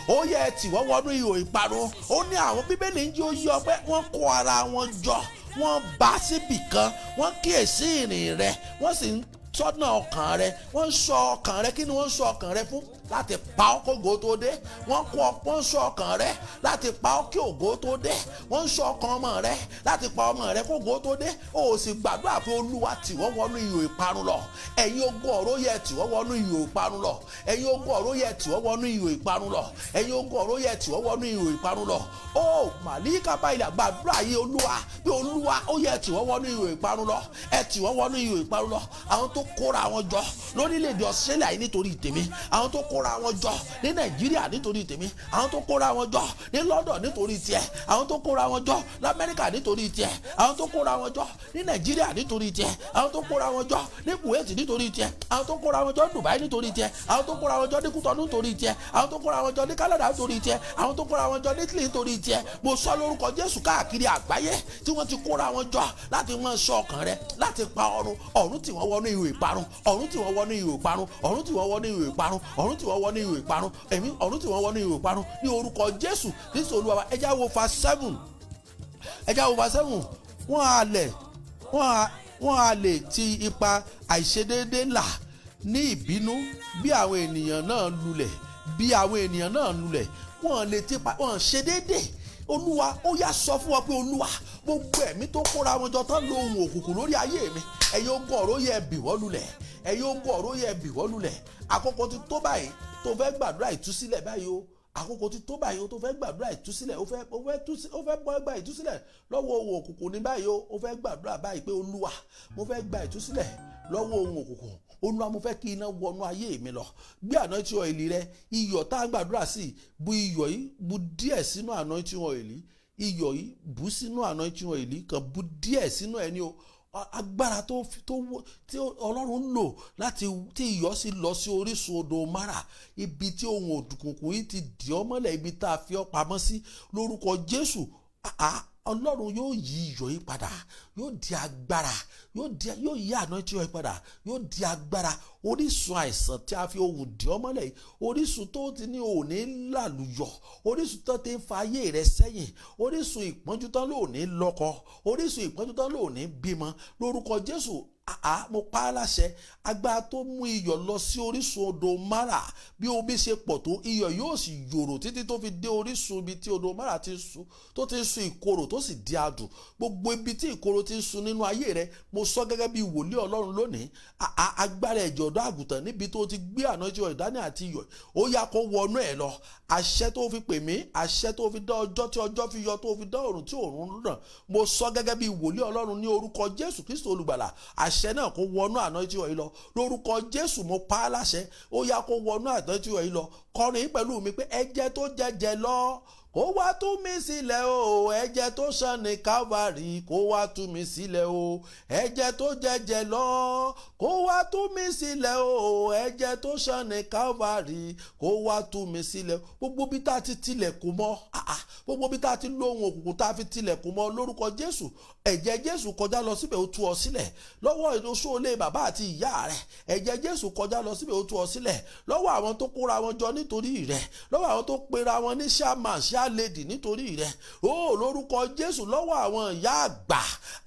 ó Ó yẹ ẹ tì wọ́n wọnú ihò ìparun. Ó ní àwọn Bíbélì ń jí ó yọ pé wọ́n kó ara wọn jọ, wọ́n bá síbì kan, wọ́n kíyèsí ìrìn rẹ, wọ́n sì ń tọ́nà ọkàn rẹ, wọ́n ń sọ ọkàn rẹ. Kí ni wọ́n ń sọ ọkàn rẹ fún? Láti pa ọ́ kógo tó dé. Wọ́n kó ọpọ́n ń sọ ọkàn rẹ láti pa ọ́ kí ògo tó dé. Wọ́n ń sọ ọkàn ọmọ rẹ láti pa ọmọ rẹ kógo tó dé. O ò sì gbàdúrà pé Olúwa, tì wọ́n wọnú ihò ìparun lọ. Ẹ̀yin ogun ọ̀rọ̀, yẹ tì wọ́n wọnú ihò ìparun lọ. Ẹ̀yin ogun ọ̀rọ̀, yẹ tì wọ́n wọnú ihò ìparun lọ. Ẹ̀yin ogun ọ̀rọ̀, yẹ tì wọ́n wọnú ihò ìparun lọ. Ó màlíkà báyìí, gbàdúrà yìí, Olúwa, bí Olúwa, ó yẹ tì wọ́n wọnú ihò ìparun lọ. Ẹ tì wọ́n wọnú ihò ìparun lọ. Àwọn tó kóra wọn jọ lórílẹ̀‐èdè Australia yìí nítorí tèmi, àwọn tó kóra wọn jọ ní Nàìjíríà nítorí tèmi, àwọn tó kóra wọn jọ ní London nítorí tiẹ̀, àwọn tó kóra wọn jọ lamẹ́ríkà nítorí tiẹ̀, àwọn tó kóra wọn jọ ní Nàìjíríà nítorí tiẹ̀, àwọn tó kóra wọn jọ ní Kuwait nítorí tiẹ̀, àwọn tó kóra wọn jọ ní Dubai nítorí tiẹ̀, àwọn tó kóra wọn jọ ní Kútọ́nù nítorí tiẹ̀, àwọn tó kóra wọn jọ ní Canada nítorí tiẹ̀, àwọn tó kóra wọn jọ ní Italy nítorí tiẹ̀, mo sọ lórúkọ Jésù, káàkiri àgbáyé tí wọ́n ti kóra wọn jọ láti máa sọ ọkàn rẹ, láti pa ọrùn, ọ̀run tí wọ́n wọnú ihò ìparun. Ọ̀run tí wọ́n wọnú ihò ìparun. Ọ̀run tí wọ́n wọnú ihò ìparun. Ọ̀run tí wọ́n wọnú ihò ìparun. Ẹ̀mí ọ̀run tí wọ́n wọnú ihò ìparun ní orúkọ Jésù Kristu Olúwa wa. Ẹ já wo verse 7. Ẹ já wo verse 7. Wọ́n á lè ti ipa àìṣedéédé là ní ìbínú bí àwọn ènìyàn náà lulẹ̀, bí àwọn ènìyàn náà lulẹ̀. Wọ́n lè tipa wọ́n ṣe déédéé. Olúwa, ó yá, sọ fún wọn pé, Olúwa, gbogbo ẹ̀mí tó kóra wọn jọ tán lo ohun òkùnkùn lórí ayé mi, ẹ̀yin ogun ọ̀rọ̀, yẹ bì wọ́n lulẹ̀. Ẹ̀yin ogun ọ̀rọ̀, yẹ bì wọ́n lulẹ̀. Àkókò ti tó báyìí tó fẹ́ gbàdúrà ìtúsílẹ̀ báyìí o. Àkókò ti tó báyìí o tó fẹ́ gbàdúrà ìtúsílẹ̀. Ó fẹ́ bọ́ gba ìtúsílẹ̀ lọ́wọ́ ohun òkùnkùn ní báyìí o. Ó fẹ́ gbàdúrà báyìí pé, Olúwa, mo fẹ́ gba ìtúsílẹ̀ lọ́wọ́ ohun òkùnkùn. Olúwa, mo fẹ́ kí iná wọnú ayé mi lọ. Gbé anointing oil rẹ, iyọ̀ tá a gbàdúrà sí. Bu iyọ̀ yìí, bu díẹ̀ sínú anointing oil. Iyọ̀ yìí, bu sínú anointing oil kan, bu díẹ̀ sínú ẹ̀ ní o. Agbára tó tí Ọlọ́run lò láti tí iyọ̀ sì lọ sí orísun odò Mara, ibi tí ohun òkùnkùn yìí ti dì ọ́ mọ́lẹ̀, ibi tá a fi ọ́ pamọ́ sí, lórúkọ Jésù, Ọlọ́run yóò yí iyọ̀ yìí padà, yóò di agbára, yóò yí anointing oil padà, yóò di agbára. Orísun àìsàn tí a fi ohùn dì ọ́ mọ́lẹ̀ yìí, orísun tó ti ní òní làlùyọ, orísun tó ti ń fa ayé rẹ sẹ́yìn, orísun ìpọ́njú tán lóòní lọ́kọ, orísun ìpọ́njú tán lóòní bímọ, lórúkọ Jésù, àá mo pa á láṣẹ, agbára tó mú iyọ̀ lọ sí orísun odò Mara, bí omi ṣe pọ̀ tó, iyọ̀ yóò sì yòrò títí tó fi dé orísun ibi tí odò Mara ti ń sun, tó ti ń sun ìkorò, tó sì di adùn. Gbogbo ibi tí ìkorò ti ń sun nínú ayé rẹ, mo sọ gẹ́gẹ́ bí wòlíì Ọlọ́run lónìí, agbára ẹ̀jẹ̀ ọ̀dọ́ àgùntàn, níbi tó ti gbé anointing oil dání àti iyọ̀, ó yá, kó wọnú ẹ̀ lọ. Àṣẹ tó fi pè mí, àṣẹ tó fi dá ọjọ́ tí ọjọ́ fi yọ, tó fi dá òrùn tí òrùn ràn, mo sọ gẹ́gẹ́ bí wòlíì Ọlọ́run ní orúkọ Jésù Kristo Olùgbàlà, àṣẹ náà kó wọnú anointing oil lọ. Lórúkọ Jésù, mo pa á láṣẹ, ó yá, kó wọnú anointing oil lọ. Kọrin pẹ̀lú mi pé, ẹ̀jẹ̀ tó jẹjẹ lọ, kó wá tú mi sílẹ̀ o. Ẹ̀jẹ̀ tó ṣàn ní Calvary, kó wá tú mi sílẹ̀ o. Ẹ̀jẹ̀ tó jẹjẹ lọ, kó wá tú mi sílẹ̀ o. Ẹ̀jẹ̀ tó ṣàn ní Calvary, kó wá tú mi sílẹ̀. Gbogbo bí tá a ti tilẹ̀kùn mọ́, gbogbo bí tá a ti lo ohun òkùnkùn tá a fi tilẹ̀kùn mọ́, lórúkọ Jésù, ẹ̀jẹ̀ Jésù kọjá lọ síbẹ̀, ó tú ọ sílẹ̀ lọ́wọ́ oṣó ilé bàbá àti ìyá rẹ̀. Ẹ̀jẹ̀ Jésù kọjá lọ síbẹ̀, ó tú ọ sílẹ̀ lọ́wọ́ àwọn tó kóra wọn jọ nítorí rẹ̀, lọ́wọ́ àwọn tó pera wọn ní chairman, chairlady nítorí rẹ̀ ó. Lórúkọ Jésù, lọ́wọ́ àwọn ìyá àgbà,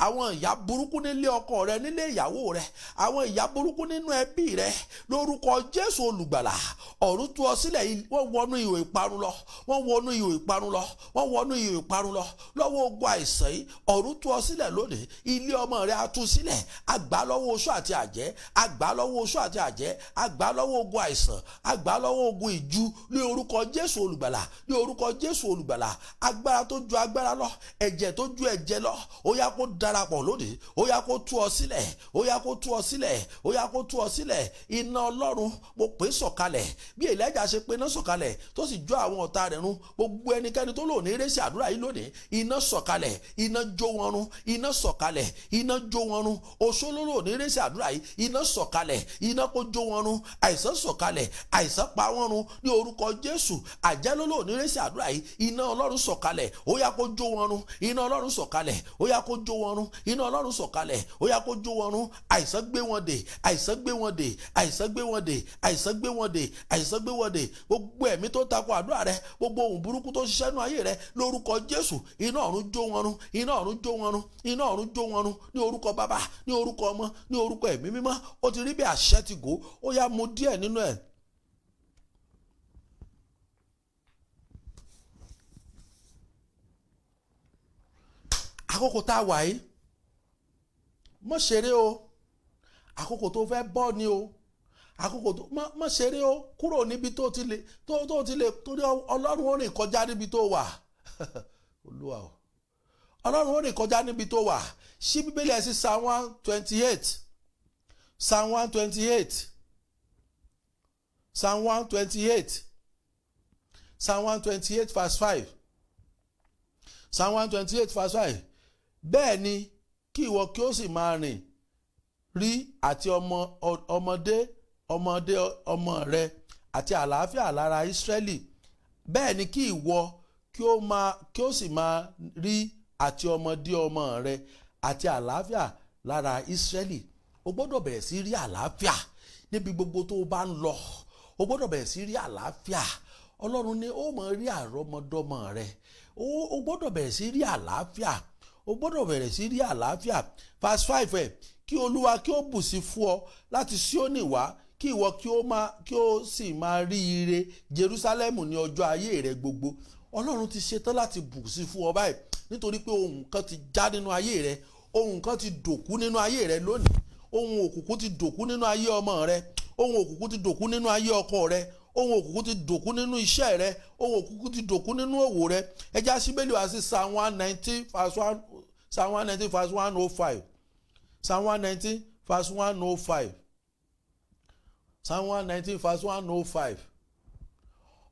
àwọn ìyá burúkú nílé ọkọ rẹ, nílé ìyàwó rẹ, àwọn ìyá burúkú nínú ẹbí rẹ, lórúkọ Jésù Olùgbàlà, ọ̀run tú ọ sílẹ̀. Wọ́n wọnú ihò ìparun lọ. Wọ́n wọnú ihò ìparun lọ. Wọ́n wọnú ihò ìparun lọ. Lọ́wọ́ ogun àìsàn yìí, ọ̀run tú ọ sílẹ̀ lónìí. Ilé ọmọ rẹ, á tú sílẹ̀. Àgbà lọ́wọ́ oṣó àti àjẹ́, àgbà lọ́wọ́ oṣó àti àjẹ́, àgbà lọ́wọ́ ogun àìsàn, àgbà lọ́wọ́ ogun ìju ní orúkọ Jésù Olùgbàlà. Ní orúkọ Jésù Olùgbàlà, agbára tó ju agbára lọ, ẹ̀jẹ̀ tó ju ẹ̀jẹ̀ lọ, ó yá, kó darapọ̀ lónìí. Ó yá, kó tú ọ sílẹ̀. Ó yá, kó tú ọ sílẹ̀. Ó yá, kó tú ọ sílẹ̀. Iná Ọlọ́run, mo pè é sọ̀kalẹ̀. Bí Èlíjà ṣe pe iná sọ̀kalẹ̀ tó sì jó àwọn ọ̀tá rẹ̀ run, gbogbo ẹnikẹ́ni tó lò ní eré sí àdúrà yìí lónìí, iná sọ̀kalẹ̀, iná jó wọn run. Iná sọ̀kalẹ̀, iná jó wọn run. Oṣó ló lò ní eré sí àdúrà yìí, iná sọ̀kalẹ̀, iná kó jó wọn run. Àìsàn, sọ̀kalẹ̀. Àìsàn, pa wọ́n run. Ní orúkọ Jésù, àjẹ́ ló lò ní rẹ́sì àdúrà yìí, iná Ọlọ́run sọ̀kalẹ̀, ó yá kó jó wọn run. Iná Ọlọ́run sọ̀kalẹ̀, ó yá kó jó wọn run. Iná Ọlọ́run sọ̀kalẹ̀, ó yá kó jó wọn run. Àìsàn gbé wọn dè, àìsàn gbé wọn dè, àìsàn gbé wọn dè, àìsàn gbé wọn dè, àìsàn gbé wọn dè. Gbogbo ẹ̀mí tó takò àdúrà rẹ, gbogbo ohun burúkú tó ṣiṣẹ́ nú ayé rẹ, lórúkọ Jésù, iná ọ̀run jó wọn run, iná ọ̀run jó wọn run, iná ọ̀run jó wọn run. Ní orúkọ Bàbá, ní orúkọ Ọmọ, ní orúkọ Ẹ̀mí Mímọ́, ó ti rí bí àṣẹ ti gò. Ó yá, mu díẹ̀ nínú ẹ̀. Àkókò tá a wà yìí, mọ̀ ṣeré o. Àkókò tó fẹ́ bọ́ ni o. Àkókò tó mọ̀ ṣeré o. Kúrò níbi tó ti lè tó ti lè, torí Ọlọ́run ó rìn kọjá níbi tó wà. Olúwa o, Ọlọ́run ó rìn kọjá níbi tó wà. Ṣí Bíbélì ẹ̀ sí Psalm 128, Psalm 128, Psalm 128, Psalm 128 verse 5, Psalm 128 verse 5. Bẹ́ẹ̀ ni kí ìwọ kí ó sì máa rìn rí àti ọmọ ọmọdé ọmọdé ọmọ rẹ àti àlàáfíà lára Ísírẹ́lì. Bẹ́ẹ̀ ni kí ìwọ kí ó sì máa rí àti ọmọdé ọmọ rẹ àti àlàáfíà lára Ísírẹ́lì. O gbọ́dọ̀ bẹ̀rẹ̀ sí rí àlàáfíà níbi gbogbo tó o bá ń lọ. O gbọ́dọ̀ bẹ̀rẹ̀ sí rí àlàáfíà. Ọlọ́run ní ó máa rí àrọ́mọdọ́mọ rẹ. O gbọ́dọ̀ bẹ̀rẹ̀ sí rí àlàáfíà. O gbọ́dọ̀ bẹ̀rẹ̀ sí rí àlàáfíà. Verse 5 ẹ̀: kí Olúwa kí ó bù sí fún ọ láti Síónì wá, kí ìwọ kí ó sì máa rí ire Jerúsálẹ́mù ní ọjọ́ ayé rẹ gbogbo. Ọlọ́run ti ṣetán láti bù sí fún ọ báyìí, nítorí pé ohun kan ti já nínú ayé rẹ, ohun kan ti dòkú nínú ayé rẹ lónìí. Ohun òkùnkùn ti dòkú nínú ayé ọmọ rẹ, ohun òkùnkùn ti dòkú nínú ayé ọkọ rẹ, ohun òkùnkùn ti dòkú nínú iṣẹ́ rẹ, ohun òkùnkùn ti dòkú nínú òwò rẹ. Ẹ já síbélì wá sí Psalm 119 verse 1, Psalm 119 verse 105, Psalm 119 verse 105, Psalm 119 verse 105.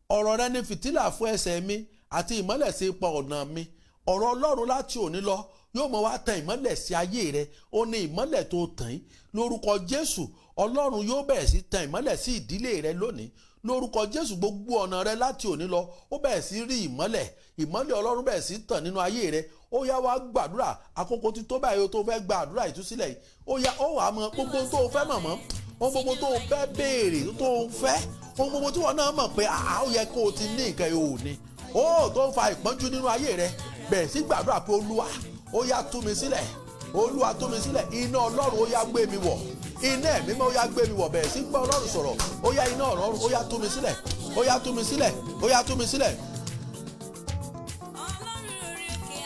Ọ̀rọ̀ rẹ ni fìtílà fún ẹsẹ̀ mi àti ìmọ́lẹ̀ sí ipa ọ̀nà mi. Ọ̀rọ̀ Ọlọ́run láti òní lọ yóò mọ wá tan ìmọ́lẹ̀ sí ayé rẹ. Ó ní ìmọ́lẹ̀ tó tàn yín. Lórúkọ Jésù, Ọlọ́run yóò bẹ̀rẹ̀ sí tan ìmọ́lẹ̀ sí ìdílé rẹ lónìí. Lórúkọ Jésù, gbogbo ọ̀nà rẹ láti òní lọ, ó bẹ̀rẹ̀ sí rí ìmọ́lẹ̀. Ìmọ́lẹ̀ Ọlọ́run bẹ̀rẹ̀ sí tàn nínú ayé rẹ. Ó yá, wá gbàdúrà. Àkókò tí tó báyìí tó fẹ́ gbàdúrà ìtúsílẹ̀ yìí. Ó yá, ó wàá mọ gbogbo tó o fẹ́ mọ̀mọ́, ohun gbogbo tó o fẹ́ béèrè, tó o fẹ́, ohun gbogbo tí wọn náà mọ̀ pé àá ó yẹ kó o ti ní nǹkan yìí ò ní, ó tó ń fa ìpọ́njú nínú ayé rẹ, bẹ̀rẹ̀ sí gbàdúrà pé Olúwa, ó yá, tú mi sílẹ̀. Olúwa, tú mi sílẹ̀. Iná Ọlọ́run, ó yá, gbé mi wọ̀. Iná Ẹ̀mí mọ́, ó yá, gbé mi wọ̀. Bẹ̀rẹ̀ sí gbọ́ Ọlọ́run sọ̀rọ̀. Ó yá, iná Ọlọ́run, ó yá, tú mi sílẹ̀. Ó yá, tú mi sílẹ̀. Ó yá, tú mi sílẹ̀.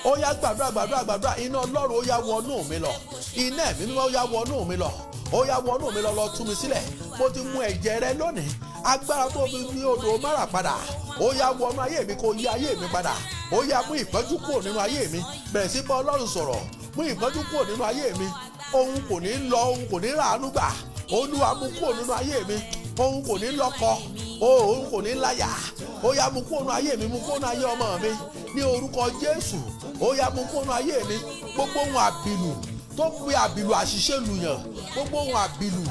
Ó yá, gbàdúrà, gbàdúrà, gbàdúrà. Iná Ọlọ́run, ó yá, wọnú mi lọ. Iná Ẹ̀mí mímọ́, ó yá, wọnú mi lọ. Ó yá, wọnú mi lọ, lọ tú mi sílẹ̀. Mo ti mu ẹ̀jẹ̀ rẹ lónìí. Agbára tó fi ní odò Márà padà, ó yá, wọnú ayé mi, kó yí ayé mi padà. Ó yá, mú ìpọ́njú kúrò nínú ayé mi. Bẹ̀rẹ̀ sí bá Ọlọ́run sọ̀rọ̀. Mú ìpọ́njú kúrò nínú ayé mi. Òun kò ní lọ, òun kò ní ràánú gbà. Olúwa, mú kúrò nínú ayé mi. Òun kò ní lọ́kọ, òun kò ní láyà. Ó yá, mú kúrò nínú ayé mi, mú kúrò nínú ayé ọmọ mi ní orúkọ Jésù. Ó yá, mú kúrò nínú ayé mi. Gbogbo ohun àbìlù tó fi àbìlù àṣìṣe lùyàn, gbogbo ohun àbìlù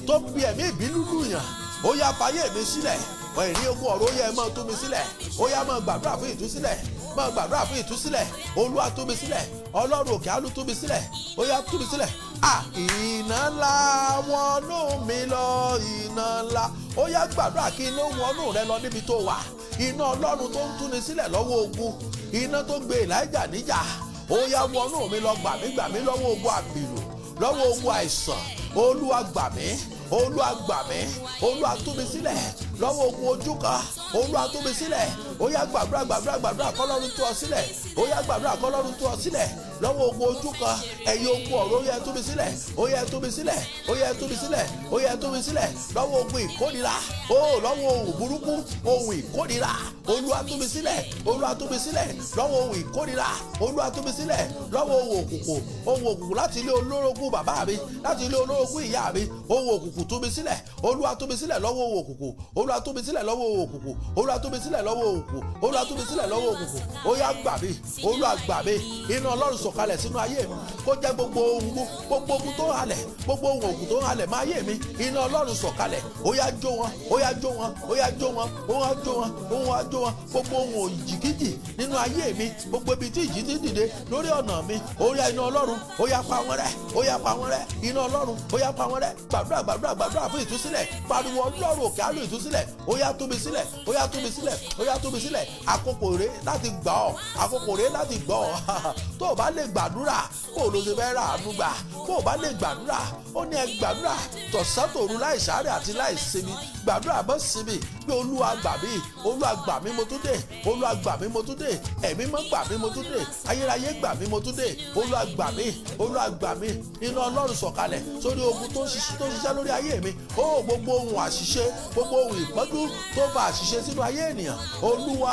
tó fi ẹ̀mí ìbínú lùyàn, ó yá, fàyè mi sílẹ̀. Ẹ̀rí ogun ọ̀rọ̀, ó yá, ẹ máa tú mi sílẹ̀. Ó yá, máa gbàdúrà fún ìtúsílẹ̀, máa gbàdúrà fún ìtúsílẹ̀. Olúwa, tú mi sílẹ̀. Ọlọ́run òkè àánú, tú mi sílẹ̀. Ó yá, tú mi sílẹ̀. À, iná ńlá, wọnú mi lọ, iná ńlá. Ó yá, gbàdúrà kí iná wọnú rẹ lọ níbi tó wà. Iná Ọlọ́run tó ń túni sílẹ̀ lọ́wọ́ ogun, iná tó gbé Èlíjà níjà, ó yá, wọnú mi lọ. Gbà mí, gbà mí lọ́wọ́ ogun àbìlù, lọ́wọ́ ogun àìsàn. Olúwa, gbà mí. Olúwa, gbà mí. Olúwa, tú mi sílẹ̀ lọ́wọ́ ogun ojú kan. Olúwa, tú mi sílẹ̀. Ó yá, gbàdúrà, gbàdúrà, gbàdúrà kọ́lọ́run tú ọ sílẹ̀. Ó yá, gbàdúrà kọ́lọ́run tú ọ sílẹ̀ lọ́wọ́ ogun ojú kan. Ẹ̀yin ogun ọ̀rọ̀, ó yá, tú mi sílẹ̀. Ó yá, tú mi sílẹ̀. Ó yá, tú mi sílẹ̀. Ó yá, tú mi sílẹ̀ lọ́wọ́ ogun ìkórira, ó lọ́wọ́ ohun burúkú, ohun ìkórira. Olúwa, tú mi sílẹ̀. Olúwa, tú mi sílẹ̀ lọ́wọ́ ohun ìkórira. Olúwa, tú mi sílẹ̀ lọ́wọ́ ohun òkùnkùn, ohun òkùnkùn láti ilé olórogún bàbá mi, láti ilé olórogún ìyá mi. Ohun òkùnkùn, tú mi sílẹ̀. Olúwa, tú mi sílẹ̀ lọ́wọ́ ohun òkùnkùn. Olúwa, tú mi sílẹ̀ lọ́wọ́ ohun òkùnkùn. Olúwa tú mi sílẹ̀ lọ́wọ́ òkùnkùn. Olúwa tú mi sílẹ̀ lọ́wọ́ òkùnkùn. Ó yá gbà mí. Olúwa gbà mí. Iná Ọlọ́run sọ̀kalẹ̀ sínú ayé mi, kó jẹ́ gbogbo ohun, gbogbo ogun tó ń halẹ̀, gbogbo ohun ògùn tó ń halẹ̀ máa yé mi. Iná Ọlọ́run sọ̀kalẹ̀, ó yá jó wọn, ó yá jó wọn, ó yá jó wọn, ó yá jó wọn, ó yá jó wọn. Gbogbo ohun òjìkíjì nínú ayé mi, gbogbo ibi tí ìjì ti dìde lórí ọ̀nà mi, ó yá, iná Ọlọ́run, ó yá pa wọ́n rẹ́, ó yá pa wọ́n rẹ́. Iná Ọlọ́run, ó yá pa wọ́n rẹ́. Gbàdúrà, gbàdúrà, gbàdúrà fún ìtúsílẹ̀. Pariwo, Ọlọ́run òkè àlù ìtúsílẹ̀, ó yá tú mi sílẹ̀, ó yá tú mi sílẹ̀, ó yá tú mi sílẹ̀. Àkókò rèé láti gbà ọ́, àkókò rèé láti gbọ́ ọ́. Tó o bá lè gbàdúrà, kó o ló ṣe fẹ́ rà àánú gbà? Kó o bá lè gbàdúrà, ó ní ẹ gbàdúrà tọ̀sán tòru láì sáré àti láì sinmi. Gbàdúrà bọ́ sinmi pé Olúwa gbà mí, Olúwa gbà mí, mo tún dé. Olúwa gbà mí, mo tún dé. Ẹ̀mí mọ́ gbà mí, mo tún dé. Ayérayé gbà mí, mo tún dé. Olúwa gbà mí, Olúwa gbà mí. Iná Ọlọ́run sọ̀kalẹ̀ sórí ogun tó ń ṣiṣẹ́ lórí ayé mi. Ó gbogbo ohun àṣìṣe, gbogbo ohun ìpọ́njú tó fa àṣìṣe sínú ayé ènìyàn, Olúwa,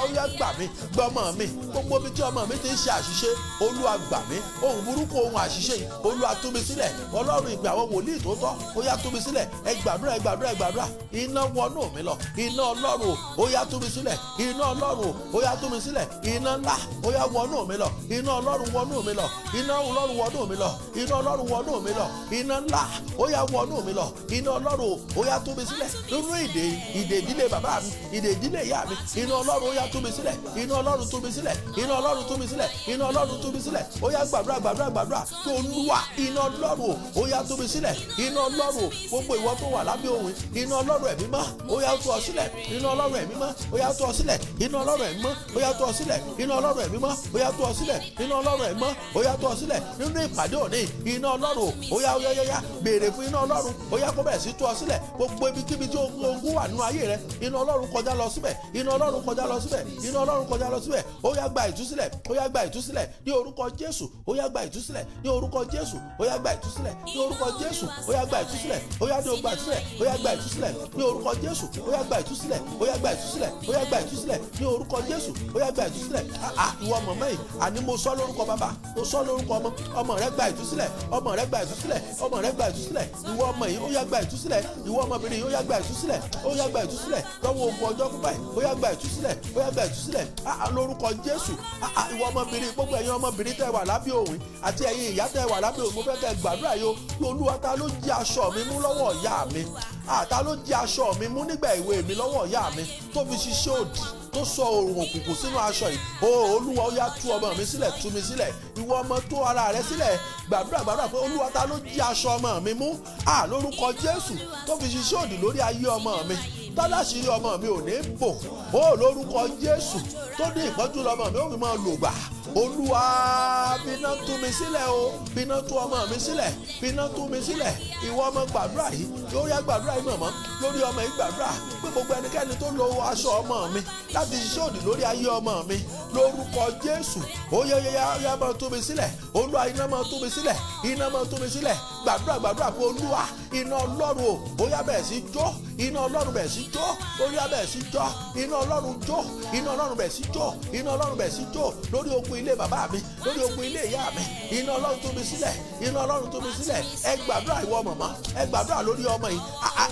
ó yá gbà mí, gbọ́mọ mi. Gbogbo ibi tí ọmọ mi ti ń ṣe àṣìṣe, Olúwa gbà mí. Ohun burúkú, ohun àṣìṣe yìí, Olúwa tú mi sílẹ̀. Ọlọ́run ìpè àwọn wòlíì tó tọ́, ó yá tú mi sílẹ̀. Ẹ gbàdúrà, ẹ gbàdúrà, ẹ gbàdúrà. Iná wọnú mi lọ. Iná Ọlọ́run, ó yá tú mi sílẹ̀. Iná Ọlọ́run, ó yá tú mi sílẹ̀. Iná ńlá, ó yá wọnú mi lọ. Iná Ọlọ́run wọnú mi lọ. Iná Ọlọ́run wọnú mi lọ. Iná Ọlọ́run wọnú mi lọ. Iná ńlá, ó yá wọnú mi lọ. Iná Ọlọ́run, ó yá tú mi sílẹ̀ nínú ìdè, ìdè ìdílé bàbá mi, ìdè ìdílé ìyá mi. Iná Ọlọ́run, ó yá tú mi sílẹ̀. Iná Ọlọ́run tú mi sílẹ̀. Iná Ọlọ́run tú mi sílẹ̀. Iná Ọlọ́run tú mi sílẹ̀. Ó yá gbàdúrà, gbàdúrà, gbàdúrà tó Olúwa. Iná Ọlọ́run, ó yá tú mi sílẹ̀. Iná Ọlọ́run, gbogbo ìwọ tó wà lábẹ́ òun, iná Ọlọ́run ẹ̀mí mọ́, ó yá tú ọ sílẹ̀. Iná Ọlọ́run ẹ̀mí mọ́, ó yá tú ọ sílẹ̀. Iná Ọlọ́run ẹ̀mí mọ́, ó yá tú ọ sílẹ̀. Iná Ọlọ́run ẹ̀mí mọ́, ó yá tú ọ sílẹ̀. Iná Ọlọ́run ẹ̀mí mọ́, ó yá tú ọ sílẹ̀ nínú ìpàdé òní. Iná Ọlọ́run, ó yá, ó yá, ó yá, béèrè fún iná Ọlọ́run, ó yá kó bẹ̀rẹ̀ sí tú ọ sílẹ̀. Gbogbo ibikíbi tí ogun wà nínú ayé rẹ, iná Ọlọ́run kọjá lọ síbẹ̀. Iná Ọlọ́run kọjá lọ síbẹ̀. Iná Ọlọ́run kọjá lọ síbẹ̀. Ó yá gba ìtúsílẹ̀. Ó yá gba ìtúsílẹ̀ ní orúkọ Jésù. Ó yá gba ìtúsílẹ̀ ní orúkọ Jésù. Ó yá gba ìtúsílẹ̀ ní orúkọ Jésù. Ó yá gba ìtúsílẹ̀. Ó yá ní o gba ìtúsílẹ̀. Ó yá gba ìtúsílẹ̀ ní orúkọ Jésù. Ó yá gba ìtúsílẹ̀. Ó yá gba ìtúsílẹ̀. Ó yá gba ìtúsílẹ̀ ní orúkọ Jésù. Ó yá gba ìtúsílẹ̀. Àà, ìwọ mọ̀mọ́ yìí, àní mo sọ lórúkọ bàbá, mo sọ lórúkọ ọmọ, ọmọ rẹ gba ìtúsílẹ̀. Ọmọ rẹ gba ìtúsílẹ̀. Ọmọ rẹ gba ìtúsílẹ̀. Ìwọ ọmọ yìí, ó yá gba ìtúsílẹ̀. Ìwọ ọmọbìnrin yìí, ó yá gba ìtúsílẹ̀. Ó yá gba ìtúsílẹ̀ lọ́wọ́ ogun ọjọ́ pípẹ́. Ó yá gba ìtúsílẹ̀. Ó yá gba ìtúsílẹ̀. Àà, lórúkọ Jésù. Àà, ìwọ ọmọbìnrin, gbogbo ẹ̀yin ọmọbìnrin tẹ́ wà lábẹ́ òun àti ẹ̀yin ìyá tẹ́ wà lábẹ́ òun, mo fẹ́ kẹ́ gbàdúrà yìí o pé Olúwa, ta ló jí aṣọ mi mú lọ́wọ́ ìyá mi? Àta ló jí aṣọ mi mú nígbà ìwé mi lọ́wọ́ ìyá mi tó fi ṣiṣẹ́ òdì, tó sọ òrùn òkùnkùn sínú aṣọ yìí? O Olúwa, ó yá tú ọmọ mi sílẹ̀, tú mi sílẹ̀. Ìwọ ọmọ, tú ara rẹ sílẹ̀. Gbàdúrà, gbàdúrà pé Olúwa, ta ló jí aṣọ ọmọ mi mú, à, lórúkọ Jésù, tó fi ṣiṣẹ́ òdì lórí ayé ọmọ mi, tálàṣírí ọmọ mi ò ní bò ó, lórúkọ Jésù, tó ní ìpọ́njú lọmọ mi ó fi máa lò gbà? Olúwa, bíná tú mi sílẹ̀ o, bíná tú ọmọ mi sílẹ̀, bíná tú mi sílẹ̀. Ìwọ ọmọ, gbàdúrà yìí. Yóò yá gbàdúrà yìí. Mọ̀mọ́, lórí ọmọ yìí, gbàdúrà pé gbogbo ẹnikẹ́ni tó lo aṣọ ọmọ mi láti ṣiṣẹ́ òdì lórí ayé ọmọ mi, lórúkọ Jésù, ó yẹ yẹ yá máa tú mi sílẹ̀. Olúwa, iná máa tú mi sílẹ̀, iná máa tú mi sílẹ̀. Gbàdúrà, gbàdúrà pé Olúwa, iná Ọlọ́run o, ó yá bẹ̀rẹ̀ sí jó. Iná Ọlọ́run bẹ̀rẹ̀ sí jó. Ó yá bẹ̀rẹ̀ sí jó. Iná Ọlọ́run jó. Iná Ọlọ́run bẹ̀rẹ̀ sí jó. Iná Ọlọ́run bẹ̀rẹ̀ sí jó lórí ogun ilé bàbá mi, lórí ogun ilé ìyá mi. Iná Ọlọ́run tú mi sílẹ̀. Iná Ọlọ́run tú mi sílẹ̀. Ẹ gbàdúrà. Ìwọ mọ̀mọ́, ẹ gbàdúrà lórí ọmọ yìí.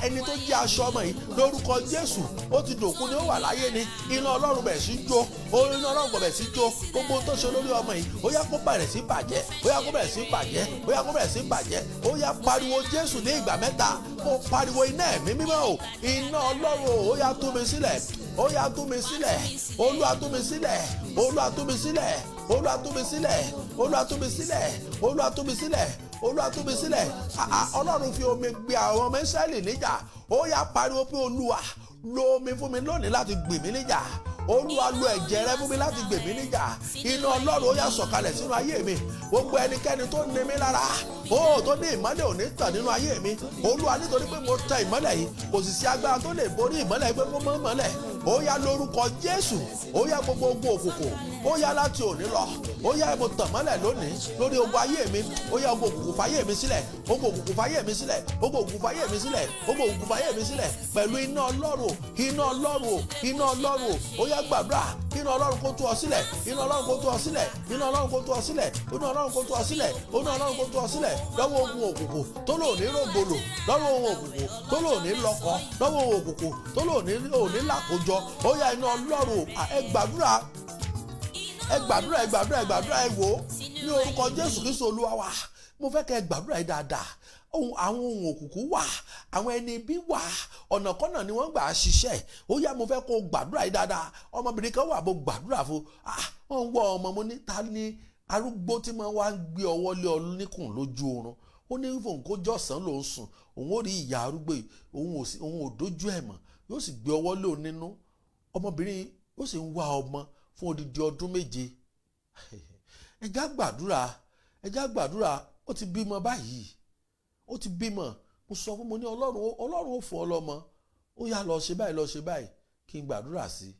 Ẹni tó jí aṣọ ọmọ yìí, lórúkọ Jésù, ó ti dòkú ni, ó wà láyé ni, iná Ọlọ́run bẹ̀rẹ̀ sí jó. Iná Ọlọ́run kò bẹ̀rẹ̀ sí jó. Gbogbo ohun tó ṣe lórí ọmọ yìí, ó yá kó bẹ̀rẹ̀ sí bàjẹ́. Ó yá kó bẹ̀rẹ̀ sí bàjẹ́. Ó yá kó bẹ̀rẹ̀ sí bàjẹ́. Ó yá pariwo Jésù ní ìgbà mẹ́ta. Kó pariwo, iná ẹ̀mí mímọ́ o, iná Ọlọ́run o, ó yá tú mi sílẹ̀. Ó yá tú mi sílẹ̀. Olúwa, tú mi sílẹ̀. Olúwa, tú mi sílẹ̀. Olúwa, tú mi sílẹ̀. Olúwa, tú mi sílẹ̀. Olúwa, tú mi sílẹ̀. Olúwa, tú mi sílẹ̀. Ọlọ́run fi omi gbé àwọn ọmọ Ísírẹ́lì níjà. Ó yá pariwo pé Olúwa, lo omi fún mi lónìí láti gbè mí níjà. Olúwa, lo ẹ̀jẹ̀ rẹ fún mi láti gbè mí níjà. Iná Ọlọ́run, ó yá sọ̀kalẹ̀ sínú ayé mi. Gbogbo ẹnikẹ́ni tó ní mi lára ó tó ní ìmọ́lẹ̀ ò ní tàn nínú ayé mi, Olúwa, nítorí pé mo tẹ ìmọ́lẹ̀ yìí, kò sì sí agbára tó lè borí ìmọ́lẹ̀ yìí pé kó mọ́ mọ́lẹ̀. Ó yá lórúkọ Jésù, ó yá gbogbo ogun òkùnkùn, ó yá láti òní lọ, ó yá mo tàn mọ́lẹ̀ lónìí lórí ogun ayé mi. Ó yá ogun òkùnkùn, fàyè mi sílẹ̀. Ogun òkùnkùn, fàyè mi sílẹ̀. Ogun òkùnkùn, fàyè mi sílẹ̀. Ogun òkùnkùn, fàyè mi sílẹ̀ pẹ̀lú iná Ọlọ́run, iná Ọlọ́run, iná Ọlọ́run. Ó yá gbàdúrà, iná Ọlọ́run kó tú ọ sílẹ̀, iná Ọlọ́run kó tú ọ sílẹ̀, iná Ọlọ́run kó tú ọ sílẹ̀, iná Ọlọ́run kó tú ọ sílẹ̀, iná Ọlọ́run kó tú ọ sílẹ̀ lọ́wọ́ ogun òkùnkùn tó lò ní rògbòlò, lọ́wọ́ ogun òkùnkùn tó lò ní lọ́kọ, lọ́wọ́ ogun òkùnkùn tó lò ní òní làkójọ. Ó yá, iná Ọlọ́run. Ẹ gbàdúrà, ẹ gbàdúrà, ẹ gbàdúrà, ẹ gbàdúrà. Ẹ wò ó, ní orúkọ Jésù Kristu Olúwa wa, mo fẹ́ kẹ́ ẹ gbàdúrà yìí dáadáa. Ohun àwọn ohun òkùnkùn wà, àwọn ẹni ibi wà, ọ̀nàkọ́nà ni wọ́n gbà á ṣiṣẹ́. Ó yá, mo fẹ́ kó o gbàdúrà yìí dáadáa. Ọmọbìnrin kan wà, mo gbàdúrà fún. Ah, wọ́n ń wọ́ ọmọ. Mo ní, ta ni arúgbó tí wọ́n wá ń gbé ọwọ́ lé ọ níkùn lójú oorun? Ó ní fòun kó jọ̀sán lòún sùn, òun ó rí ìyá arúgbó yìí, òun ò sí, òun ò dójú ẹ̀ mọ̀, yóò sì gbé ọwọ́ lé òun nínú. Ọmọbìnrin yìí ó sì ń wá ọmọ fún odidi ọdún 7. Ẹ já gbàdúrà, ẹ já gbàdúrà. Ó ti bímọ báyìí, ó ti bímọ. Mo sọ fún, mo ní Ọlọ́run ó fún ọ lọ́mọ. Ó yá, lọ ṣe báyìí, lọ ṣe báyìí, kí n gbàdúrà sí i.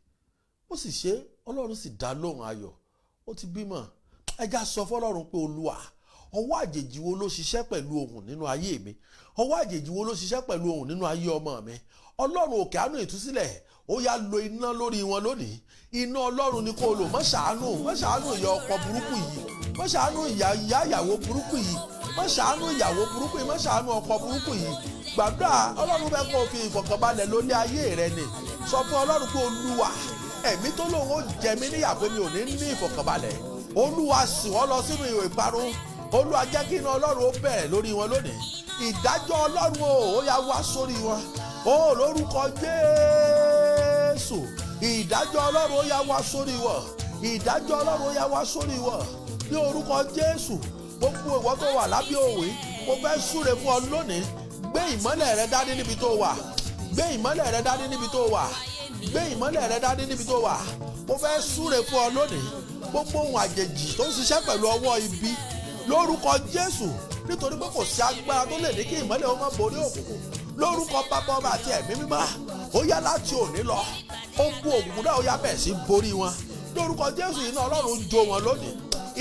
Ó sì ṣe, Ọlọ́run sì dá lóhùn ayọ̀, ó ti bímọ. Ẹ já sọ fọlọ́run pé, Olúwa, ọwọ́ àjèjì wo ló ṣiṣẹ́ pẹ̀lú ohùn nínú ayé mi? Ọwọ́ àjèjì wo ló ṣiṣẹ́ pẹ̀lú ohùn nínú ayé ọmọ mi? Ọlọ́run òkè àánú ìtúsílẹ̀, ó yá, lo iná lórí wọn lónìí. Iná Ọlọ́run ni kó lò. Má ṣàánú, má ṣàánú ìyá ọkọ burúkú yìí, má ṣàánú ìyá ìyá ìyàwó burúkú yìí, má ṣàánú ìyàwó burúkú yìí, má ṣàánú ọkọ burúkú yìí. Gbàdúrà, Ọlọ́run fẹ́ kó o fi ìfọ̀kànbalẹ̀ lórí ayé rẹ ni. Sọ fún Ọlọ́run pé, Olúwa, ẹ̀mí tó lóun ó jẹ mí níyà pé mi ò ní ní ìfọ̀kànbalẹ̀, Olúwa, sì wọ́n lọ sínú ìwé ìparun. Olúwa, jẹ́ kí iná Ọlọ́run ó bẹ̀rẹ̀ lórí wọn lónìí. Ìdájọ́ Ọlọ́run o, ó yá, wá sórí wọn ó lórúkọ Jésù. Ìdájọ́ Ọlọ́run, ó yá, wá sórí wọn. Ìdájọ́ Ọlọ́run, ó yá, wá sórí wọn ní orúkọ Jésù. Gbogbo ìwọ tó wà lábẹ́ òwe, mo fẹ́ súre fún ọ lónìí. Gbé ìmọ́lẹ̀ rẹ dání níbi tó wà. Gbé ìmọ́lẹ̀ rẹ dání níbi tó wà. Gbé ìmọ́lẹ̀ rẹ dání níbi tó wà. Mo fẹ́ súre fún ọ lónìí. Gbogbo ohun àjèjì tó ń ṣiṣẹ́ pẹ̀lú ọwọ́ ibi, lórúkọ Jésù, nítorí pé kò sí agbára tó lè ní kí ìmọ́lẹ̀ ó má borí òkùnkùn, lórúkọ Bàbá, Ọmọ àti Ẹ̀mí Mímọ́, ó yá, láti òní lọ, ó bu òkùnkùn náà, ó yá, bẹ̀ sí borí wọn lórúkọ Jésù. Iná Ọlọ́run jó wọn lónìí,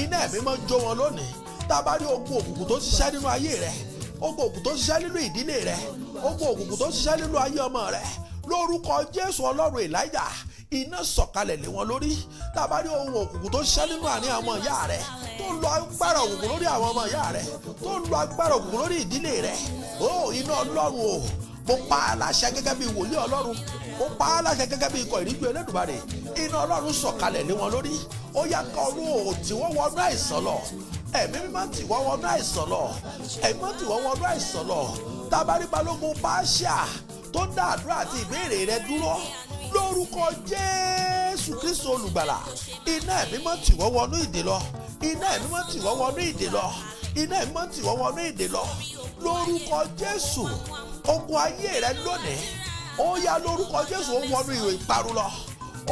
iná Ẹ̀mí mọ́ jó wọn lónìí. Tá a bá rí ogun òkùnkùn tó ṣiṣẹ́ nínú ayé rẹ, ogun òkùnkùn tó ṣiṣẹ́ nínú ìdílé rẹ, ogun òkùnkùn tó ṣiṣẹ́ nínú ayé ọmọ rẹ, lórúkọ Jésù, Ọlọ́run Èláíjà, iná sọ̀kalẹ̀ lé wọn lórí. Tá a bá rí ohun òkùnkùn tó ṣiṣẹ́ nínú àárín àwọn ìyá rẹ, tó ń lo agbára òkùnkùn lórí àwọn ọmọ ìyá rẹ, tó ń lo agbára òkùnkùn lórí ìdílé rẹ, ó iná Ọlọ́run o, mo pa á láṣẹ gẹ́gẹ́ bí wòlíì Ọlọ́run, mo pa á láṣẹ gẹ́gẹ́ bí ikọ̀ ìríjú Elédùmarè, iná Ọlọ́run sọ̀kalẹ̀ lé wọn lórí. Ó yá, kọrú ò tí wọ́n wọnú àìsàn lọ. Ẹ̀mí Mímọ́ tì wọ́n wọnú àìsàn lọ. Ẹ̀mí Mímọ́ tì wọ́n wọnú àìsàn lọ. Tábàrí balógun Pàṣà tó ń dá àdúrà àti ìbéèrè rẹ dúró, lórúkọ Jésù Kristu Olùgbàlà, iná Ẹ̀mí Mímọ́ tì wọ́n wọnú ìdè lọ. Iná Ẹ̀mí Mímọ́ tì wọ́n wọnú ìdè lọ. Iná Ẹ̀mí Mímọ́ tì wọ́n wọnú ìdè lọ lórúkọ Jésù. Ogun ayé rẹ lónìí, ó yá, lórúkọ Jésù, ó wọnú ìwé ìparun lọ.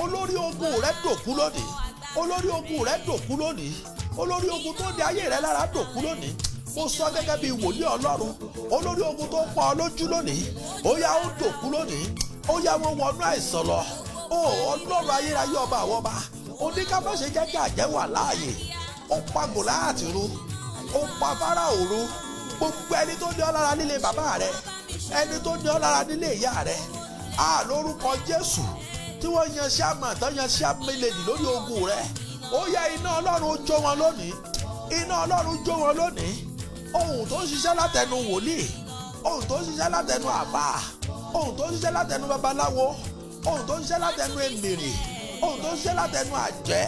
Olórí ogun rẹ dòkú lónìí. Olórí ogun rẹ dòkú lónìí. Olórí ogun tó di ayé rẹ lára dòkú lónìí. Mo sọ gẹ́gẹ́ bí wòlíì Ọlọ́run, olórí ogun tó pọ̀ ọ́ lójú lónìí, ó yá, ó dòkú lónìí. Ó yá, wọn wọnú àìsàn lọ. Ó Ọlọ́run ayérayé, ọba àwọn ọba, oníkàfẹ́sẹ̀ jẹ́ kí àjẹ́ wà láàyè. Ó pa Gòláàtì run, ó pa Fáráò run. Gbogbo ẹni tó ní ọ lára nílé bàbá rẹ, ẹni tó ní ọ lára nílé ìyá rẹ, á lórúkọ Jésù, tí wọ́n yan ṣáàmà tán, yan ṣáàmìlèdì lórí ogun rẹ, ó yá, iná Ọlọ́run jó wọn lónìí. Iná Ọlọ́run jó wọn lónìí. Ohun tó ń ṣiṣẹ́ látẹnu wòlíì, ohun tó ń ṣiṣẹ́ látẹnu àbá, ohun tó ń ṣiṣẹ́ látẹnu babaláwo, ohun tó ń ṣiṣẹ́ látẹnu èmèrè, ohun tó ń ṣiṣẹ́ látẹnu àjẹ́,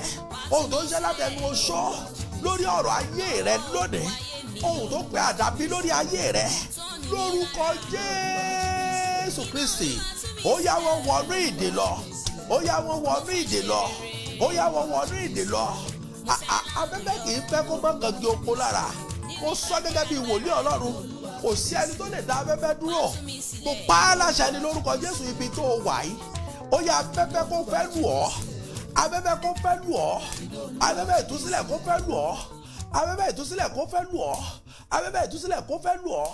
ohun tó ń ṣiṣẹ́ látẹnu oṣó lórí ọ̀rọ̀ ayé rẹ lónìí, ohun tó pé àdàbí lórí ayé rẹ, lórúkọ Jésù Kristi, ó yá, wọ́n wọnú ìdè lọ. Ó yá, wọ́n wọnú ìdè lọ. Ó yá, wọ́n wọnú ìdè lọ. Afẹ́fẹ́ kì í fẹ́ kó má gangi oko lára. Mo sọ gẹ́gẹ́ bí wòlíì Ọlọ́run, kò sí ẹni tó lè dá afẹ́fẹ́ dúró. Mo pa á láṣẹ ní lórúkọ Jésù, ibi tó wà yìí, ó yá, afẹ́fẹ́ kó fẹ́ lù ọ́. Afẹ́fẹ́ kó fẹ́ lù ọ́. Afẹ́fẹ́ ìtúsílẹ̀ kó fẹ́ lù ọ́. Afẹ́fẹ́ ìtúsílẹ̀ kó fẹ́ lù ọ́. Afẹ́fẹ́ ìtúsílẹ̀ kó fẹ́ lù ọ́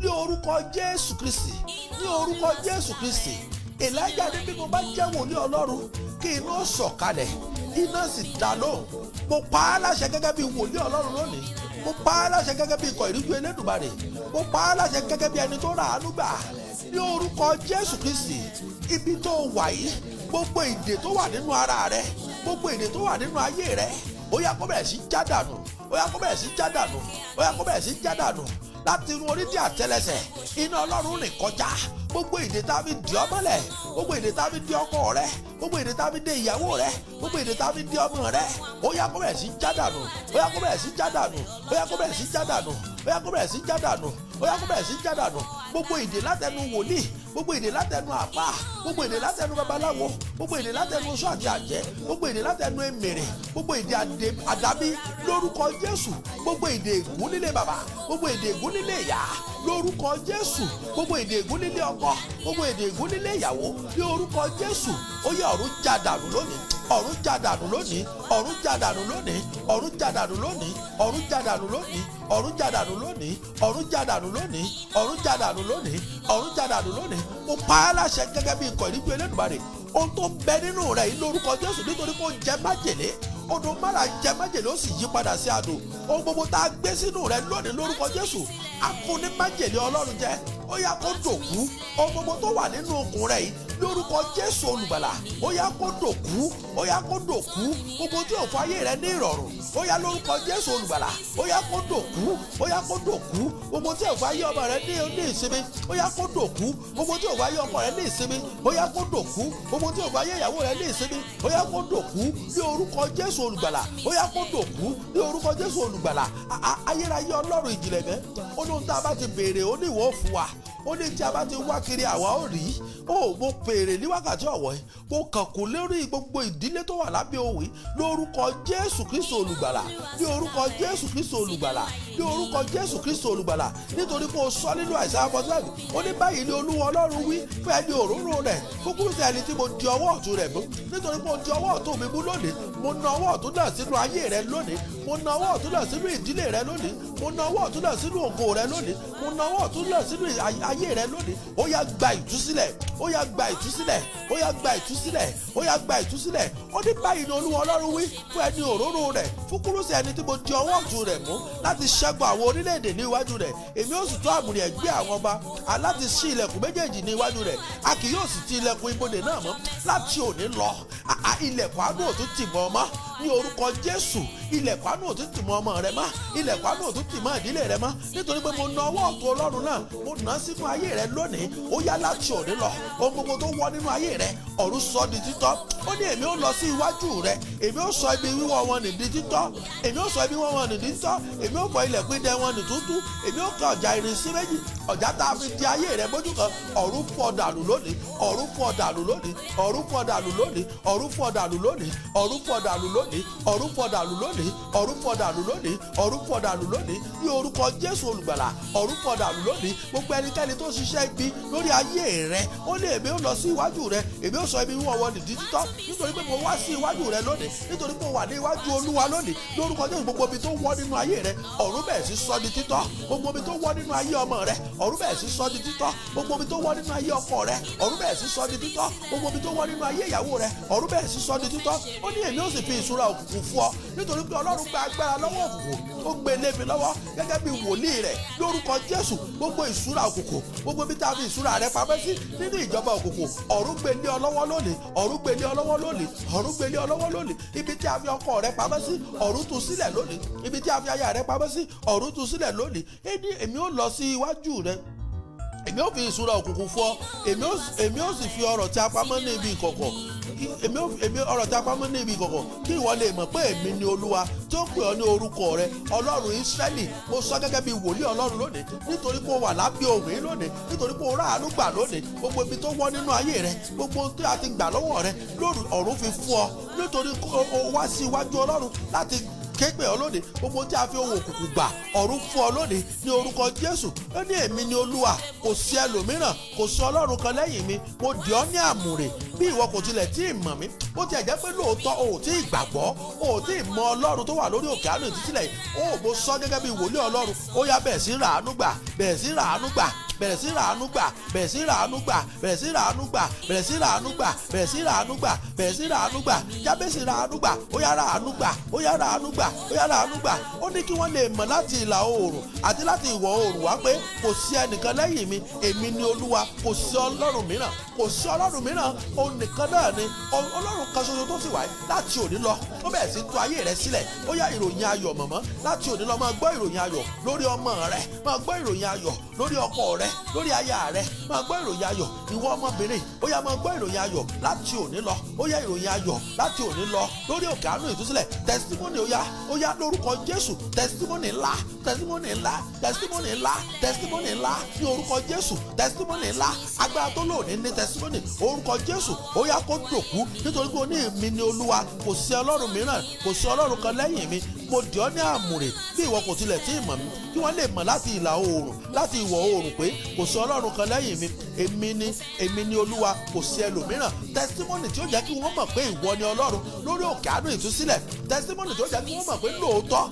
ní orúkọ Jésù Kristi, ní orúkọ Jésù Kristi. Èlíjà ní bí mo bá jẹ́ wòlíì Ọlọ́run, kí iná sọ̀kalẹ̀, iná sì dá lóhùn. Mo pa á láṣẹ gẹ́gẹ́ bí wòlíì Ọlọ́run lónìí, mo pa á láṣẹ gẹ́gẹ́ bí ikọ̀ ìríjú Elédùmarè, mo pa á láṣẹ gẹ́gẹ́ bí ẹni tó rà àánú gbà ní orúkọ Jésù Kristi. Ibi tó wà yìí, gbogbo ìdè tó wà nínú ara rẹ, gbogbo ìdè tó wà nínú ayé rẹ, ó yá kó bẹ̀rẹ̀ sí já dànù, ó yá kó bẹ̀rẹ̀ sí já dànù, ó yá kó bẹ̀rẹ̀ sí já dànù. Láti inú orí dé àtẹ́lẹsẹ̀, iná Ọlọ́run rìn kọjá. Gbogbo ìdè tá a fi dì ọ́ mọ́lẹ̀, gbogbo ìdè tá a fi dì ọkọ rẹ, gbogbo ìdè tá a fi dè ìyàwó rẹ, gbogbo ìdè tá a fi dì ọmọ rẹ, ó yá kó bẹ̀rẹ̀ sí já dànù, ó yá kó bẹ̀rẹ̀ sí já dànù, ó yá kó bẹ̀rẹ̀ sí já dànù, ó yá kó bẹ̀rẹ̀ sí já dànù, ó yá kó bẹ̀rẹ̀ sí já dànù. Gbogbo ìdè látẹnu wòlíì, gbogbo ìdè látẹnu àpá, gbogbo ìdè látẹnu babaláwo, gbogbo ìdè látẹnu oṣó àti àjẹ́, gbogbo ìdè látẹnu èmèrè, gbogbo ìdè àdàbí lórúkọ Jésù, gbogbo ìdè ègún nílé bàbá, gbogbo ìdè ègún nílé ìyá lórúkọ Jésù, gbogbo ìdè ègún nílé ọkọ, gbogbo ìdè ègún nílé ìyàwó ní orúkọ Jésù, ó yẹ ọ̀run já dànù lónìí, ọ̀run já dànù lónìí, ọ̀run já dànù lónìí, ọ̀run já dànù lónìí, ọ̀run já dànù lónìí, ọ̀run já dànù lónìí, ọ̀run já dànù lónìí, ọ̀run já dànù lónìí, ọ̀run já dànù lónìí. Mo pa á láṣẹ gẹ́gẹ́ bí ikọ̀ ìríjú Elédùmarè, ohun tó ń bẹ nínú rẹ̀ yìí lórúkọ Jésù, nítorí kó jẹ májèlé, odò Mara jẹ májèlé, ó sì yí padà sí adùn. Ohun gbogbo tá a gbé sínú rẹ̀ lónìí lórúkọ Jésù, afúnni májèlé Ọlọ́run jẹ, ó yá kó dòkú. Ohun gbogbo tó wà nínú okùn rẹ̀ yìí lórúkọ Jésù olùgbàlà, ó yá kó dòkú, ó yá kó dòkú. Gbogbo tí ò fún ayé rẹ ní ìrọ̀rùn, ó yá lórúkọ Jésù olùgbàlà, ó yá kó dòkú, ó yá kó dòkú. Gbogbo tí ò fún ayé ọmọ rẹ ní ìsinmi, ó yá kó dòkú. Gbogbo tí ò fún ayé ọkọ rẹ ní ìsinmi, ó yá kó dòkú. Gbogbo tí ò fún ayé ìyàwó rẹ ní ìsinmi, ó yá kó dòkú ní orúkọ Jésù olùgbàlà, ó yá kó dòkú ní orúkọ Jésù olùgbàlà. Ayérayé Ọlọ́run ìjìnlẹ̀ mẹ́, ó ní ohun tá a bá ti béèrè, ó ní ìwọ ó fún wa, ó ní tí a bá ti wá kiri àwa ó rí. Ó mo béèrè ní wákàtí ọ̀wọ́ yìí, mo kàn kù lórí gbogbo ìdílé tó wà lábẹ́ òwe lórúkọ Jésù Kristo olùgbàlà, ní orúkọ Jésù Kristo olùgbàlà, ní orúkọ Jésù Kristo olùgbàlà. Nítorí pé o sọ nínú Àìsáyà 45, ó ní báyìí ni Olúwa Ọlọ́run wí fún ẹni òróró rẹ̀, fún kúrúsì ẹni tí mo di ọwọ́ ọ̀tún rẹ̀ mú. Nítorí pé o di ọwọ́ ọ̀tún mi mú lónìí, mo na ọwọ́ ọ̀tún náà sínú ayé rẹ lónìí, mo na ọwọ́ ọ̀tún náà sínú ìdílé rẹ lónìí, mo na ọwọ́ ọ̀tún náà sínú ògo rẹ lónìí, mo na ọwọ́ ọ̀tún náà sínú ayé rẹ lónìí. Ó yá gba ìtúsílẹ̀, ó yá gba ìtúsílẹ̀, ó yá gba ìtúsílẹ̀, ó yá gba ìtúsílẹ̀. Ó ní báyìí ni Olúwa Ọlọ́run wí fún ẹni òróró rẹ̀, fún kúrúsì ẹni tí mo di ọwọ́ ọ̀tún rẹ̀ mú, láti ṣẹ́gun àwọn orílẹ̀-èdè ní iwájú rẹ̀. Èmi ó sì tú àmùrè ẹ̀gbẹ́ àwọn ọba, aláti ṣí ilẹ̀kùn méjèèjì ní iwájú rẹ̀, a kì yóò sì ti ilẹ̀kùn ibodè náà mọ́. Láti òní lọ, ilẹ̀kùn àánú ò tún tì mọ́ ọmọ ní orúkọ Jésù. Ilẹ̀kùn àánú ò tún tì mọ́ ọmọ rẹ mọ́, ilẹ̀kùn àánú ò tún tì mọ́ ìdílé rẹ mọ́. Nítorí pé mo na ọwọ́ ọ̀tún Ọlọ́run náà, mo nà á sínú ayé rẹ lónìí. Ó yá láti òní lọ, ohun gbogbo tó wọ́ nínú ayé rẹ, ọ̀run sọ di títọ́. Ó ní èmi ó lọ sí iwájú rẹ, èmi ó sọ ibi wíwọ́ wọn nì di títọ́, èmi ó sọ ibi wíwọ́ wọn nì di títọ́, èmi ó fọ ilẹ̀kùn idẹ wọn nì tútú, èmi ó kan ọ̀já irin sí méjì, ọ̀já tá a fi di ayé rẹ mójú kan, ọ̀run fọ́ dànù lónìí, ọ̀run fọ́ dànù lónìí, ọ̀run fọ́ dànù lónìí, ọ̀run fọ́ dànù lónìí, ọ̀run fọ́ dànù lónìí, ọ̀run fọ́ dànù lónìí, ọ̀run fọ́ dànù lónìí, ọ̀run fọ́ dànù lónìí ní orúkọ Jésù olùgbàlà, ọ̀run fọ́ dànù lónìí. Gbogbo ẹnikẹ́ni tó ṣiṣẹ́ ibi lórí ayé rẹ, ó ní èmi ó lọ sí iwájú rẹ, èmi ó sọ ibi wíwọ́ wọn nì di títọ́. Nítorí pé mo wá sí iwájú rẹ lónìí, nítorí pé mo wà ní iwájú Olúwa lónìí lórúkọ Jésù, gbogbo ibi tó wọ́ nínú ayé rẹ, ọ̀run bẹ̀rẹ̀ sí sọ di títọ́. Gbogbo ibi tó wọ́ nínú ayé ọmọ rẹ, ọ̀run bẹ̀rẹ̀ sí sọ di títọ́. Gbogbo ibi tó wọ́ nínú ayé ọkọ rẹ, ọ̀run bẹ̀rẹ̀ sí sọ di títọ́. Gbogbo ibi tó wọ́ nínú ayé ìyàwó rẹ, ọ̀run bẹ̀rẹ̀ sí sọ di títọ́. Ó ní èmi ó sì fi ìṣúra òkùnkùn fún ọ, nítorí pé Ọlọ́run gba agbára lọ́wọ́ òkùnkùn, ó gbé lé mi lọ́wọ́ gẹ́gẹ́ bí wòlíì rẹ̀ lórúkọ Jésù. Gbogbo ìṣúra òkùnkùn, gbogbo ibi tá a fi ìṣúra rẹ pamọ́ sí nínú ìjọba òkùnkùn, ọ̀run gbé lé ọ lọ́wọ́ lónìí, ọ̀run gbé lé ọ lọ́wọ́ lónìí, ọ̀run gbé lé ọ lọ́wọ́ lónìí. Ibi tí a fi ọkọ rẹ pamọ́ sí, ọ̀run tú sílẹ̀ lónìí. Ibi tí a fi aya rẹ pamọ́ sí, ọ̀run tú sílẹ̀ lónìí. Èmi ó lọ sí iwájú rẹ, èmi ó fi ìṣúra òkùnkùn fún ọ, èmi ó sì fi ọrọ̀ tí a pamọ́ ní ibi ìkọ̀kọ̀, èmi ọ̀rọ̀ tí a pamọ́ ní ibi ìkọ̀kọ̀, kí ìwọ lè mọ̀ pé èmi ni Olúwa tí ó pè ọ́ ní orúkọ rẹ, Ọlọ́run Ísírẹ́lì. Mo sọ gẹ́gẹ́ bí wòlíì Ọlọ́run lónìí, nítorí pé o wà lábẹ́ òun yìí lónìí, nítorí pé o rà àánú gbà lónìí. Gbogbo ibi tó wọ́ nínú ayé rẹ, gbogbo ohun tí a ti gbà lọ́wọ́ rẹ lóru, ọ̀run fi fún ọ, nítorí o wá sí iwájú Ọlọ́run láti képe ọ lónìí. Gbogbo tí a fi owó òkùnkùn gbà, ọ̀run fún ọ lónìí ní orúkọ Jésù. Ó ní èmi ni Olúwa, kò sí ẹlòmíràn, kò sí Ọlọ́run kan lẹ́yìn mi. Mo dì ọ́ ní àmùrè bí ìwọ kò tilẹ̀ tí ì mọ̀ mí. Bó tiẹ̀ jẹ́ pé lóòótọ́ o ò tí ì gbàgbọ́, o ò tí ì mọ Ọlọ́run tó wà lórí òkè àánú ìtúsílẹ̀ yìí, ó mo sọ gẹ́gẹ́ bí wòlíì Ọlọ́run, ó yá bẹ̀ẹ̀ sí ràánú gbà, bẹ̀ẹ̀ sí ràánú gbà, Bẹ̀rẹ̀ sí ràánú gbà, bẹ̀rẹ̀ sí ràánú gbà, bẹ̀rẹ̀ sí ràánú gbà, bẹ̀rẹ̀ sí ràánú gbà, bẹ̀rẹ̀ sí ràánú gbà, bẹ̀rẹ̀ sí ràánú gbà. Jábèsì ràánú gbà, ó yá ràánú gbà, ó yá ràánú gbà, ó yá ràánú gbà. Ó ní kí wọ́n lè mọ̀ láti ìlà oòrùn àti láti ìwọ̀ oòrùn wá pé kò sí ẹnìkan lẹ́yìn mi. Èmi ni Olúwa, kò sí ọlọ́run mìíràn, kò sí ọlọ́run mìíràn. Òun nìkan náà ni ọlọ́run kan ṣoṣo tó sì wáyé. Láti òní lọ, ó bẹ̀rẹ̀ sí tú ayé rẹ sílẹ̀. Ó yá, ìròyìn ayọ̀ mọ̀mọ́, láti òní lọ, máa gbọ́ ìròyìn ayọ̀ lórí ọmọ rẹ, máa gbọ́ ìròyìn ayọ̀ lórí ọkọ rẹ, lórí aya rẹ, máa gbọ́ ìròyìn ayọ̀. Ìwọ ọmọbìnrin, ó yá, máa gbọ́ ìròyìn ayọ̀ láti òní lọ. Ó yá, ìròyìn ayọ̀ láti òní lọ lórí òkè àánú ìtúsílẹ̀. Testimony, ó yá, ó yá, lórúkọ Jésù. Testimony ńlá, testimony ńlá, testimony ńlá, testimony ńlá ní orúkọ Jésù. Testimony ńlá. Agbára tó lò ní testimony, orúkọ Jésù, ó yá, kó dòkú, nítorí pé ó ní èmi ni Olúwa, kò sí ọlọ́run mìíràn, kò sí ọlọ́run kan lẹ́yìn mi. Mo dì ọ́ ní àmùrè bí ìwọ kò tilẹ̀ tí ì mọ̀ mí, kí wọ́n lè mọ̀ láti ìlà oòrùn, láti ìwọ̀ oòrùn pé kò sí ọlọ́run kan lẹ́yìn mi. Èmi ni, èmi ni Olúwa, kò sí ẹlòmíràn. Testimony tí ó jẹ́ kí wọ́n mọ̀ pé ìwọ ni Ọlọ́run lórí òkè àánú ìtúsílẹ̀. Testimony tí ó jẹ́ kí wọ́n mọ̀ pé lóòótọ́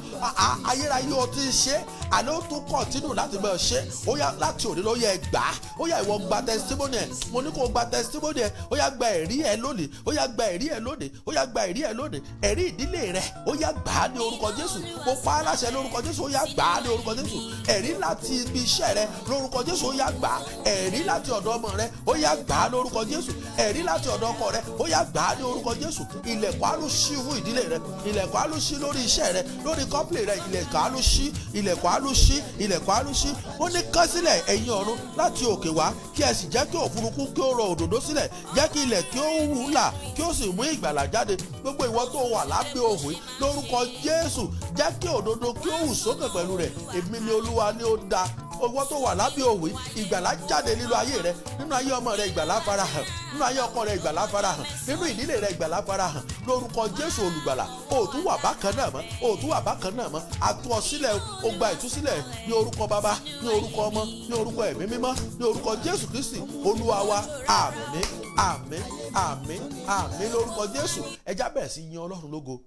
ayérayé o ti ń ṣe, àlẹ́ ó tún continue láti bẹ̀ ṣe. Ó yá, láti òní ló yẹ gbà á. Ó yá, ìwọ gba testimony ẹ̀. Mo ní kó gba testimony ẹ̀. Ó yá, gba ẹ̀rí ẹ̀ lónìí. Ó yá, gba ẹ̀rí ẹ̀ lónìí. Ó yá, gba ẹ̀rí ẹ̀ lónìí. Ẹ̀rí ìdílé rẹ̀, ó yá, gbà á ní orúkọ Jésù. Mo pa á láṣẹ lórúkọ Jésù, ó yá, gbà á ní orúkọ Jésù. Ẹ̀rí láti ibi iṣẹ́ rẹ lórúkọ Jésù, ó yá, gbà á. Ẹ̀rí láti ọ̀dọ̀ ọmọ rẹ, ó yá, gbà á lórúkọ Jésù. Ẹ̀rí láti ọ̀dọ̀ ọkọ rẹ, ó yá, gbà á ní orúkọ Jésù. Ilẹ̀kùn àánú ṣí fún ìdílé rẹ. Ilẹ̀kùn àánú ṣí lórí iṣẹ́ rẹ, lórí company rẹ. Ilẹ̀kùn àánú ṣí, ilẹ̀kùn àánú ṣí, ilẹ̀kùn àánú ṣí. Ó ní kán sílẹ̀, ẹ̀yin ọ̀run, láti òkè wá, kí ẹ sì jẹ́ kí òfurufú kí ó rọ òdòdó sílẹ̀. Jẹ́ kí ilẹ̀ kí ó wù là, kí ó sì mú ìgbàlà jáde. Gbogbo ìwọ tó wà lábẹ́ òwe, lórúkọ Jésù, jẹ́ kí òdodo kí ó hù sókè pẹ̀lú rẹ̀. Èmi ni Olúwa ni ó dá owó tó wà lábẹ́ òwe. Ìgbàlà jáde nínú ayé rẹ, nínú ayé ọmọ rẹ. Ìgbàlà farahàn nínú ayé ọkọ rẹ. Ìgbàlà farahàn nínú ìdílé rẹ. Ìgbàlà farahàn lórúkọ Jésù olùgbàlà. Òtún wà bákan náà mọ́, òtún wà bákan náà mọ́. A tú ọ sílẹ̀, o gba ìtúsílẹ̀ ní orúkọ Bàbá, ní orúkọ Ọmọ, ní orúkọ Ẹ̀mí Mímọ́, ní orúkọ Jésù Kristi Olúwa wa. Àmín, àmín, àmín, àmín lórúkọ Jésù. Ẹ já bẹ̀rẹ̀ sí yin Ọlọ́run lógo.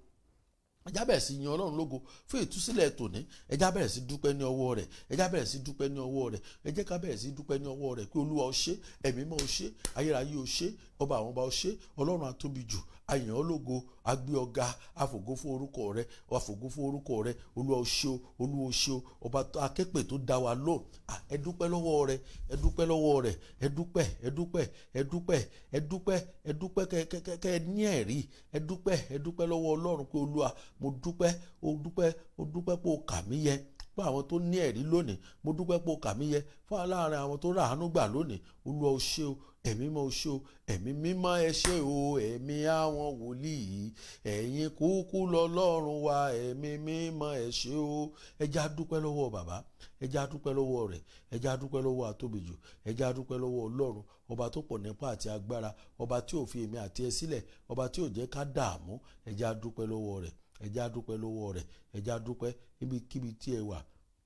Ẹ já bẹ̀rẹ̀ sí yin Ọlọ́run lógo fún ìtúsílẹ̀ tòní. Ẹ já bẹ̀rẹ̀ sí dúpẹ́ ní ọwọ́ rẹ̀. Ẹ já bẹ̀rẹ̀ sí dúpẹ́ ní ọwọ́ rẹ̀. Ẹ jẹ́ ká bẹ̀rẹ̀ sí dúpẹ́ ní ọwọ́ rẹ̀ pé Olúwa, ó ṣé. Ẹ̀mí mọ́, ó ṣé. Ayérayé, ó ṣé. Ọba àwọn ọba, ó ṣé. Ọlọ́run atóbi jù, a yìn ọ́ lógo, a gbé ọ ga, a fògo fún orúkọ rẹ, a fògo fún orúkọ rẹ. Olúwa, ó ṣé o. Olúwa, ó ṣé o. Ọba aképè tó dá wa lóhùn, ẹ dúpẹ́ lọ́wọ́ rẹ, ẹ dúpẹ́ lọ́wọ́ rẹ. Ẹ dúpẹ́, ẹ dúpẹ́, ẹ dúpẹ́, ẹ dúpẹ́, ẹ dúpẹ́. Kẹ kẹ kẹ ní ẹ̀rí. Ẹ dúpẹ́, ẹ dúpẹ́ lọ́wọ́ Ọlọ́run pé Olúwa, mo dúpẹ́ o, dúpẹ́ o, dúpẹ́ pé o kà mí yẹ fún àwọn tó ní ẹ̀rí lónìí. Mo dúpẹ́ pé o kà mí yẹ fún aláàárín àwọn tó ràánú gbà lónìí. Olúwa, o ṣé o. Ẹ̀mí mọ́, o ṣé o. Ẹ̀mí Mímọ́, ẹ ṣé o. Ẹ̀mí àwọn wòlíì, ẹ̀yin kúkú lọ́lọ́run wa. Ẹ̀mí Mímọ́, ẹ ṣé o. Ẹ já dúpẹ́ lọ́wọ́ bàbá. Ẹ já dúpẹ́ lọ́wọ́ rẹ̀. Ẹ já dúpẹ́ lọ́wọ́ àtóbijù. Ẹ já dúpẹ́ lọ́wọ́ Ọlọ́run ọba tó pọ̀ nípa àti agbára, ọba tí ò fi èmi àti ẹ sílẹ̀, ọba tí ò jẹ́ ká dààmú. Ẹ já dúpẹ́ lọ́wọ́ rẹ̀. Ẹ já dúpẹ́ lọ́wọ́ rẹ̀. Ẹ já dúpẹ́. Níbikíbi tí ẹ wà,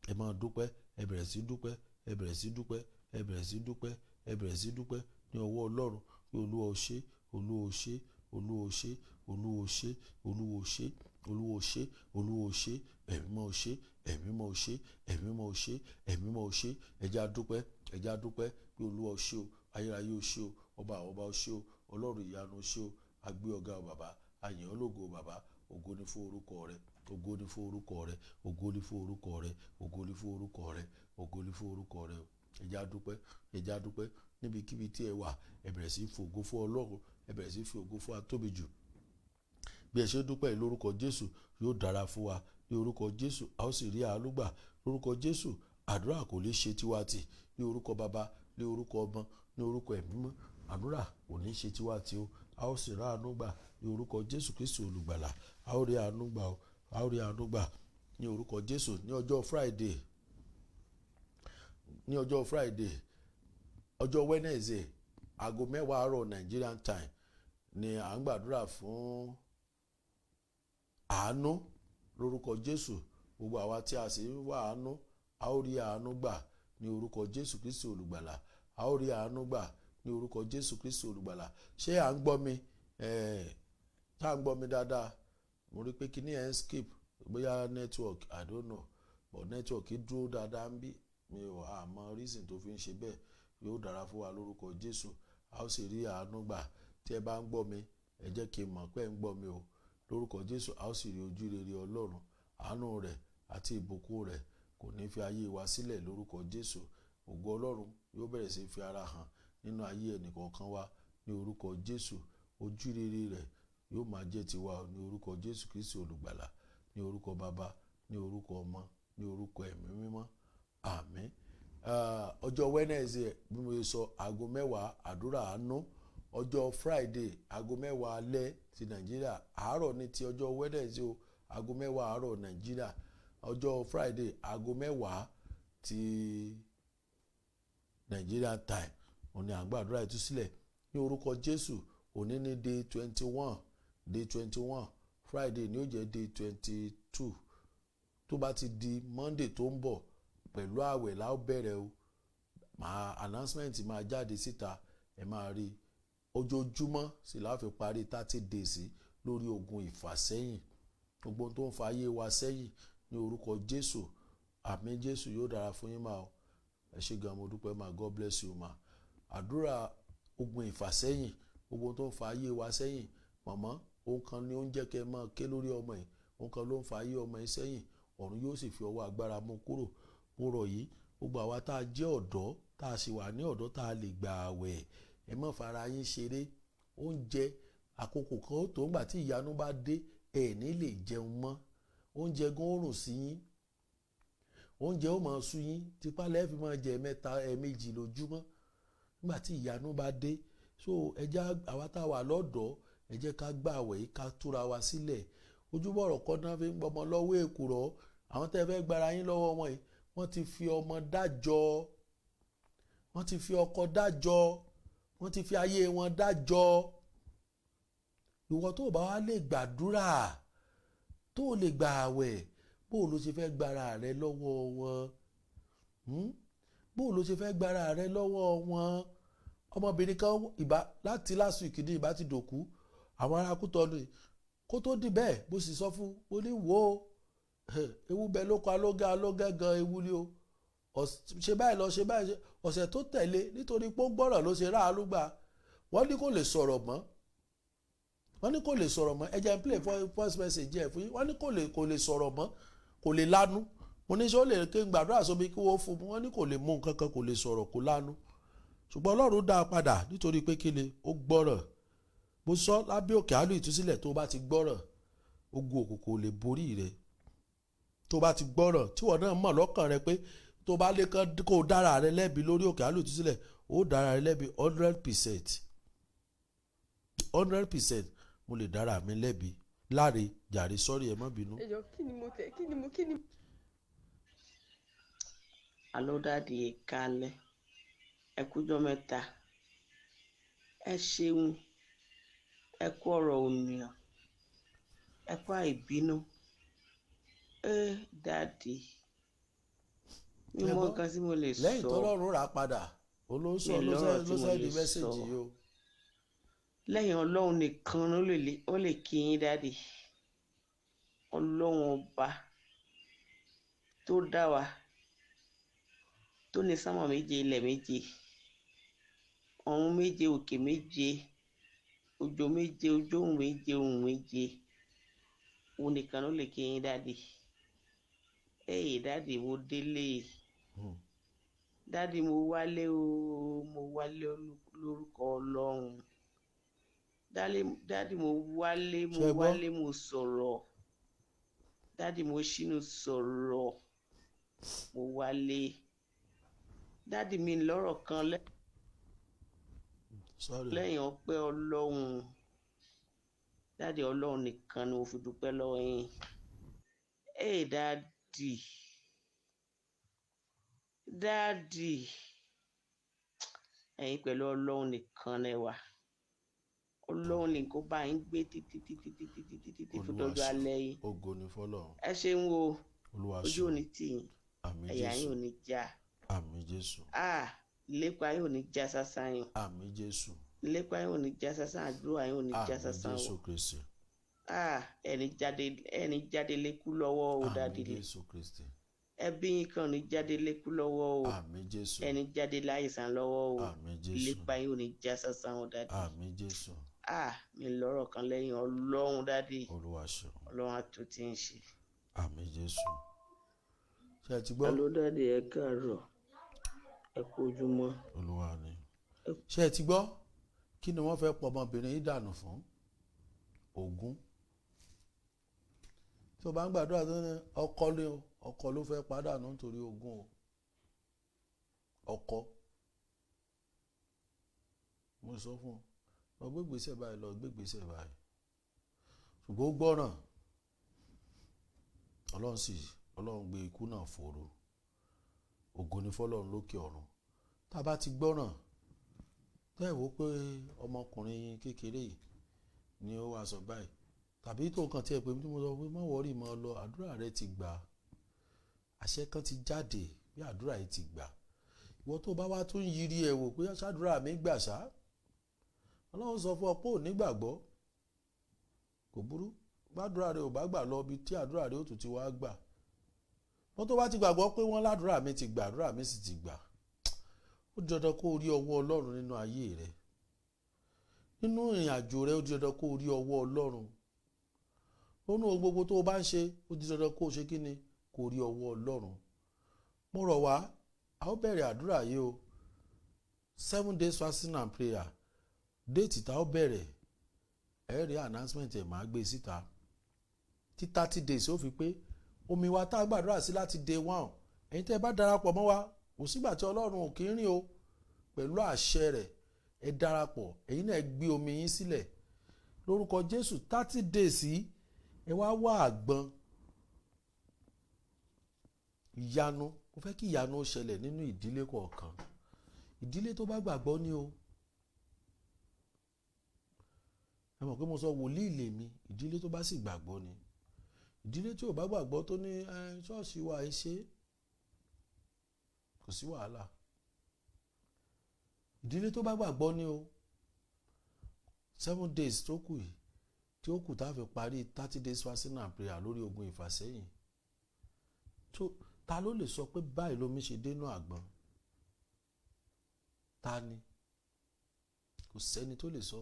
ẹ máa dúpẹ́. Ẹ bẹ̀rẹ̀ sí dúpẹ́, ẹ bẹ̀rẹ̀ sí dúpẹ́, ẹ bẹ̀rẹ̀ sí dúpẹ́, ẹ bẹ̀rẹ̀ sí dúpẹ́ ní ọwọ́ Ọlọ́run pé Olúwa, ó ṣé. Olúwa, ó ṣé. Olúwa, ó ṣé. Olúwa, ó ṣé. Olúwa, ó ṣé. Olúwa, ó ṣé. Olúwa, ó ṣé. Ẹ̀mí mọ́, ó ṣé. Ẹ̀mí mọ́, ó ṣé. Ẹ̀mí mọ́, ó ṣé. Ẹ̀mí mọ́, ó ṣé. Ẹ já dúpẹ́, ẹ já dúpẹ́ pé Olúwa, ó ṣé o. Ayérayé, ó ṣé o. Ọba àwọn ọba, ó ṣé o. Ọlọ́run ìyanu, ó ṣé o. A gbé ọ̀gá o bàbá. A yìn ọ́ lógo, bàbá. Ògo ni fún orúkọ rẹ. Ògo ni fún orúkọ rẹ. Ògo ni fún orúkọ rẹ. Ògo ni fún orúkọ rẹ. Ògo ni fún orúkọ rẹ. Ẹ já dúpẹ́, ẹ já dúpẹ́. Níbikíbi tí ẹ wà, ẹ bẹ̀rẹ̀ sí fògo fún Ọlọ́run. Ẹ bẹ̀rẹ̀ sí fi ògo fún atóbi jù. Bí ẹ ṣe dúpẹ́ yìí, lórúkọ Jésù, yóò dára fún wa. Ní orúkọ Jésù, a ó sì rí àánú gbà. Lórúkọ Jésù, àdúrà kò lè ṣe tiwa tì. Ní orúkọ Bàbá, ní orúkọ Ọmọ, ní orúkọ Ẹ̀mí Mímọ́, àdúrà kò ní ṣe tiwa tì o. A ó sì rí àánú gbà ní orúkọ Jésù Kristi olùgbàlà. A ó rí àánú gbà o. A ó rí àánú gbà ní orúkọ Jésù. Ní ọjọ́ Friday, ní ọjọ́ Friday, ọjọ́ Wednesday, aago 10 àárọ̀ Nigerian time ni à ń gbàdúrà fún àánú lórúkọ Jésù. Gbogbo àwa tí a sì ń wá àánú, a ó rí àánú gbà ní orúkọ Jésù Kristi olùgbàlà. A ó rí àánú gbà ní orúkọ Jésù Kristi olùgbàlà. Ṣé à ń gbọ́ mi? Tá à ń gbọ́ mi dáadáa? Mo rí pé kíní ẹ̀ ń skip, bóyá network, I don't know, but network dúró dáadáa ń bí. Mi ò àmọ́ reason tó fi ń ṣe bẹ́ẹ̀. Yóò dára fún wa lórúkọ Jésù, a ó sì rí àánú gbà. Tí ẹ bá ń gbọ́ mi, ẹ jẹ́ kí n mọ̀ pé ẹ ń gbọ́ mi o. Lórúkọ Jésù, a ó sì rí ojú rere Ọlọ́run. Àánú rẹ̀ àti ìbùkún rẹ̀ kò ní fi ayé wa sílẹ̀ lórúkọ Jésù. Ògo Ọlọ́run yóò bẹ̀rẹ̀ sí fi ara hàn nínú ayé ẹnìkọ̀ọ̀kan wa ní orúkọ Jésù. Ojú rere rẹ̀ yóò máa jẹ́ tiwa ní orúkọ Jésù Kristi olùgbàlà, ní orúkọ Bàbá, ní orúkọ Ọmọ, ní orúkọ Ẹ̀mí Mímọ́, àmín. Ọjọ́ Wednesday, bí mo ṣe sọ, aago 10, àdúrà àánú. Ọjọ́ Friday, aago 10 alẹ́ ti Nàìjíríà, àárọ̀ ní ti ọjọ́ Wednesday o, aago 10 àárọ̀ Nàìjíríà. Ọjọ́ Friday, aago 10 ti Nigerian time, òní à ń gbàdúrà ìtúsílẹ̀ ní orúkọ Jésù. Òní ní day 21, day 21. Friday ní ó jẹ́ day 22. Tó bá ti di Monday tó ń bọ̀, pẹ̀lú ààwẹ̀ la ó bẹ̀rẹ̀ o. Máa announcement máa jáde síta, ẹ máa rí ojoojúmọ́ sì la fi parí 30 days lórí ogun ìfàsẹ́yìn, gbogbo ohun tó ń fa ayé wa sẹ́yìn ní orúkọ Jésù. Àmín. Jésù. Yóò dára fún yín máa o. Ẹ ṣé gan, mo dúpẹ́ máa. God bless you ma. Àdúrà ogun ìfàsẹ́yìn, gbogbo tó ń fa ayé wa sẹ́yìn. Mọ̀mọ́, ohun kan ni ó ń jẹ́ kẹ́ ẹ máa ké lórí ọmọ yìí, ohun kan ló ń fa ayé ọmọ yìí sẹ́yìn. Ọ̀run yóò sì fi ọwọ́ agbára mú kúrò. Mo rọ̀ yìí, gbogbo àwa tá a jẹ́ ọ̀dọ́, tá a sì wà ní ọ̀dọ́, tá a lè gbà àwẹ̀, ẹ má fara yín ṣeré. Oúnjẹ, àkókò kan ó tó ńgbà tí ìyanu bá dé, ẹ ní lè jẹun mọ́. Oúnjẹ gan ó rùn sí yín, oúnjẹ ó máa sú yín, tipá lẹ́ẹ̀ fi máa jẹ ẹ̀mẹ́ta, ẹ̀ẹ̀mejì lójúmọ́ nígbà tí ìyanu bá dé. So ẹ jẹ́ àwa tá a wà lọ́dọ̀ọ́, ẹ jẹ́ ká gbààwẹ̀ yìí, ká túra wa sílẹ̀. Ojúbọ̀rọ̀ kọ́ náà fi ń gbọmọ lọ́wọ́ èkùrọ́. Àwọn tẹ́ fẹ́ gbára yín lọ́wọ́ wọn yìí, wọ́n ti fi ọmọ dájọ́, wọ́n ti fi ọkọ dájọ́, wọ́n ti fi ayé wọn dájọ́. Ìwọ tó bá wá lè gbàdúrà, tó lè gbà àwẹ̀, bó ló ṣe fẹ́ gbára rẹ lọ́wọ́ wọn? Bó ló ṣe fẹ́ gbára rẹ lọ́wọ́ wọn? Ọmọbìnrin kan, ìbá láti last week ní ìbá ti dòkú. Àwọn ará Kútọ́nù kó tó di bẹ́ẹ̀, bó sì sọ fún ó ní wò ó, ewu bẹ lóko alógá alógá gan, ewu ni o. Ṣe báyìí lọ, ṣe báyìí. Ọ̀sẹ̀ tó tẹ̀lé, nítorí pé ó gbọ́rọ̀ ló ṣe ráàlú gbà. Wọ́n ní kò lè sọ̀rọ̀ mọ́, wọ́n ní kò lè sọ̀rọ̀ mọ́. Ẹ jẹ́ n play voice message ẹ̀ fún yín. Wọ́n ní kò lè sọ̀rọ̀ mọ́, kò lè lanu. Mo ní sọ lè ké gbàdúrà sómi kí wọ́n fún un. Wọ́n ní kò lè mú nǹkan kan, kò lè sọ̀rọ̀, kò lanu. Ṣùgbọ́n Ọlọ́run dá a padà nítorí pé kí ni? Ó gbọ́rọ̀. Mo sọ lábẹ́ òkè àlù ìtúsílẹ̀, tó bá ti gbọ́rọ̀, ogun òkùnkùn ò lè borí rẹ. Tó bá ti gbọ́rọ̀, tí wọ́n náà mọ̀ lọ́kàn rẹ pé tó bá lè kán kó dára rẹ lẹ́bi lórí òkè àlù ìtúsílẹ̀, ó dára rẹ lẹ́bi 100%, 100%. Mo lè dára mi lẹ́bi láre jàre. Sọ́rí, ẹ má bínú. Ẹ jọ, kí ni mo tẹ, kí ni mo, kí ni. Hello daddy, ẹ káalẹ́, ẹ kújọ́ mẹ́ta, ẹ ṣeun, ẹ kú ọ̀rọ̀ ònìyàn, ẹ kú àìbínú. Ẹ daddy, mi Ẹ mọ gbọ́, nǹkan tí mo lè lẹ́yìn sọ. tọ́lọ́run rà á padà, ó ló sọ Mi ló lọ́rọ̀ tí ló mo send lè message sọ. yìí o. Lẹ́yìn Ọlọ́run nìkan ló lè ó lè kí yín daddy. Ọlọ́run ọba tó dá wa, tó ní sánmọ̀ méje, ilẹ̀ méje, ọ̀run méje, òkè méje, òjò méje, ojóhùn méje, ohùn méje, òun nìkan ló lè kí yín daddy. Ẹ̀yìn daddy, mo délé. Daddy, mo wálé o, mo wálé lórúkọ Ọlọ́run. Daddy, daddy, mo wálé, mo Ṣé ẹ gbọ́? wálé, mo sọ̀rọ̀. Daddy, mo ṣínú sọ̀rọ̀, mo wálé. Daddy, mi lọ́rọ̀ kan Sorry. lẹ́yìn ọpẹ́ Ọlọ́run. Daddy, Ọlọ́run nìkan ni mo fi dúpẹ́ lọ́wọ́ yín. Ẹ̀ daddy, daddy, ẹ̀yin pẹ̀lú Ọlọ́run nìkan lẹ wà. Ọlọ́run ní kó bá yín gbé títí títí títí títí títí fún Olúwa dọ́jọ́ ṣeun. alẹ́ yín. Ògo ni fọ́lọ́run. Ẹ ṣeun o. Olúwa Ojú ṣeun. ò ní tì yín. Àmín. Ẹ̀yà yín Jésù. ò ní já. Àmín Jésù. Ah, ìlépa yín ò ní já sásán yín. Àmín Jésù. Ìlépa yín ò ní já sásán, àdúrà yín ò ní já Àmín. sásán o. Jésù Kristi. Ah, ẹni jáde, ẹni jáde lékú lọ́wọ́ o. Àmín. Daddy. Jésù Kristi. Ẹbí yín kan ò ní jáde lékú lọ́wọ́ o. Àmín Jésù. Ẹni jáde láìsàn lọ́wọ́ o. Àmín Jésù. Ìlépa yín ò ní já sásán o daddy. Àmín Jésù. Ah, mi lọ́rọ̀ kan lẹ́yìn Ọlọ́run daddy. Olúwa ṣeun. Ọlọ́run á tún ti ń ṣe. Àmín Jésù. Ṣé ẹ ti gbọ́? Hello daddy, ẹ káàárọ̀, ẹ kú ojúmọ́. Olúwa ni. Ṣé ẹ ti gbọ́? Kí ni wọ́n fẹ́ pọ̀ ọmọbìnrin yìí dànù fún? Ogún. Tí o bá ń gbàdúrà tó ní ọkọ ni o, ọkọ ló fẹ́ pàdánù nítorí ogún o. Ọkọ. Mo sọ fún ọ, lọ gbé ìgbésẹ̀ báyìí, lọ gbé ìgbésẹ̀ báyìí. Ṣùgbọ́n ó gbọ́ràn. Ọlọ́run sì, Ọlọ́run gbé ikú náà fòòró. Ògo ni f'Ọlọ́run lókè ọ̀run. Tá a bá ti gbọ́ràn, tẹ́ ẹ̀ wò pé ọmọkùnrin kékeré yìí ni ó wá sọ báyìí, tàbí tó kàn tí ẹ pé tí mo sọ pé má wọrí, mọ́ lọ, àdúrà rẹ ti gbà, àṣẹ kan ti jáde bí àdúrà yìí ti gbà. Ìwọ tó bá wá tún yiri ẹ̀ wò pé ṣàdúrà mi gbà ṣá, Ọlọ́run sọ fún ọ pé ò ní gbàgbọ́, kò burú, gbàdúrà rẹ ò bá gbà lọ ibi tí àdúrà rẹ ó tún ti wá gbà. Wọ́n tó bá ti gbàgbọ́ pé wọ́n ládùúrà mi ti gbà, àdúrà mi sì ti gbà, ó di dandan kó o rí ọwọ́ Ọlọ́run nínú ayé rẹ, nínú ìrìn àjò rẹ. Ó di dandan kó o rí ọwọ́ Ọlọ́run nínú ohun gbogbo tó o bá ń ṣe. Ó di dandan kó o ṣe kí ni, kó o rí ọwọ́ Ọlọ́run. Mo rọ̀ wá, a ó bẹ̀rẹ̀ àdúrà yìí o, 7 days fasting and prayer. Date tá ó bẹ̀rẹ̀, ẹ rí announcement ẹ̀, máa gbé síta tí 30 days ó fi pé. Omi wa tá a gbàdúrà sí láti day one, ẹ̀yin tẹ́ ẹ bá darapọ̀ mọ́ wa, kò sígbà tí Ọlọ́run ò kí ń rìn o pẹ̀lú àṣẹ rẹ̀. Ẹ darapọ̀, ẹ̀yin náà gbé omi yín sílẹ̀ lórúkọ Jésù. 30 days yìí, ẹ wá wá àgbọn ìyanu. Mo fẹ́ kí ìyanu ó ṣẹlẹ̀ nínú ìdílé kọ̀ọ̀kan, ìdílé tó bá gbàgbọ́ ní o. Ẹ mọ̀ pé mo sọ, wòlíì lèmi. Ìdílé tó bá sì gbàgbọ́ ni. Ìdílé tí ò bá gbàgbọ́, tó ní ṣọ́ọ̀ṣì wa ẹ ṣe, kò sí wàhálà. Ìdílé tó bá gbàgbọ́ ni o. 7 days tó kù yìí, tí ó kù tá a fi parí 30 days fasting and prayer lórí ogun ìfàsẹ́yìn tó, ta ló lè sọ pé báyìí lomi ṣe dénú àgbọn? Ta ni? Kò sẹ́ni tó lè sọ.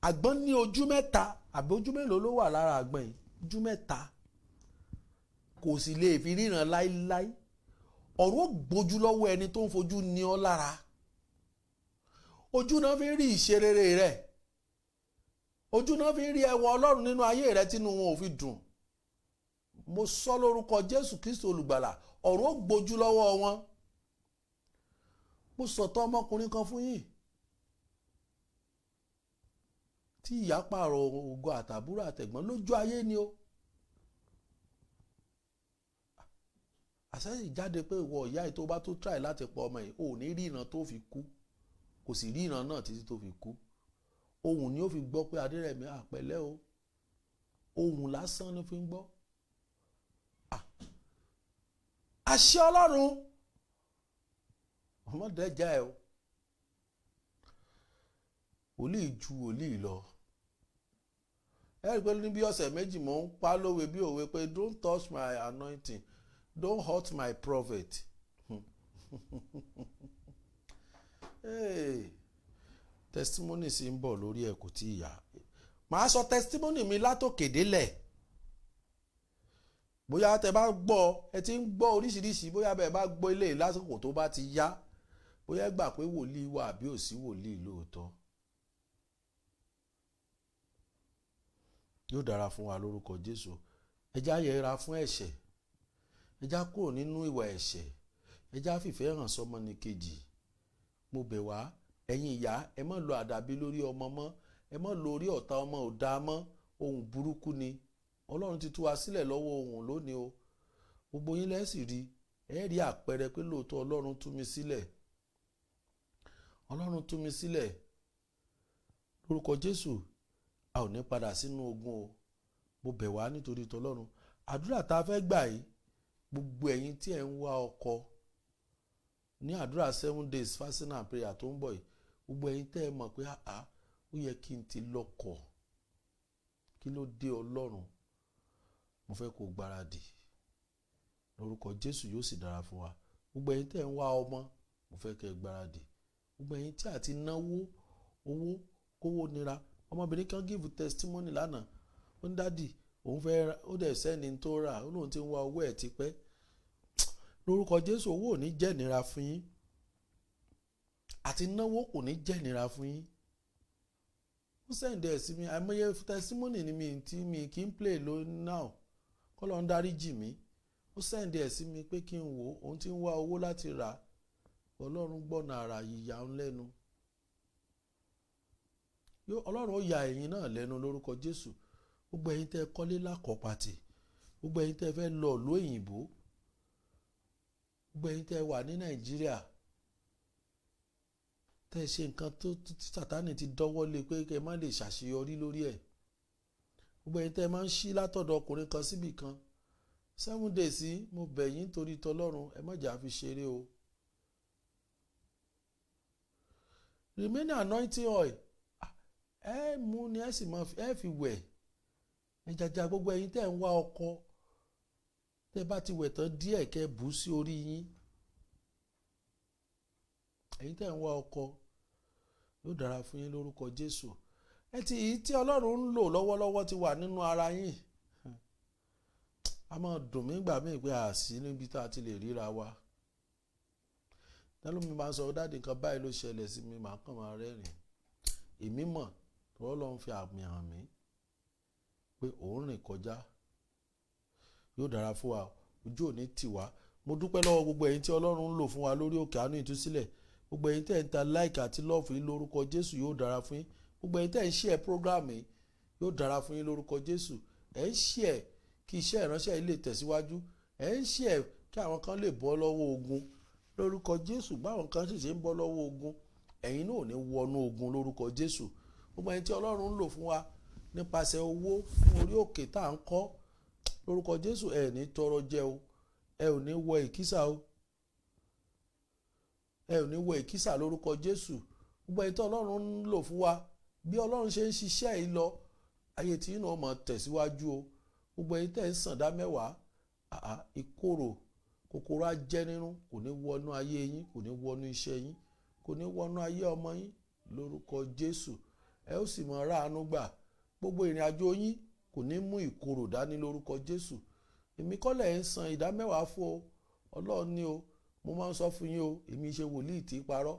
Àgbọn ní ojú mẹ́ta, àbí ojú mélòó ló wà lára àgbọn yìí? Ojú mẹ́ta. Kò sì lè fi ríran láíláí. Ọ̀run ó gbójú lọ́wọ́ ẹni tó ń fojú ní ọ lára. Ojú náà fi ń rí ìṣerere rẹ̀, ojú náà fi ń rí ẹwà Ọlọ́run nínú ayé rẹ̀, tínú wọn ò fi dùn. Mo sọ lórúkọ Jésù Kristo olùgbàlà, ọ̀run ó gbójú lọ́wọ́ wọn. Mo sọ̀tọ̀ ọmọkùnrin kan fún yín tí ìyá pààrọ̀ ògo àtàbúrò àtẹ̀gbọ́n lójú ayé ni o. Àṣẹ sì jáde pé ìwọ ìyá yìí, tó bá tó try láti pa ọmọ yìí, ò ní rí ìran tó fi kú. Kò sì rí ìran náà títí tó fi kú. Ohùn ni ó fi gbọ́ pé Adérẹ̀mí àpẹ̀lẹ́ o. Ohùn lásán ni fi ń gbọ́. Àṣẹ Ọlọ́run ọmọdé jẹ́ ẹ o. Wòlíì ju wòlíì lọ. Ẹ rí i pé ní bí ọ̀sẹ̀ 2 mò ń pa lówe bí òwe pé don't touch my anointing, don't hurt my prophet. Hey, testimony sì ń bọ̀ lórí ẹ̀, kò tí ì yá. Màá sọ testimony mi látòkè délẹ̀. Bóyá tẹ bá gbọ́, ẹ ti ń gbọ́ oríṣiríṣi, bóyá bẹ́ẹ̀ bá gbọ́ eléyìí lásìkò tó bá ti yá, bóyá ẹ gbà pé wòlíì wà àbí ò sí wòlíì lóòótọ́. Yóò dára fún wa lórúkọ Jésù. Ẹ já yẹra fún ẹ̀ṣẹ̀, ẹ já kúrò nínú ìwà ẹ̀ṣẹ̀, ẹ já fìfẹ́ hàn sọmọnìkejì. Mo bẹ̀ wá, ẹ̀yin ìyá, ẹ má lo àdàbí lórí ọmọ mọ́, ẹ má lo orí ọ̀tá ọmọ ò dáa mọ́. Ohun burúkú ni. Ọlọ́run ti tú wa sílẹ̀ lọ́wọ́ ohun lónìí o. Gbogbo yín lẹ́sì rí, ẹ rí àpẹẹrẹ pé lóòótọ́ Ọlọ́run tú mi sílẹ̀. Ọlọ́run tú mi sílẹ̀ lórúkọ Jésù. A ò ní padà sínú ogun o. Mo bẹ̀ wá nítorí tọlọ́run. Àdúrà tá a fẹ́ gbà yìí, gbogbo ẹ̀yin tí ẹ̀ ń wá ọkọ, ní àdúrà 7 days fasting and prayer tó ń bọ̀ yìí, gbogbo ẹ̀yin tẹ́ ẹ mọ̀ pé àá ó yẹ kí n ti lọ́kọ, kí ló dé Ọlọ́run, mo fẹ́ kó gbáradì. Lórúkọ Jésù, yóò sì dára fún wa. Gbogbo ẹ̀yin tẹ́ ń wá ọmọ, mo fẹ́ kẹ́ ẹ gbáradì. Gbogbo ẹ̀yin tí a ti náwó owó kówó nira, ọmọbìnrin kan give testimony lánàá. Ó ní, "Daddy," òun fẹ́, ó dẹ̀ sẹ́ni tó rà, ó lóun ti ń wá owó ẹ̀ tipẹ́. Lórúkọ Jésù, owó ò ní jẹ́ nira fún yín, àti náwó kò ní jẹ́ nira fún yín. Ó send ẹ̀ sí mi. Àìmọye testimony ni mi tí mi kì í play ló now, kọ́ ló ń dárí jì mí. Ó send ẹ̀ sí mi pé kí n wò ó. Òun ti ń wá owó láti rà. Ọlọ́run gbọ́nà àrà yìyà ń lẹ́nu. Ọlọ́run ó ya ẹ̀yin náà lẹ́nu lórúkọ Jésù. Gbogbo ẹ̀yin tẹ́ kọ́lé lákọ̀ọ́pàtì, gbogbo ẹ̀yin tẹ́ fẹ́ lọ ìlú òyìnbó, gbogbo ẹ̀yin tẹ́ wà ní Nàìjíríà, tẹ́ ṣe nǹkan tó tí Sátánì ti dọ́wọ́ lé pé kẹ́ ẹ má lè ṣàṣeyọrí lórí ẹ̀, gbogbo ẹ̀yin tẹ́ máa ń ṣí látọ̀dọ̀ ọkùnrin kan síbì kan, 7 days, mo bẹ̀ yín torí tọlọ́run, ẹ má jà fi ṣeré o. Remaining anointing oil, ẹ mú ni, ẹ sì máa ẹ fi wẹ̀ ẹ jàjà. Gbogbo ẹ̀yin tẹ́ ń wá ọkọ, tẹ́ bá ti wẹ̀ tán díẹ̀, kẹ́ bù sí orí yín. Ẹ̀yin tẹ́ ń wá ọkọ, yóò dára fún yín lórúkọ Jésù. Ẹ ti èyí tí Ọlọ́run ń lò lọ́wọ́lọ́wọ́ ti wà nínú ara yín. A máa dùn mí gbà mí pé àsí níbi tá a ti lè ríra wa. Tẹ́lómi máa ń sọ, "Daddy, nǹkan báyìí ló ṣẹlẹ̀ sí mi." Màá kàn máa rẹ́rìn. Èmi mọ̀ tọ́lọ́ lọ́n fi àmì hàn mí pé òun rìn kọjá. Yóò dára fún wa, ojú òní tì wá. Mo dúpẹ́ lọ́wọ́ gbogbo ẹ̀yin tí Ọlọ́run ń lò fún wa lórí òkè àánú ìtúsílẹ̀. Gbogbo ẹ̀yin tẹ́ ń ta like àti love yìí, lórúkọ Jésù, yóò dára fún yín. Gbogbo ẹ̀yin tẹ́ ń share program yìí, yóò dára fún yín lórúkọ Jésù. Ẹ̀ ń share kí iṣẹ́ ìránṣẹ́ yìí lè tẹ̀síwájú, ẹ̀ ń share kí àwọn kan lè bọ́ lọ́wọ́ ogun lórúkọ Jésù. Báwọn kan sì ṣe ń bọ́ lọ́wọ́ ogun, ẹ̀yin náà ò ní wọnú ogun lórúkọ Jésù. Gbogbo ẹ̀yin tí Ọlọ́run ń lò fún wa nípasẹ̀ owó fún orí òkè tá à ń kọ́, lórúkọ Jésù, ẹ̀ ní tọrọ jẹ o, ẹ ò ní wọ ìkísà o, ẹ ò ní wọ ìkísà lórúkọ Jésù. Gbogbo ẹ̀yin tí Ọlọ́run ń lò fún wa, bí Ọlọ́run ṣe ń ṣiṣẹ́ yìí lọ, ayé tí yín náà máa tẹ̀síwájú o. Gbogbo ẹ̀yin tẹ́ ń sàn dá mẹ́wàá, àá ìkorò, kòkòrò ajẹnirun kò ní wọnú ayé yín, kò ní wọnú iṣẹ́ yín, kò ní wọnú ayé ọmọ yín lórúkọ Jésù. Ẹ ó sì máa ráàánú gbà. Gbogbo ìrìn àjò yín kò ní mú ìkorò dání lórúkọ Jésù. Èmi kọ́ lẹ̀ ń san ìdá mẹ́wàá fún o, Ọlọ́run ni o. Mo máa ń sọ fún yín o, èmi ṣe wòlíì tí parọ́,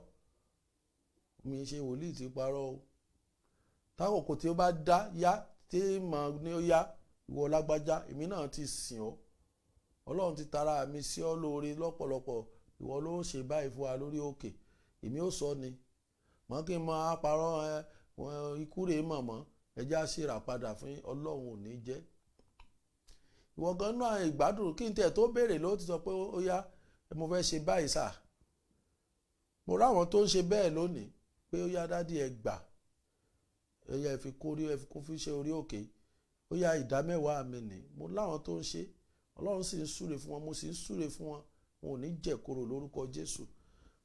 mi ṣe wòlíì tí parọ́ o. Tákòkò tí ó bá dá yá tí mà ní ó yá, ìwọ lágbájá, èmi náà ti sìn ọ́, Ọlọ́run ti tara mi sí ọ lóore lọ́pọ̀lọpọ̀, ìwọ ló ṣe báyìí fún wa lórí òkè, èmi ò sọ ni mọ́ kí n máa parọ́. Ẹ ikú rèé mọ̀mọ́, ẹjẹ́ á ṣèrà padà fún yín. Ọlọ́run ò ní jẹ́. Ìwọ gan náà, ìgbádùn kí n tẹ̀ tó béèrè ló ti sọ pé ó yá, mo fẹ́ ṣe báyìí sà. Mo ráwọn tó ń ṣe bẹ́ẹ̀ lónìí pé ó yá, daddy, ẹ gbà, ẹ yá, ẹ fi kórí, ẹ fi kún fi ṣe orí òkè, ó yá, ìdá mẹ́wàá mi nì. Mo láwọn tó ń ṣe, Ọlọ́run sì ń súre fún wọn, mo sì ń súre fún wọn. Wọn ò ní jẹ̀kọ̀rọ̀ lórúkọ Jésù,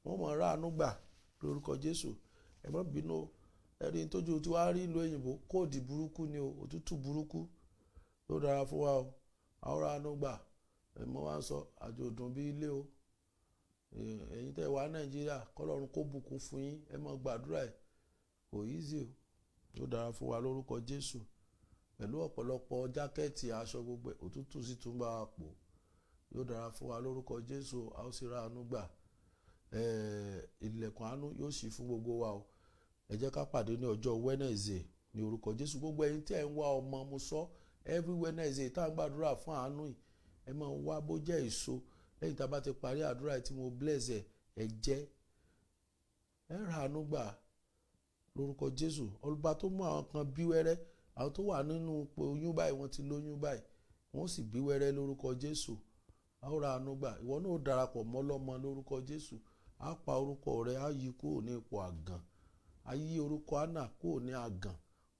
wọ́n mọ̀ ráàánú gbà lórúkọ Jésù. Ẹ má bínú, ẹni tójú tí wàá rí ìlú òyìnbó, cold burúkú ni o, òtútù burúkú. Ló dára fún wa o, àwọn ráàánú gbà. Ẹ mọ wá ń sọ àjòdùn bí ilé o. Ẹ̀yin tẹ́ wà Nàìjíríà, kọ́lọ́run kó bùkún fún yín. Ẹ má gbàdúrà ẹ̀, kò easy o. Ló dára fún wa lórúkọ Jésù. Pẹ̀lú ọ̀pọ̀lọpọ̀ jacket, aṣọ, gbogbo ẹ̀, òtútù sì tún bá wa pò. Yóò dára fún wa lórúkọ Jésù, a ó sì ra àánú gbà. Ilẹ̀kùn àánú yóò ṣí fún gbogbo wa o. Ẹ jẹ́ ká pàdé ní ọjọ́ Wednesday ní orúkọ Jésù. Gbogbo ẹ̀yin tí ẹ̀ ń wá ọmọ, mo sọ, every Wednesday tá à ń gbàdúrà fún àánú yìí, ẹ máa wá bó jẹ́ èso. Lẹ́yìn tá a bá ti parí àdúrà yìí tí mo bless ẹ, ẹ jẹ́ ẹ ra àánú gbà lórúkọ Jésù. Ọba tó mú àwọn kan bí wẹ́rẹ́, àwọn tó wà nínú oyún báyìí, wọ́n ti lóyún báyìí, wọ́n sì bí wẹ́rẹ́ lórúkọ Jésù. A ó ra àánú gbà. Ìwọ náà ó darapọ̀ mọ́ lọ́mọ lórúkọ Jésù. Á pa orúkọ rẹ, á yí kúrò ní ipò àgàn, á yí orúkọ Anna kúrò ní àgàn,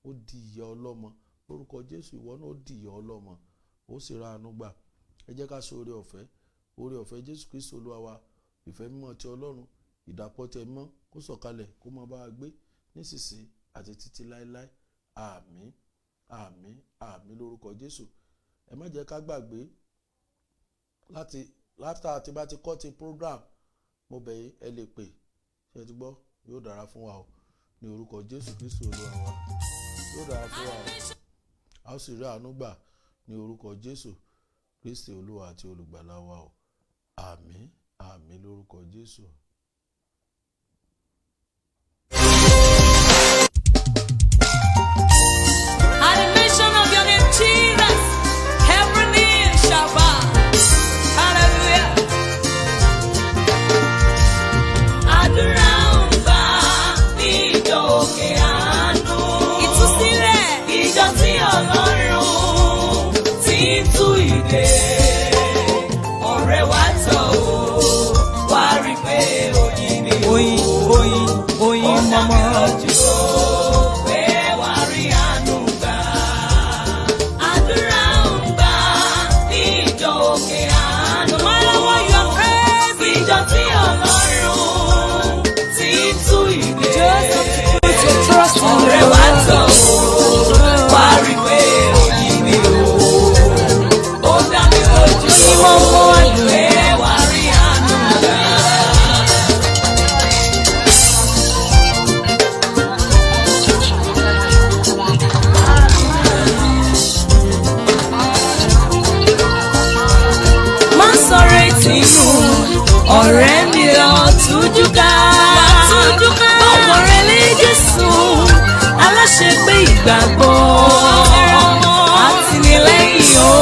ó di ìyá ọlọ́mọ lórúkọ Jésù. Ìwọ náà ó di ìyá ọlọ́mọ, ó sì ra àánú gbà. Ẹ jẹ́ ká ṣe oore ọ̀fẹ́. Oore ọ̀fẹ́ Jésù Kristi Olúwa wa, ìfẹ́ mímọ́ ti Ọlọ́run, ìdàpọ̀ tẹ̀ mọ́, kó sọ̀kalẹ̀ kó máa bá wa gbé nísinsìnyí àti títí láéláé. Àmín, àmín, àmín lórúkọ Jésù. Ẹ má jẹ́ ká gbàgbé. Láti láfta tí bá ti kọ́ ti program, mo bẹ̀ yín, ẹ lè pè. Ṣé ẹ ti gbọ́? Yóò dára fún wa o, ní orúkọ Jésù Kristi Olúwa wa. Yóò dára fún wa o, a ó sì rí àánú gbà ní orúkọ Jésù Kristi Olúwa àti Olùgbàlà wa o. Àmín, àmín lórúkọ Jésù. At the mention of your name, Jesus, every knee shall bow. Hallelujah. Àdúrà ń gbà ní ìjọ òkè àánú. Ìtúsílẹ̀. Ìjọ tí Ọlọ́run ti ń tú ìdè. Ọ̀rẹ́ wa tọ̀ ó, wá rí pé oyin ni o. Oyin, oyin, oyin Ó dá mi mama. lójú o, pé wá rí àánú gbà. Àdúrà ń gbà ní ìjọ òkè àánú. No matter what you are facing, Ìjọ tí Ọlọ́run ti ń tú ìdè. Just have to put your trust in the Ọ̀rẹ́ wa tọ̀ Lord. ó, wá rí pé oyin ni o. Ó dá mi lójú Oyin mọ́mọ́ àdùn. pé wá rí àánú gbà. Má sọ̀rọ̀ ìtìnú, ọ̀rẹ́ mi, lọ tújú ká. Tújú ká. Bọ́wọ̀ rẹ lé Jésù, aláṣẹ pé ìgbàgbọ́. Àtìlẹ́yìn o,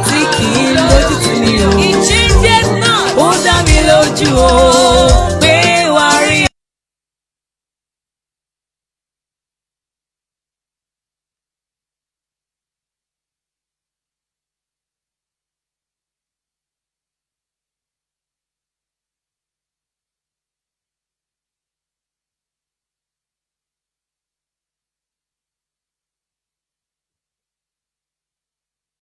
tí kì í lójú tì ní o. It changes not. Ó dá mi lójú o.